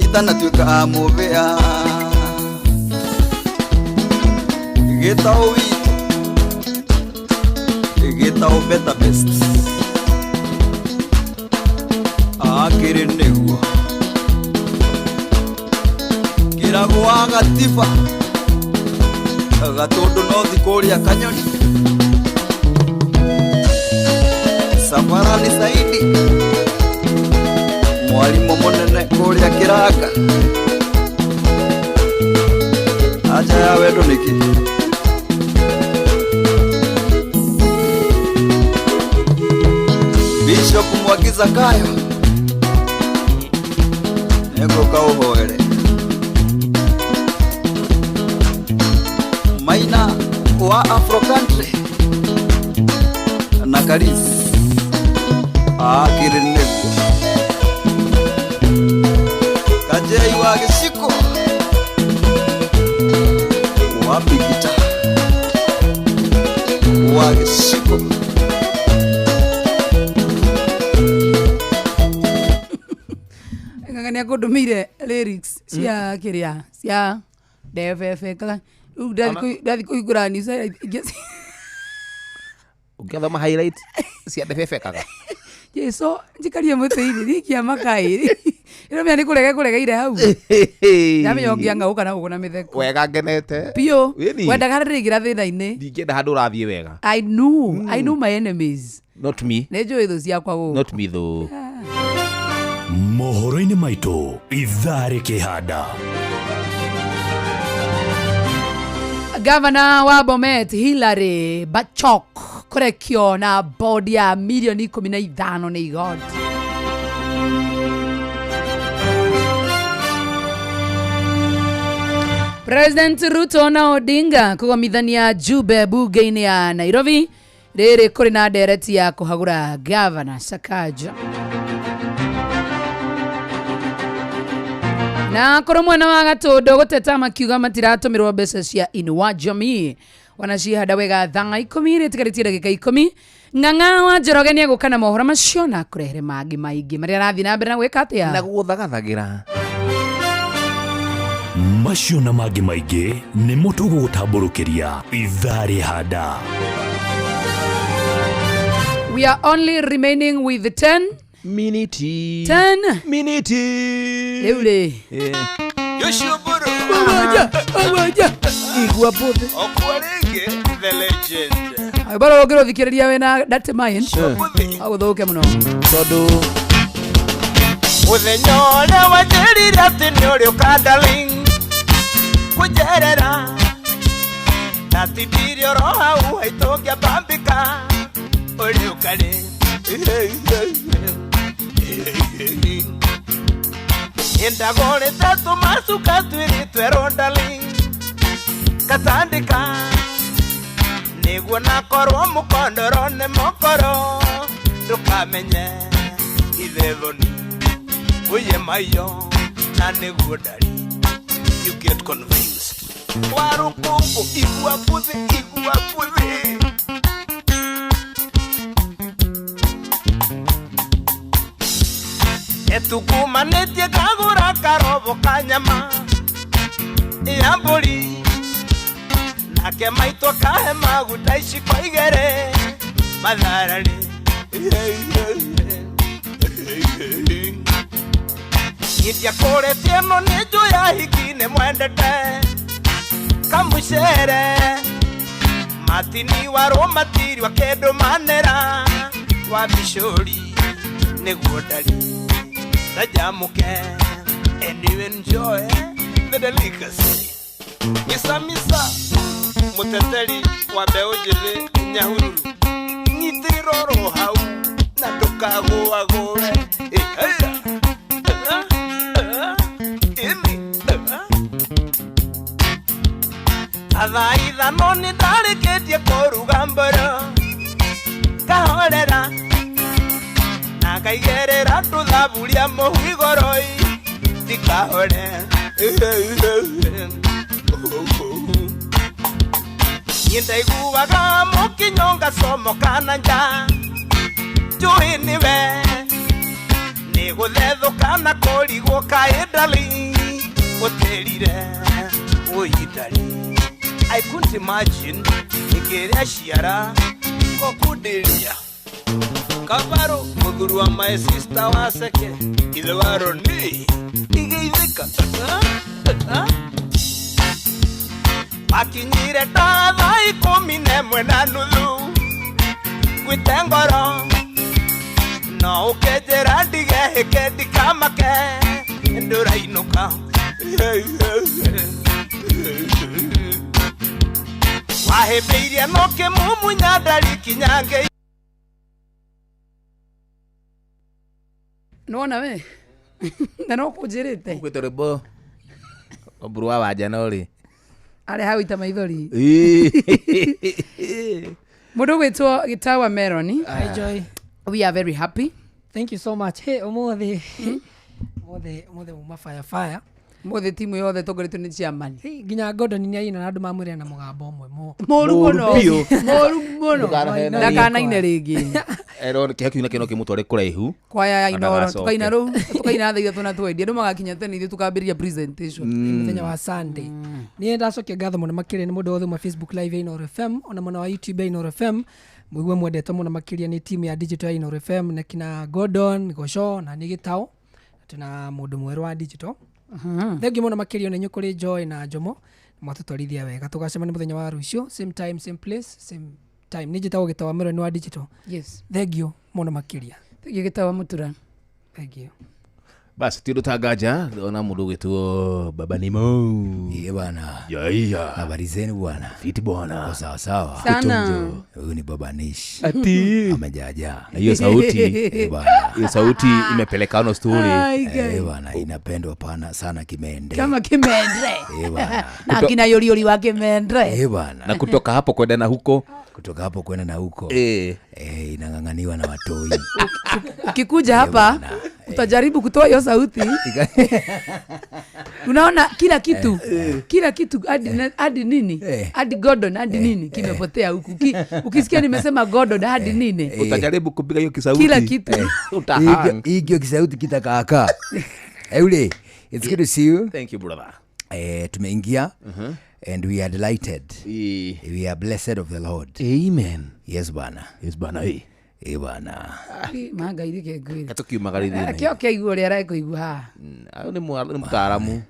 itanatuĩka amũvĩa. Gĩtaũ witũ gĩtaũ better best akĩrĩ nĩguo kĩragũ wa gatiba gatũndũ nothi kũrĩa kanyoni Safarani Saidi mwarimũ mũnene kũrĩa kĩranga aja ya wendo nĩkĩ. Bishop Mwangi Zakayo nĩngũka ũhoere Maina wa Afro Country na Karis akĩrĩ nĩguo Kajei wa Gĩciko wa Bigita wa Gĩciko. Ng'ang'a nĩakũndũmĩire lyrics cia kĩrĩa cia ndebebe kaga rĩu ndathi kũhingũra news ingĩ Ũngĩathoma highlight cia ndebebe kaga Jesu njikarie mũtĩ-inĩ rikia makaĩ. Ĩno mĩa nĩ kũrege kũregeire hau. Ndamenya ũngĩang'aũka na gũkũ na mĩtheko. Wega ngenete. Biũ. Ĩni. Wendaga rĩrĩingĩra thĩna-inĩ. Ndingĩenda handũ ũrathiĩ wega. I know my enemies. Not me. Nĩ njũĩ thũ ciakwa gũkũ. Not me though. Mohoro-inĩ maitũ ithaa rĩkĩhanda. Gavana wa Bomet Hillary Bachok kũrekio na bodi ya milioni 15 nĩ igoti. President Ruto na Odinga kũgomithania Jube bunge-inĩ ya Nairobi rĩrĩ kũrĩ na ndereti ya kũhagũra Gavana Sakaja. Na kũrĩ mwena wa Gatũndũ gũteta makiuga matiratũmĩrwo mbeca cia Inua Jamii wanacihanda wega thaa 10 rĩtigarĩtie ndagĩka 10. Ng'ang'a wa Njoroge nĩegũka na mohoro macio na kũrehere mangĩ maingĩ marĩa arathiĩ na mbere na gwĩka atĩa na gũgũthagathagĩra. Macio na mangĩ maingĩ nĩmo tũgũgũtambũrũkĩria ithaa rĩhanda. We are only remaining with 10 minutes. 10 minutes. Rĩu rĩ. Igua bũthĩ. Okwa rĩngĩ the legend. Bora ũngĩrũthikĩrĩria wĩna dirty mind. Agũthũke mũno. Tondũ mũthenya ũrĩa wanjĩrire atĩ nĩ ũrĩũka darling kũnjerera ndatindirie oro hau haitũ ngĩambambĩka ũrĩũka rĩ. Ndagũrĩte tũmacuka twĩrĩ twerũ darling gatandĩka nĩguo nakorwo mũkondoro nĩ mũkoro ndũkamenye ithethoni uye mayo na nĩguo ndari. You get convinced. Warũkũngũ igua bũthĩ igua bũthĩ. Etukumanĩtie kagũra karobo ka nyama ya mbũri nake maitũ kahe maguta iciko igĩrĩ mathararĩ. Ndiakũrĩtie ĩno nĩ njũĩ ya hiki nĩ mwendete kamũcere matini warũ matirua kĩndũ manĩra wa micũri nĩguo ndari tajamuke and you enjoy the delicacy. Misa misa muteteri wa mbeũ njĩthĩ Nyahururu nyitĩrĩra oro hau na ndũkagũagũe. Thaa ithano nĩ ndarĩkĩtie kũruga mboro kahorera na ngaigĩrĩra tũthaburia mũhu igũrũ tikahore. Niĩ ndaiguaga mũkinyo ngacomoka na nja njũĩ nĩwe nĩ gũthethũka na kũrigwo kaĩ ndari gũtĩrire ũi ndari. I couldn't imagine ngĩrĩa ciara kokundĩria Kabaro mũthuri wa my sister wa seke ithe wa Roni igeithĩka makinyire ta thaa 11:30 gwĩte ngoro no ũkĩnjĩra ndigehĩke ndikamake ndũrainũka. Wahĩmbĩirie no kĩmumunya ndari kinyange. Nĩwona we na no kũnjĩrĩte Ũgwĩte rwĩmbo mburu wa wanja no rĩ arĩ hau ita maithori. Mũndũ ũgwĩtwo Gĩtawa Meroni. Hi Joy. We are very happy. Thank you so much. Hey, ũmũthĩ ũmũthĩ uma fire fire. Mũthĩ timu yothe tongoretio nĩ chairman. Nginya Gordon nĩ aina na andũ mamwĩre na mũgambo ũmwe mũru mũno mũru mũno ndakanaine rĩngĩ. Ero kĩheo kĩu nakĩo no kĩmũtware kũraihu kwaya ya Inoro tukaina rĩu tukaina thaa 3 na twendi andũ magakinya tene ithuĩ tukambĩrĩria presentation mũthenya wa Sunday. Niĩ ndacokia ngatho mũno makĩria nĩ mũndũ wothe uma Facebook live ya Inoro FM ona mwena wa YouTube ya Inoro FM mũigue mwendetwo mũno makĩria nĩ timu ya digital ya Inoro FM na kina Gordon Gosho na nĩ Gĩtaũ Twĩna mũndũ mwerũ wa digital. Thengiũ mũno makĩria nĩ kũrĩ Joy na Njomo, mwatũtwarithia wega. Tũgacemania mũthenya wa rũciũ, same time, same place, same time. Nĩ njĩtagwo Gĩtawa Mũrani wa digital. Yes. Thengiũ mũno makĩria. Thengiũ Gĩtawa Mũtura. Thengiũ. Basi ti ũndũ tanganja ona mũndũ ũgĩtwo Baba Nimo. Iye bwana. Yaiya. Habari zenu bwana. Fiti bwana. Sawa sawa. Sana. Huyu ni Baba Nish. Ati. Amejaja. Na hiyo sauti. Eh, bwana. Hiyo sauti imepelekana story. Ai, guy. Eh, bwana inapendwa pana sana kimende. Kama kimendre. Eh, bwana. Na akina yoriori wa kimendre. Eh, bwana. Na kutoka hapo kwenda na huko. Kutoka hapo kwenda na huko. Eh. Eh, inang'ang'aniwa na watoi. Ukikuja hapa utajaribu kutoa hiyo sauti. Unaona kila kitu, kila kitu hadi nini, hadi Gordon, hadi nini kimepotea huku. Ukisikia nimesema Gordon hadi nini, Utajaribu kupiga hiyo kisauti. Kila kitu. Utahang. Hikyo kisauti kitakaakaa. Eule, it's good to see you. Thank you brother. Tumeingia and we are delighted. We are blessed of the Lord. Amen. Yes bwana. Yes bwana. Eh bwana. Mangairike ngwire. Gatukiumagarithia. Kĩo kĩaigua ũrĩa arekũigua haha. Ayo nĩ mũtaaramu.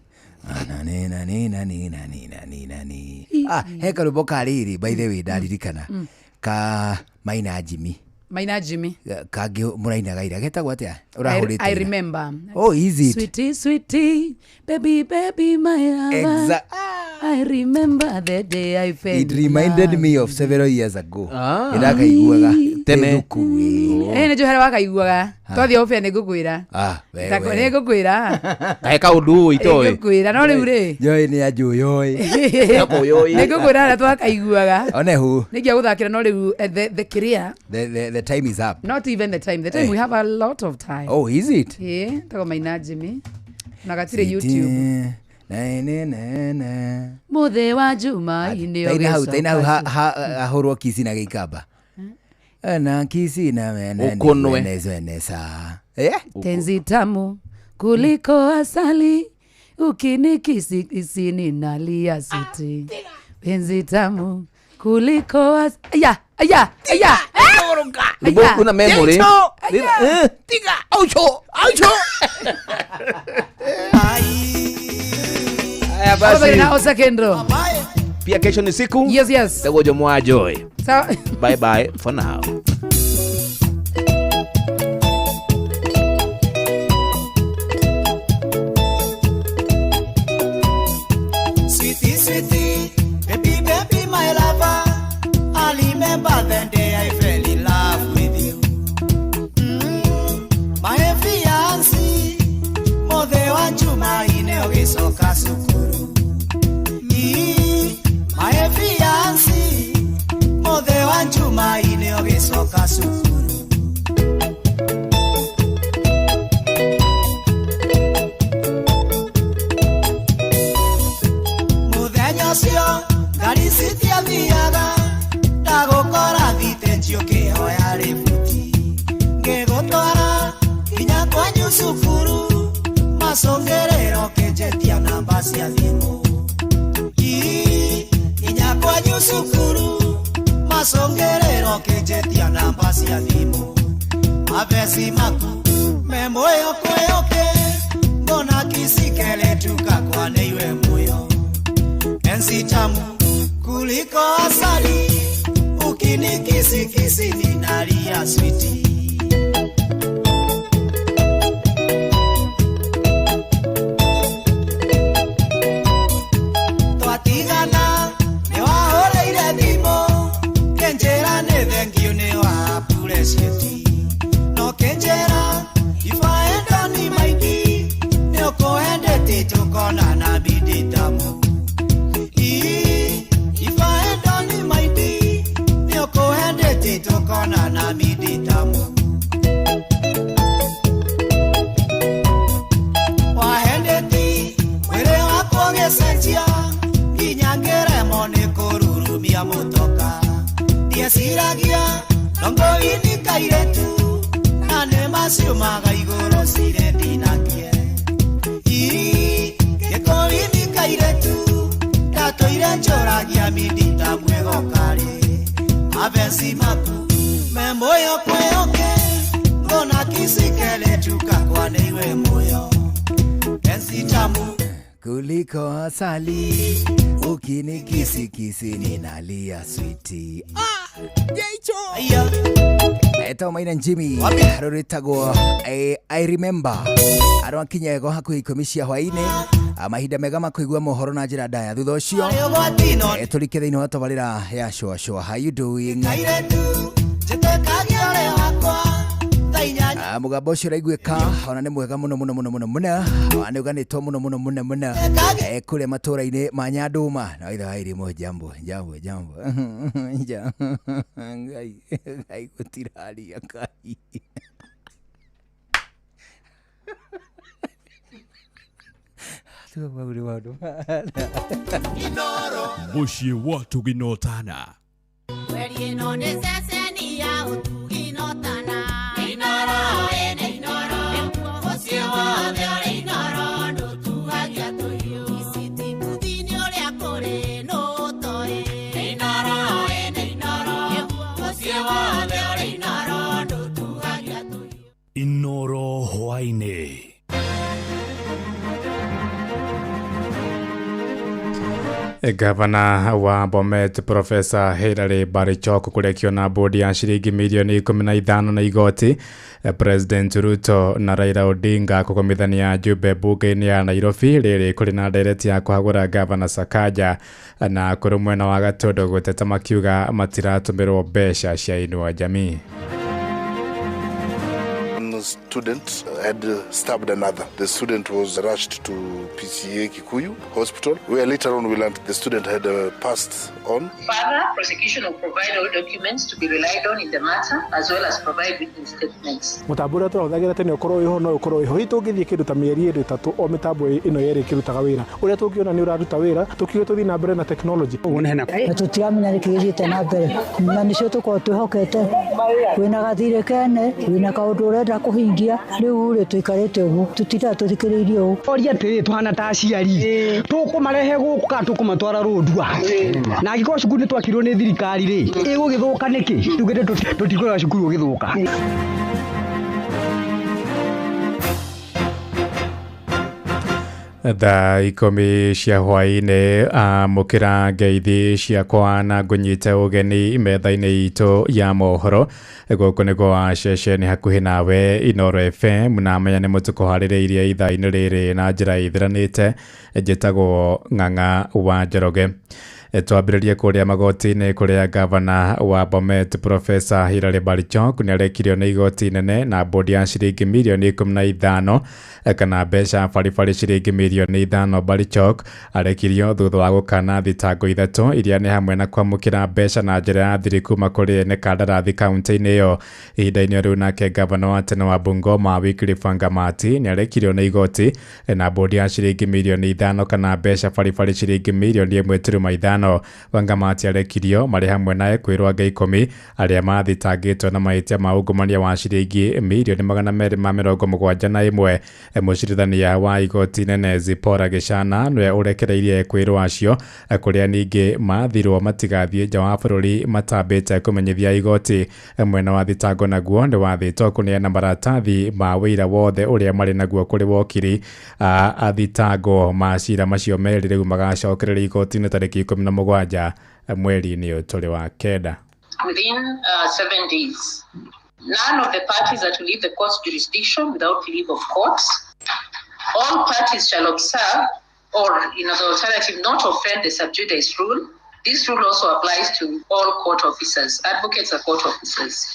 Nani nani nani nani nani nani. Ah, he karwĩmbo ka rĩrĩ by the way ndaririkana. Ka Maina Jimmy. Maina Jimmy. Kangĩ mũrainaga ira getagwo atĩa? Ũrahũrĩte I ira. remember. Oh, is it? Sweetie, sweetie, baby, baby, my lover. I remember the day I fell It in reminded love. me of several years ago. Ah. Ndakaiguaga Tene. thukuru ĩ. Eh, nĩ njohera wakaiguaga. Twathiĩ ofia nĩ ngũkwĩra. Ah, wewe. Nĩ ngũkwĩra. Kahe kaũndũ ũũ itoĩ. Ngũkwĩra no rĩu rĩ. Joy nĩ anjũyũĩ. Nĩ ngũkwĩra harĩa twakaiguaga. One hu. Nĩ ngia gũthakĩra no rĩu the career. The time is up. Not even the time. The time we have a lot of time. Oh, is it? Ĩĩ, tagwo Maina Jimmy. Na gatirĩ YouTube. Na na na na. Mũthĩ wa Jumaine Taina hau, taina hau ũgĩcoka ahũrwo kisi na gĩikamba. Na kisi na wena ni Ũkũnwe. wenezwenesa. Eh? Tenzi tamu kuliko asali, ukinikisi isini nalia siti. Penzi tamu kuliko as aya aya aya. Rwĩmbo rwĩna memory. Aya. Tiga. Aucho. Aucho. Haya basi. Na Osa Kendro. Pia kesho ni siku. Yes, yes. Tagojo mwa Joy. Sawa. Bye bye for now. Sweetie, sweetie, baby, baby, my lover. I remember the day I fell in love with you. My fiancé, mothe wa Jumaine ũgĩcoka cukuru. My fiancé, mothe wa Jumaine ũgĩcoka cukuru. Mũthenya ũcio ngari citiathiaga, ndagũkora thitĩnji ũkĩhoya rĩbuti. Ngĩgũtwara nginya kwanyu cukuru, macũngĩrĩro ũkĩnjĩtia namba cia thimũ. Nginya kwanyu cukuru, macũngĩrĩro ũkĩnjĩtia namba cia thimũ. Mabeci maku me muoyo kwĩyũkĩ, mbona kisikeletuka kwa nĩiwe muoyo. Penzi tamu kuliko asali, ukinikisikisi ninalia switi. Twatigana nĩ wahũrĩire thimũ, kĩnjĩra nĩ thengiũ nĩ wa appreciate. No kĩnjĩra ibaenda ni maingĩ, nĩ ũkũendete tũkonana bidi tamu. Tokona na miditamu. Wahendeti mwĩrĩ wakwa ũgĩcenjia, nginya ngĩremwo nĩ kũrurumia mũtoka. Ndieciragia ndongo-inĩ kairĩtu, na nĩ maciumaga igũrũ cirĩ ndinakie. Gĩkũinĩ kairĩtu, ndatũire njũragia minditamu ĩgoka rĩ. Mabeci maku me muoyo kwĩyũkĩ, ngona Ici keletu kakwa nĩiwe muoyo Penzi tamu kuliko asali ukinikisikisi ninalia switi. Etagwo Maina Njimi rũrĩtagwo I remember arwakinya ego hakuhĩ 10 cia hwaĩ-inĩ, mahinda mega ma kũigua mohoro na njĩra ndaya. Thutha ũcio tũrike thĩinĩ wa tabarĩra ya shua shua. How you doing? Njĩtĩkagia ũrĩ wakwa thaa inyanya. Mũgambo ũcio ũraiguĩka ona nĩ mwega mũno mũno mũno mũno mũno, nĩ ũganĩtwo mũno mũno mũno mũno kũrĩa matũra-inĩ ma Nyandũma na waitha wa irĩmo. Jambo jambo jambo. Ngai Ngai gũtiraria Ngai. Tiga mau nĩ maũndũ Mũciĩ wa Tũginotana. Mweri ĩno nĩ ceceni ya ũtugi notana. Inooro ĩnĩ Inooro, mũciĩ wothe ũrĩ Inooro, ndũtuhagia tũhiũ. Ici mbuthi-inĩ ũrĩa kũrĩ nũtoĩ. Inooro ĩnĩ Inooro, mũciĩ wothe ũrĩ Inooro, ndũtuhagia tũhiũ. Inoro hwaĩ-inĩ. Gavana wa Bomet Professor Hilary Barchok kũrekio na bodi ya ciringi mirioni 15 na igoti. President Ruto na Raila Odinga kũgomithania njumbe bunge-inĩ ya Nairobi rĩrĩ kũrĩ na ndereti ya kũhagũra Gavana Sakaja, na kũrĩ mwena wa Gatũndũ gũteta makiuga matiratũmĩrwo mbeca cia Inua Jamii. Student had stabbed another. The student was rushed to PCA Kikuyu Hospital, where later on we learned the student had passed on. Further, prosecution will provide all documents to be relied on in the matter, as well as provide written statements. Mũtambo ũrĩa tũrahũthagĩra tene ũkorwo wĩho no ũkorwo wĩho. Hihi tũngĩthiĩ kĩndũ ta mĩeri ĩrĩ ĩtatũ o mĩtambo ĩno yerĩ ĩkĩrutaga wĩra, ũrĩa tũngĩona nĩ ũraruta wĩra, tũkiuge tũthiĩ na mbere na tekinoronjĩ. Na tũtiramenya nĩkĩ gĩthiĩte na mbere, na nĩcio tũkorwo twĩhokete. Wĩna gathirĩ kene, wĩna kaũndũ ũrenda kũhingia, rĩu rĩ tũikarĩte ũguo, tũtindaga tũthikĩrĩirie ũũ. Oria atĩrĩ, tũhana ta aciari tũkũmarehe gũkũ kana tũkũmatwara rũndua? Na angĩkorwo cukuru nĩ twakirwo nĩ thirikari rĩ, ĩgũgĩthũka nĩkĩ? Tugĩte tũtikũrora cukuru ũgĩthũka. Thaa 10 cia hwaĩ-inĩ, amũkĩra ngeithi ciakwa na ngũnyite ũgeni metha-inĩ itũ ya mohoro. Gũkũ nĩ gwa ceceni hakuhĩ nawe Inooro FM, na menya nĩ mũtũkũharĩrĩirie ithaa-inĩ rĩrĩ na njĩra ĩthiranĩte. Njĩtagwo Ng'ang'a wa Njoroge. Twambĩrĩrie kũrĩa magoti-inĩ kũrĩa gavana wa Bomet Professor Hilary Barchok nĩarekirio nĩ igoti inene na bodi ya ciringi mirioni 15 kana mbeca baribari ciringi mirioni 5. Barchok arekirio thutha wa gũkana thitango 3 iria nĩ hamwe na kwamũkĩra mbeca na njĩra ya thiri kuma kũrĩ ene kandarathi kaunti-inĩ ĩyo. Ihinda-inĩ rĩu nake gavana wa tene wa Bungoma Wycliffe Wangamati nĩarekirio nĩ igoti na bodi ya ciringi mirioni 5 kana mbeca baribari ciringi mirioni 1.5. Wangamati arekirio marĩ hamwe na ekwĩrwo angĩ 10 arĩa mathitangĩtwo na mahĩtia ma ungumania wa ciringi mirioni 271. Mũcirithania wa igoti nene Zipporah Gĩchana nĩwe ũrekereirie ekwĩrwo acio, kũrĩa ningĩ mathirwo matigathiĩ nja wa bũrũri matambĩte kũmenyithia igoti. Mwena wa thitango naguo nĩ wathĩtwo kũneana maratathi ma wĩira wothe ũrĩa marĩ naguo kũrĩ wokiri. Athitango ma cira macio merĩ rĩu magacokereria igoti-inĩ tarĩki 17 mweri-inĩ ũyũ tũrĩ wa 9. Within 7 days, none of the parties are to leave the court's jurisdiction without leave of court. All parties shall observe, or in the alternative, not offend the sub judice rule. This rule also applies to all court officers. Advocates are court officers.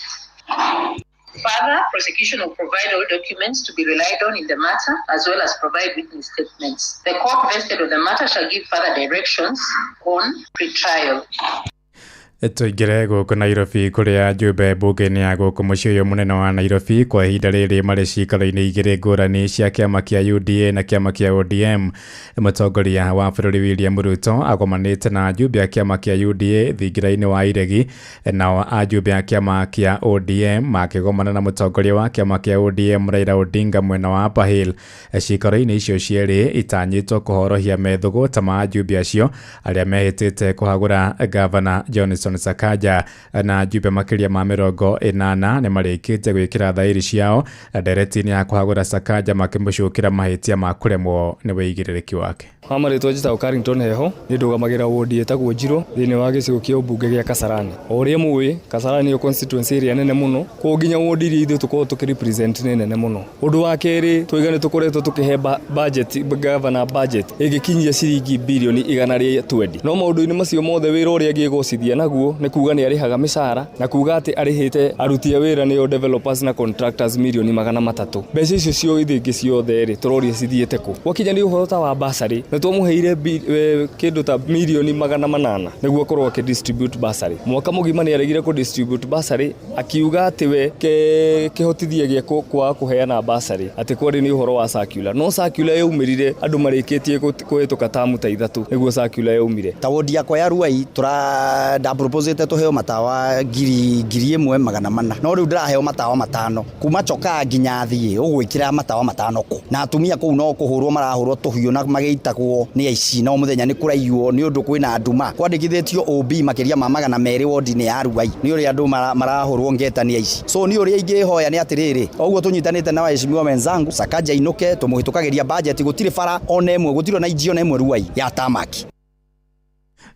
Further, prosecution will provide all documents to be relied on in the matter, as well as provide written statements. The court vested on the matter shall give further directions on pre-trial. Tũingĩre gũkũ Nairobi kũrĩa njumbe mbunge-inĩ ya gũkũ mũciĩ ũyũ mũnene wa Nairobi kwa ihinda rĩrĩ marĩ ciikaro-inĩ igĩrĩ ngũrani cia kĩama kĩa UDA na kĩama kĩa ODM. Mũtongoria wa bũrũri William Ruto agomanĩte na ajumbe a kĩama kĩa UDA thingira-inĩ wa Iregi, nao ajumbe a kĩama kĩa ODM makĩgomana na mũtongoria wa kĩama kĩa ODM Raila Odinga mwena wa Upper Hill. Ciikaro-inĩ icio cierĩ itanyĩtwo kũhorohia methũgũ ta ma ajumbe acio arĩa mehĩtĩte kũhagũra Gavana Johnson Johnson Sakaja na njumbe makĩria ma 80 nĩ marĩkĩtie gwĩkĩra thaĩri ciao ndereti-inĩ ya kũhagũra Sakaja makĩmũcukĩra mahĩtia ma kũremwo nĩ wĩigĩrĩrĩki wake. Ha marĩtwa njĩtagwo Carrington Heho, nĩ ndũgamagĩra wodi ĩtagwo Njirũ thĩinĩ wa gĩcigo kĩa ũmbunge gĩa Kasarani. O ũrĩa mũĩ, Kasarani nĩyo constituency ĩrĩa nene mũno, koguo nginya wodi iria ithuĩ tũkoragwo tũkĩ represent nĩ nene mũno. Ũndũ wa kerĩ, twaiga nĩ tũkoretwo tũkĩhe budget, governor budget ĩngĩkinyia ciringi birioni 120. No maũndũ-inĩ macio mothe wĩra ũrĩa angĩgocithia naguo nĩ kuga nĩ arĩhaga mĩcara na kuga atĩ arĩhĩte aruti a wĩra nĩo developers na contractors mirioni 300. Mbeca icio ciothe ingĩ ciothe rĩ, tũroria cithiĩte kũ? Gwakinya nĩ ũhoro ta wa bursary, nĩ twamũheire kĩndũ ta mirioni 800 nĩguo akorwo akĩ distribute bursary. Mwaka mũgima nĩ aregire kũ distribute bursary, akiuga atĩ we kĩhotithia gĩa kwaga kũheana bursary atĩ kwarĩ nĩ ũhoro wa circular. No circular yaumĩrire andũ marĩkĩtie kũhĩtũka tamu ta 3 nĩguo circular yaumire. Ta wodi yakwa ya Ruai ndaproposete tũheo matawa 1400, no rĩu ndĩraheo matawa 5 kuma Chokaa nginya thiĩ ũgwĩkĩra matawa 5 kũ, na atumia kũu no kũhũrwo marahũrwo tũhiũ na magĩitagwo nĩ aici, no mũthenya nĩ kũraiywo nĩ ũndũ kwĩna nduma. Kwandĩkithĩtio OB makĩria ma 200 wodi-inĩ ya Ruai nĩ ũrĩa andũ marahũrwo ngeta nĩ aici. So nĩ ũrĩa ingĩhoya nĩ atĩrĩrĩ, o ũguo tũnyitanĩte na waheshimiwa wenzangu, Sakaja inũke, tũmũhĩtũkagĩria budget, gũtirĩ bara ona ĩmwe, gũtirĩ ona inji ona ĩmwe Ruai ya tamaki.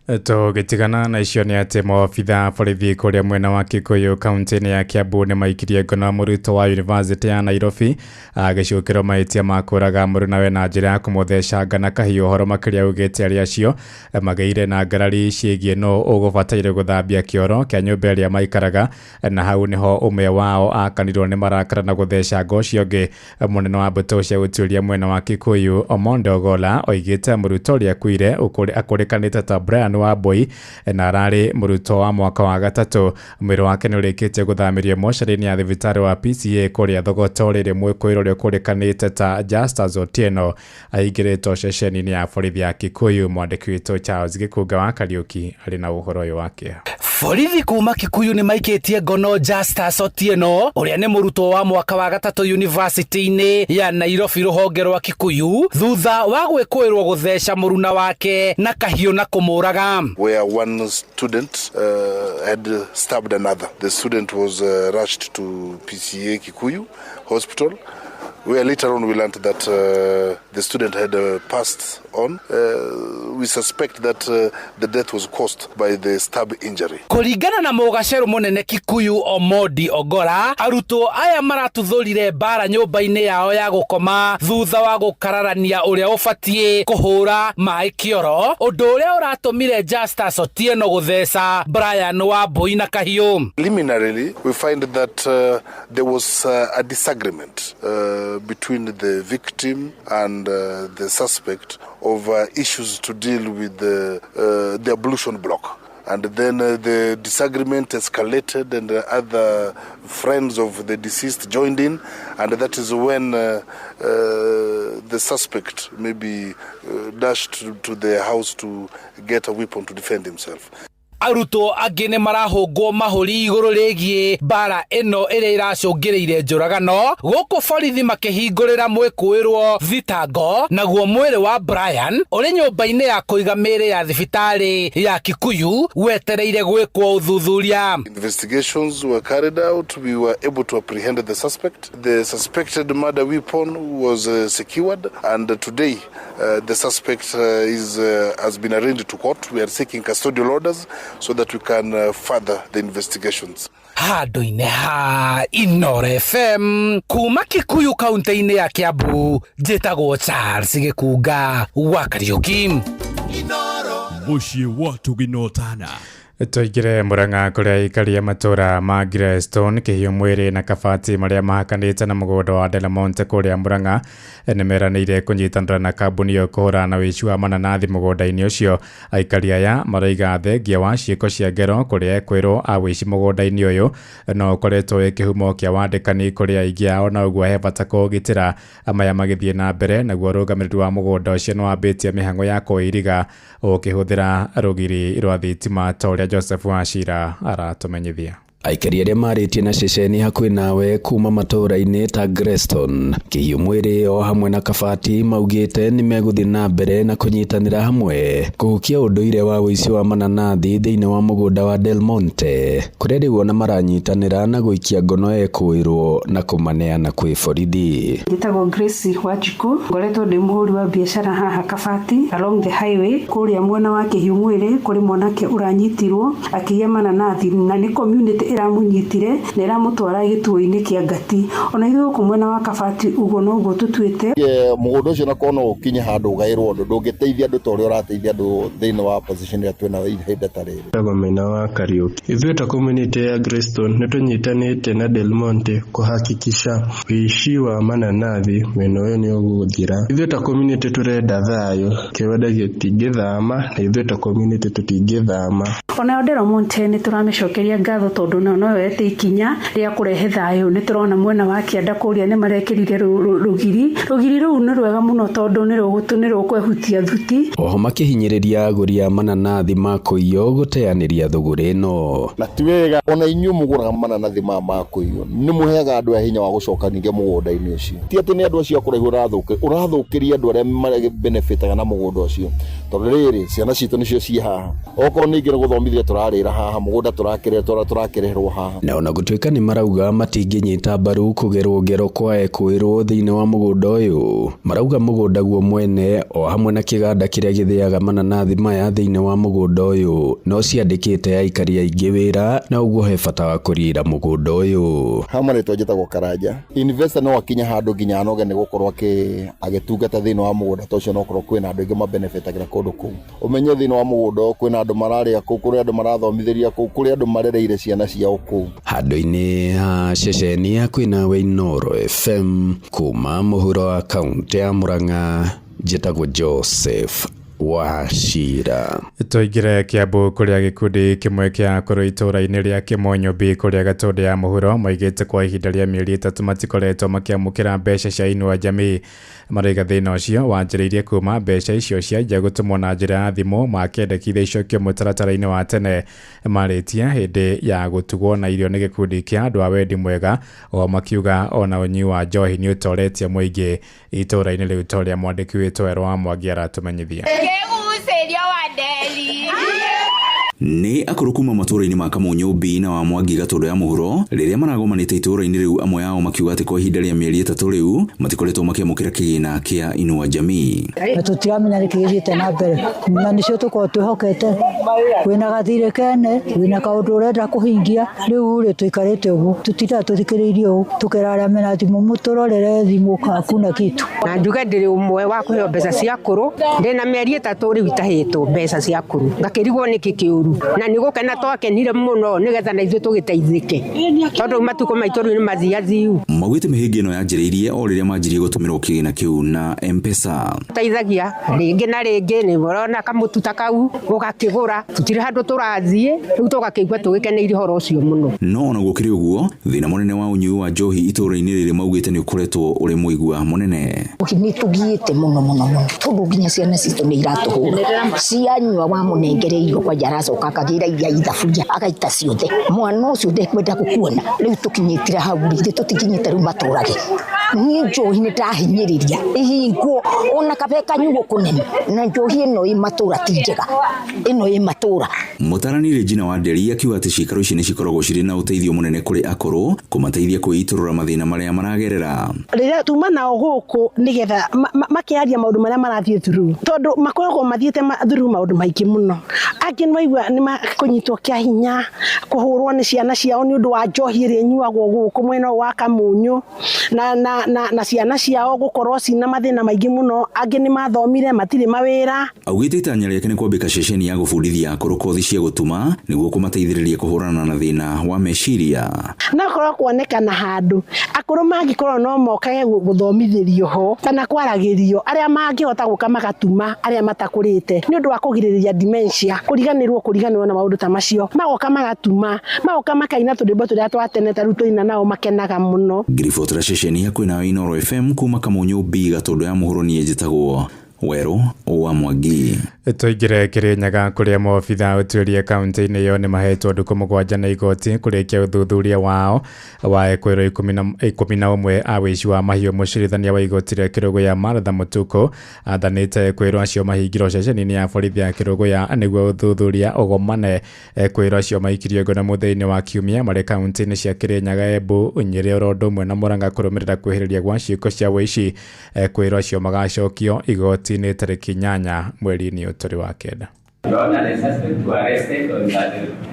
Tũgĩtigana na icio nĩ atĩ maobitha borithi kũrĩa mwena wa Kikuyu kaunti-inĩ ya Kiambu nĩ maikirie ngono mũrutwo wa University ya Nairobi agĩcukĩrwo mahĩtia ma kũũraga mũrunawe na njĩra ya kũmũthecanga na kahiũ. Ũhoro makĩria augĩte arĩa acio magĩire na ngarari ciĩgiĩ nũ ũgũbataire gũthambia kĩoro kĩa nyũmba ĩrĩa maikaraga, na hau nĩho ũmwe wao akanirwo nĩ marakara na gũthecanga ũcio ũngĩ. Mũnene wa mbũtũ cia ũtuĩria mwena wa Kikuyu Omondo Ogolla oigĩte mũrutwo ũrĩa akuire akũrĩkanĩte ta Brian Wambui na ararĩ mũrutwo wa mwaka wa 3. Mwĩrĩ wake nĩ ũrĩkĩtie gũthamĩrio mocarĩ-inĩ ya thibitarĩ wa PCA kũrĩa Thogoto, rĩrĩ mwĩkũĩrwo ũrĩa ũkũrĩkanĩte ta Justus Otieno aingĩrĩtwo ceceni-inĩ ya borithi ya Kikuyu. Mwandĩki witũ Charles Gĩkunga wa Kariũki arĩ na ũhoro ũyũ wa kĩeha. Borithi kuma Kikuyu nĩ maikĩtie ngono Justus Otieno ũrĩa nĩ mũrutwo wa mwaka wa 3 university-inĩ ya Nairobi rũhonge rwa Kikuyu thutha wa gwĩkũĩrwo gũtheca mũruna wake na kahiũ na kũmũraga. Where one student had stabbed another. The student was rushed to PCA Kikuyu Hospital, where later on we learned that the student had passed on. We suspect that the death was caused by the stab injury. Kũringana na mũgacerũ mũnene Kikuyu Omondi Ogolla, arutwo aya maratuthũrire mbara nyũmba-inĩ yao ya gũkoma thutha wa gũkararania ũrĩa ũbatiĩ kũhũra maĩ kĩoro, ũndũ ũrĩa ũratũmire Justus Otieno gũtheca Brian Wambui na kahiũ. Preliminarily, we find that there was a disagreement between the victim and the suspect over issues to deal with the ablution block. And then the disagreement escalated and other friends of the deceased joined in, and that is when the suspect maybe dashed to the house to get a weapon to defend himself. Arutwo angĩ nĩ marahũngwo mahũri igũrũ rĩgiĩ mbara ĩno ĩrĩa ĩracũngĩrĩire njũragano, gũkũ borithi makĩhingũrĩra mwĩkũĩrwo thitango, naguo mwĩrĩ wa Brian ũrĩ nyũmba-inĩ ya kũiga mĩĩrĩ ya thibitarĩ ya Kikuyu wetereire gwĩkwo ũthuthuria. Investigations were carried out. We were able to apprehend the suspect. The suspected murder weapon was secured, and today the suspect has been arraigned to court. We are seeking custodial orders so that we can further the investigations. Handũ-inĩ ha Inooro FM kuma Kikuyu kaunti-inĩ ya Kiambu, njĩtagwo Charles Gĩkunga wa Kariũki. Mũciĩ wa Tũginotana. Tũingĩre Murang'a kũrĩa aikari a matũũra ma Greystone, Kĩhiũ Mwĩrĩ na Kabati marĩa mahakanĩte na mũgũnda wa Del Monte kũrĩa Murang'a nĩmeranĩire kũnyitanĩra na kambuni ĩyo kũhũrana na ũici wa mananathi mũgũnda-inĩ ũcio. Aikari aya maroiga thengia wa ciĩko cia ngero kũrĩa ekwĩrwo a ũici mũgũnda-inĩ ũyũ no ũkoretwo wĩ kĩhumo kĩa wandĩkani kũrĩ aingĩ ao, na ũguo he bata kũũgitĩra. Maya magĩthiĩ na mbere naguo ũrũgamĩrĩri wa mũgũnda ũcio nĩwambĩtie mĩhang'o ya kũũiriga ũkĩhũthĩra rũgiri rwa thitima ta ũrĩa Joseph Wachira aratũmenyithia. Aikari arĩa marĩtie na ceceni hakuhĩ nawe kuma matũũra-inĩ ta Greston, Kĩhiũ Mwĩrĩ o hamwe na Kabati maugĩte nĩmegũthiĩ na mbere na kũnyitanĩra hamwe kũhukia ũndũire wa ũici wa mananathi thĩinĩ wa mũgũnda wa Del Monte kũrĩa rĩu ona maranyitanĩra na gũikia ngono ekũĩrwo na kũmaneana kwĩ borithi. Njĩtagwo Grace Wanjikũ, ngoretwo ndĩ mũhũri wa biacara haha Kabati along the highway kũrĩa mwena wa Kĩhiũ Mwĩrĩ kũrĩ mwanake ũranyitirwo akĩiya mananathi na nĩ community ĩramũnyitire na ĩramũtwara gĩtuo-inĩ kĩa Ngati. Ona ithuĩ gũkũ mwena wa Kabati ũguo noguo tũtuĩte. Mũgũnda ũcio na korwo no ũkinye handũ ũgaĩrwo andũ ndũngĩteithia andũ ta ũrĩa ũrateithia andũ thĩinĩ wa position ĩrĩa twĩnayo ihinda ta rĩrĩ. Njĩtagwo Maina wa Kariuki. Ithuĩ ta community ya Greystone nĩ tũnyitanĩte na Del Monte kũhakikisha ũici wa mananathi mwena ũyũ nĩ ũgũthira. Ithuĩ ta community tũrenda thayũ, kĩwanda gĩtingĩthama na ithuĩ ta community tũtingĩthama. Onayo Del Monte nĩ tũramĩcokeria ngatho tondũ nayo no yoete ikinya rĩa kũrehe thayũ. Nĩ tũrona mwena wa kĩanda kũrĩa nĩ marekĩrire rũgiri. Rũgiri rũu nĩ rwega mũno tondũ nĩ rũkwehutia thuti. Oho makĩhinyĩrĩria agũri a mananathi ma kũiywo gũteanĩria thũgũrĩ ĩno. Na ti wega ona inyuĩ mũgũraga mananathi maya ma kũiywo nĩ mũheaga andũ aya hinya wa gũcokanĩria mũgũnda-inĩ ũcio. Ti atĩ nĩ andũ acio a kũraihu ũrathũkĩria, ũrathũkĩria andũ arĩa benefitaga na mũgũnda ũcio. Tondũ rĩrĩ ciana citũ nĩcio ciĩ haha, okorwo ningĩ nĩ gũthomithia tũrarĩra haha, mũgũnda tũrakĩrĩrwo haha. Na ona gũtuĩka nĩ marauga matingĩnyita mbaru kũgerwo ngero kwa ekũĩrwo thĩinĩ wa mũgũnda ũyũ, marauga mũgũnda guo mwene o hamwe na kĩganda kĩrĩa gĩthĩaga mananathi maya thĩinĩ wa mũgũnda ũyũ no ciandĩkĩte aikari aingĩ wĩra na ũguo he bata wa kũrira mũgũnda ũyũ. Ha marĩtwa njĩtagwo Karanja. Investor no akinye handũ nginya anoge nĩ gũkorwo agĩtungata thĩinĩ wa mũgũnda ta ũcio, no korwo kwĩna andũ aingĩ mabenefitagĩra kũndũ kũu. Ũmenye thĩinĩ wa mũgũnda ũyũ kwĩna andũ mararĩa kũu, kũrĩ andũ marathomithĩria kũu, kũrĩ andũ marereire ciana ciao kũu. Handũ-inĩ ha ceceni hakuhĩ nawe Inooro FM kuma mũhuro wa kaũntĩ ya Murang'a, njĩtagwo Joseph Wachira. Tũingĩre Kiambu kũrĩa gĩkundi kĩmwe kĩa akũrũ itũũra-inĩ rĩa Kĩmonyũmbi kũrĩa Gatũndũ ya mũhuro maigĩte kwa ihinda rĩa mĩeri 3 matikoretwo makĩamũkĩra mbeca cia Inua Jamii. Marauga thĩna ũcio wanjĩrĩirie kuma mbeca icio cianjia gũtũmwo na njĩra ya thimũ makendekithia icokio mũtaratara-inĩ wa tene. Marĩtie hĩndĩ ya gũtugwo na irio nĩ gĩkundi kĩa andũ a wendi mwega, o makiuga ona ũnyui wa njohi nĩ ũtoretie mũingĩ itũũra-inĩ rĩu ta ũrĩa mwandĩki witũ Werũ wa Mwangi aratũmenyithia. Nĩ akũrũ kuma matũũra-inĩ ma Kamunyũmbi na wa Mwangi Gatũndũ ya mũhuro rĩrĩa maragomanĩte itũũra-inĩ rĩu, amwe ao makiuga atĩ kwa ihinda rĩa mĩeri 3 rĩu matikoretwo makĩamũkĩra kĩgĩna kĩa Inua Jamii. Na tũtiramenya nĩkĩ gĩthiĩte na mbere, na nĩcio tũkoragwo twĩhokete. Wĩna gathirĩ kene, wĩna kaũndũ ũrenda kũhingia, rĩu rĩ tũikarĩte ũguo, tũtindaga tũthikĩrĩirie ũũ, tũkera arĩa mena thimũ mũtũrorere thimũ hakuna kitu. Na njuge ndĩrĩ ũmwe wa kũheo mbeca cia akũrũ, ndĩna mĩeri 3 rĩu itahĩtwo mbeca cia akũrũ, ngakĩrigwo nĩkĩ kĩũru. Na nĩ gũkena twakenire mũno nĩgetha na ithuĩ tũgĩteithĩke, tondũ matukũ maitũ rĩu nĩ mathiathiu. Maugĩte mĩhĩnga ĩno yanjĩrĩirie o rĩrĩa manjirie gũtũmĩrwo kĩgĩna kĩu na M-Pesa. Teithagia rĩngĩ na rĩngĩ, nĩ ũrona kamũtu ta kau ũgakĩgũra, tũtirĩ handũ tũrathiĩ, rĩu tũgakĩigua tũgĩkeneire ũhoro ũcio mũno. No ona gũkĩrĩ ũguo, thĩna mũnene wa ũnyui wa njohi itũũra-inĩ rĩrĩ maugĩte nĩ ũkoretwo ũrĩ mũigua mũnene. Nĩ tũgiĩte mũno mũno mũno, tondũ nginya ciana citũ nĩ iratũhũra. Cianyua wamũnengere irio kwanja aracoka akagĩra iria ithaburia agaita ciothe. Mwana ũcio ndekwenda gũkuona. Rĩu tũkinyĩtire hau rĩ, ithuĩ tũtikinyĩte rĩu matũrage. Niĩ njohi nĩ ndahinyĩrĩria ihingwo ona kabe kanyuo kũnene, na njohi ĩno ĩ matũra ti njega, ĩno ĩ matũra. Mũtarani Regina Wanderi akiuga atĩ ciikaro ici nĩ cikoragwo cirĩ na ũteithio mũnene kũrĩ akũrũ kũmateithia kwĩitũrũra mathĩna marĩa maragerera. Rĩrĩa tuma nao gũkũ nĩgetha makĩaria maũndũ marĩa marathiĩ through, tondũ makoragwo mathiĩte through maũndũ maingĩ mũno. Angĩ nĩwaigua nĩ makũnyitwo kĩa hinya, kũhũrwo nĩ ciana ciao nĩ ũndũ wa njohi ĩrĩa ĩnyuagwo gũkũ mwena ũyũ wa Kamunyũ, na ciana ciao gũkorwo cina mathĩna maingĩ mũno. Angĩ nĩ mathomire matirĩ mawĩra. Augĩte itanya rĩake nĩ kwambĩka ceceni ya gũbundithia akũrũ kothi cia gũtuma nĩguo kũmateithĩrĩria kũhũrana na thĩna wa meciria. Na korwo kuonekana handũ akũrũ mangĩkorwo no mokage gũthomithĩrio ho kana kwaragĩrio, arĩa mangĩhota gũka magatuma arĩa matakũrĩte nĩ ũndũ wa kũgirĩrĩria dementia, kũriganĩrwo na maũndũ ta macio, magoka magatuma, magoka makaina tũrwĩmbo tũrĩa twa tene ta rĩu tũina nao makenaga mũno. Ngiribotera ceceni hakuhĩ nawe Inooro FM kuma Kamunyũ B Gatũndũ ya mũhuro, niĩ njĩtagwo Werũ wa Mwangi. Tũingĩre Kĩrĩnyaga kũrĩa maobitha ũtuĩria kaunti-inĩ ĩyo nĩ mahetwo ndukũ 7 na igoti kũrĩkia ũthuthuria wao wa ekwĩrwo 11 a wĩici wa mahiũ. Mũcirithania wa igoti rĩa Kĩrũgũya Martha Mũtukũ athanĩte ekwĩrwo acio mahingĩrwo ceceni-inĩ ya borithi ya Kĩrũgũya nĩguo ũthuthuria ũgomane. Ekwĩrwo acio maikirio ngono mũthenya wa kiumia marĩ kaunti-inĩ cia Kĩrĩnyaga, Embu, Nyĩrĩ oro ũndũ ũmwe na Murang'a kũrũmĩrĩra kwĩhĩrĩria gwa ciĩko cia wĩici. Ekwĩrwo acio magacokio igoti-inĩ tarĩki 8 mweri-inĩ ũyũ wa 9. Your Honor, the suspects were arrested on the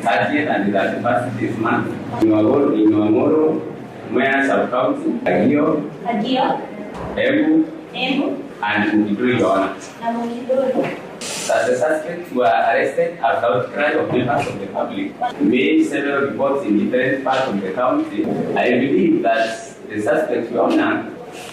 30th and 31st this month in Wang'uru, Mwea Sub-County, Agio, Embu, and Mukiduri, Your Honor. That the suspects were arrested after outcry of members of the public made several reports in different parts of the county. I believe that the suspects, Your Honor,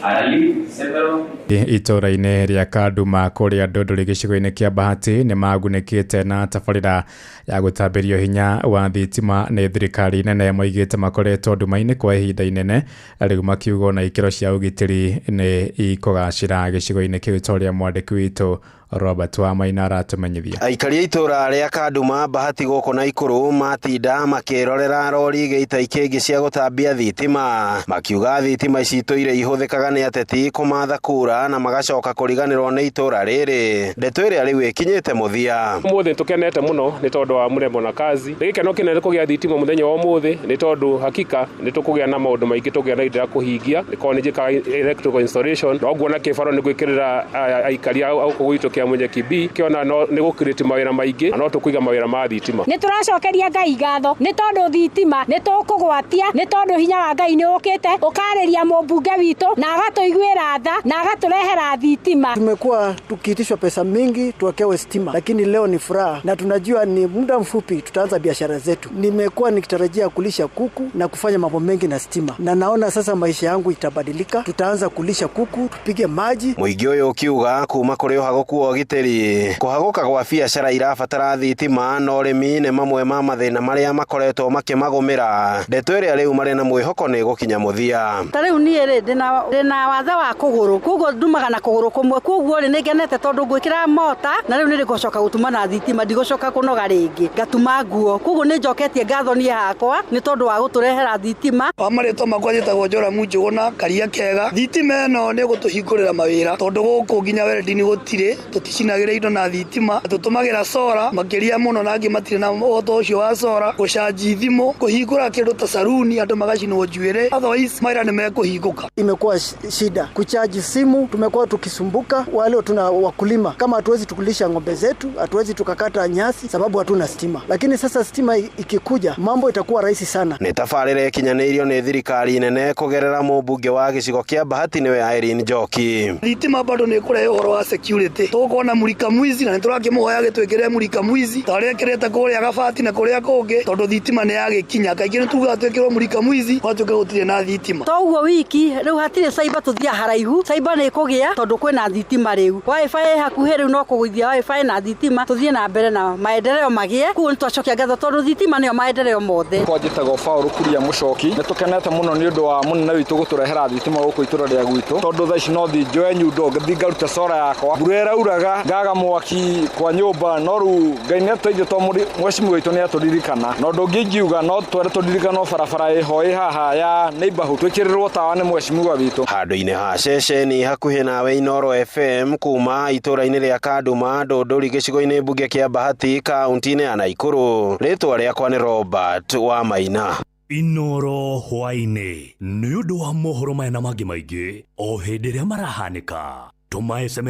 are linked to several itũra-inĩ rĩa Kanduma kũrĩa Ndũndũrĩ gĩcigo-inĩ kĩa Bahati nĩ magunĩkĩte na tabarĩra ya gũtambĩrio hinya wa thitima nĩ thirikari nene. Moigĩte makoretwo nduma-inĩ kwa ihinda inene, rĩu makiuga ona ikĩro cia ũgitĩri nĩ ikũgacĩra gĩcigo-inĩ kĩu ta ũrĩa mwandĩki witũ Robert Wamaina aratũmenyithia. Aikari a itũra rĩa Kanduma Bahati gũkũ Naikuru matinda makĩrorera rori igĩita ikĩngĩ cia gũtambia thitima, makiuga thitima ici itũire ihũthĩkaga nĩ ateti kũmatha kura na magacoka kũriganĩrwo nĩ itũra rĩrĩ. Ndeto ĩrĩa rĩu ĩkinyĩte mũthia. Ũmũthĩ tũkenete mũno nĩ tondũ wa mũrembo na kazi. Nĩ gĩkeno kĩnene kũgĩa thitima mũthenya wa ũmũthĩ nĩ tondũ hakika nĩ tũkũgĩa na maũndũ maingĩ tũgĩa na indo ya kũhingia. Nĩkorwo nĩ njĩkaga electrical installation, no nguona kĩbaro nĩ gwĩkĩrĩra aikari a gũkũ gwitũ kĩa Munyeki B kĩona no nĩ gũcreate mawĩra maingĩ na no tũkũiga mawĩra ma thitima. Nĩ tũracokeria Ngai ngatho nĩ tondũ thitima nĩ tũkũgwatia, nĩ tondũ hinya wa Ngai nĩ ũkĩte ũkarĩria mũmbunge witũ na agatũiguĩra tha na agatũrehera thitima. Tumekuwa tukiitishwa pesa mingi tuwekewe stima, lakini leo ni furaha na tunajua ni muda mfupi tutaanza biashara zetu. Nimekuwa nikitarajia kulisha kuku na kufanya mambo mengi na stima, na naona sasa maisha yangu itabadilika. Tutaanza kulisha kuku, tupige maji. Mũingĩ ũyũ ũkiuga kuma kũrĩ ũhagũku wa ũgitĩri, kũhagũka gwa biacara irabatara thitima na ũrĩmi nĩ mamwe ma mathĩna marĩa makoretwo makĩmagũmĩra. Ndeto ĩrĩa rĩu marĩ na mwĩhoko nĩ gũkinya mũthia. Ta rĩu niĩ rĩ ndĩna wathe wa kũgũrũ, koguo ndumaga na kũgũrũ kũmwe, koguo rĩ nĩngenete tondũ ngwĩkĩra mota na rĩu nĩrĩgũcoka gũtuma na thitima, ndigũcoka kũnoga rĩngĩ, ngatuma nguo, koguo nĩnjoketie ngatho niĩ hakwa nĩ tondũ wa gũtũrehera thitima. Wa marĩtwa makwa njĩtagwo Joramu Njũgũna Karia Kega. Thitima ĩno nĩ gũtũhingũrĩra mawĩra tondũ gũkũ nginya welding gũtirĩ, tũticinagĩra indo na thitima, tũtũmagĩra sora makĩria mũno na angĩ matirĩ na ũhoro ũcio wa sora, gũcanji thimũ, kũhingũra kĩndũ ta saruni andũ magacinwo njuĩrĩ, otherwise mawĩra nĩ mekũhingũka. Imekuwa shida kuchaji simu, tumekuwa tukisumbuka. Wale tuna wakulima, kama hatuwezi tukulisha ng'ombe zetu, hatuwezi tukakata nyasi sababu hatuna stima, lakini sasa stima ikikuja mambo itakuwa rahisi sana. Nĩ tabarĩra ĩkinyanĩirio nĩ thirikari nene kũgerera mũmbunge wa gĩcigo kĩa Bahati nĩwe Irene Njoki. Thitima bado nĩ ĩkũrehe ũhoro wa security, tũkuona mũrika mwizi na nĩtũrakĩmũhoya gĩtwĩkĩre mũrika mwizi ta ũrĩa ĩkĩrĩte kũrĩa Gabati na kũrĩa kũngĩ, tondũ thitima nĩ yagĩkinya. Kaingĩ nĩtugaga twĩkĩrwo mũrika mwizi gwatuĩka gũtirĩ na thitima. Toguo wiki rĩu hatirĩ cyber tũthiaga haraihu, cyber nĩ ĩkũgĩa tondũ kwĩna thitima rĩu, wifi ĩ hakuhĩ rĩu no kũgũithia wifi na thitima tũthiĩ na mbere na maendeleo magĩe. Koguo nĩtwacokia ngatho tondũ thitima nĩyo maendeleo mothe. Kwa njĩtagwo Paul Kuria Mũcoki, nĩtũkenete mũno nĩ ũndũ wa mũnene witũ gũtũrehera thitima gũkũ itũra rĩa gwitũ, tondũ thaa ici no thiĩ njoe nyundo ngĩthiĩ ngarute sora yakwa. Mbura ĩrauraga ngaga mwaki kwa nyũmba, no rĩu Ngai nĩatũteithia tondũ mheshimiwa witũ nĩatũririkana. Na ũndũ ũngĩ ingiuga no twere tũririkanwo barabara ĩho ĩ haha ya neighborhood twĩkĩrĩrwo tawa nĩ mheshimiwa witũ. Handũ-inĩ ha ceceni hakuhĩ nawe Inooro FM kuma itũra-inĩ rĩa Kanduma Ndũndũri gĩcigo-inĩ mbunge kĩa Bahati kaunti-inĩ ya Naikuru. Rĩtwa rĩakwa nĩ Robert Wamaina. Inooro hwaĩ-inĩ nĩ ũndũ wa mohoro maya na mangĩ maingĩ o hĩndĩ ĩrĩa marahanĩka. Tũma SMS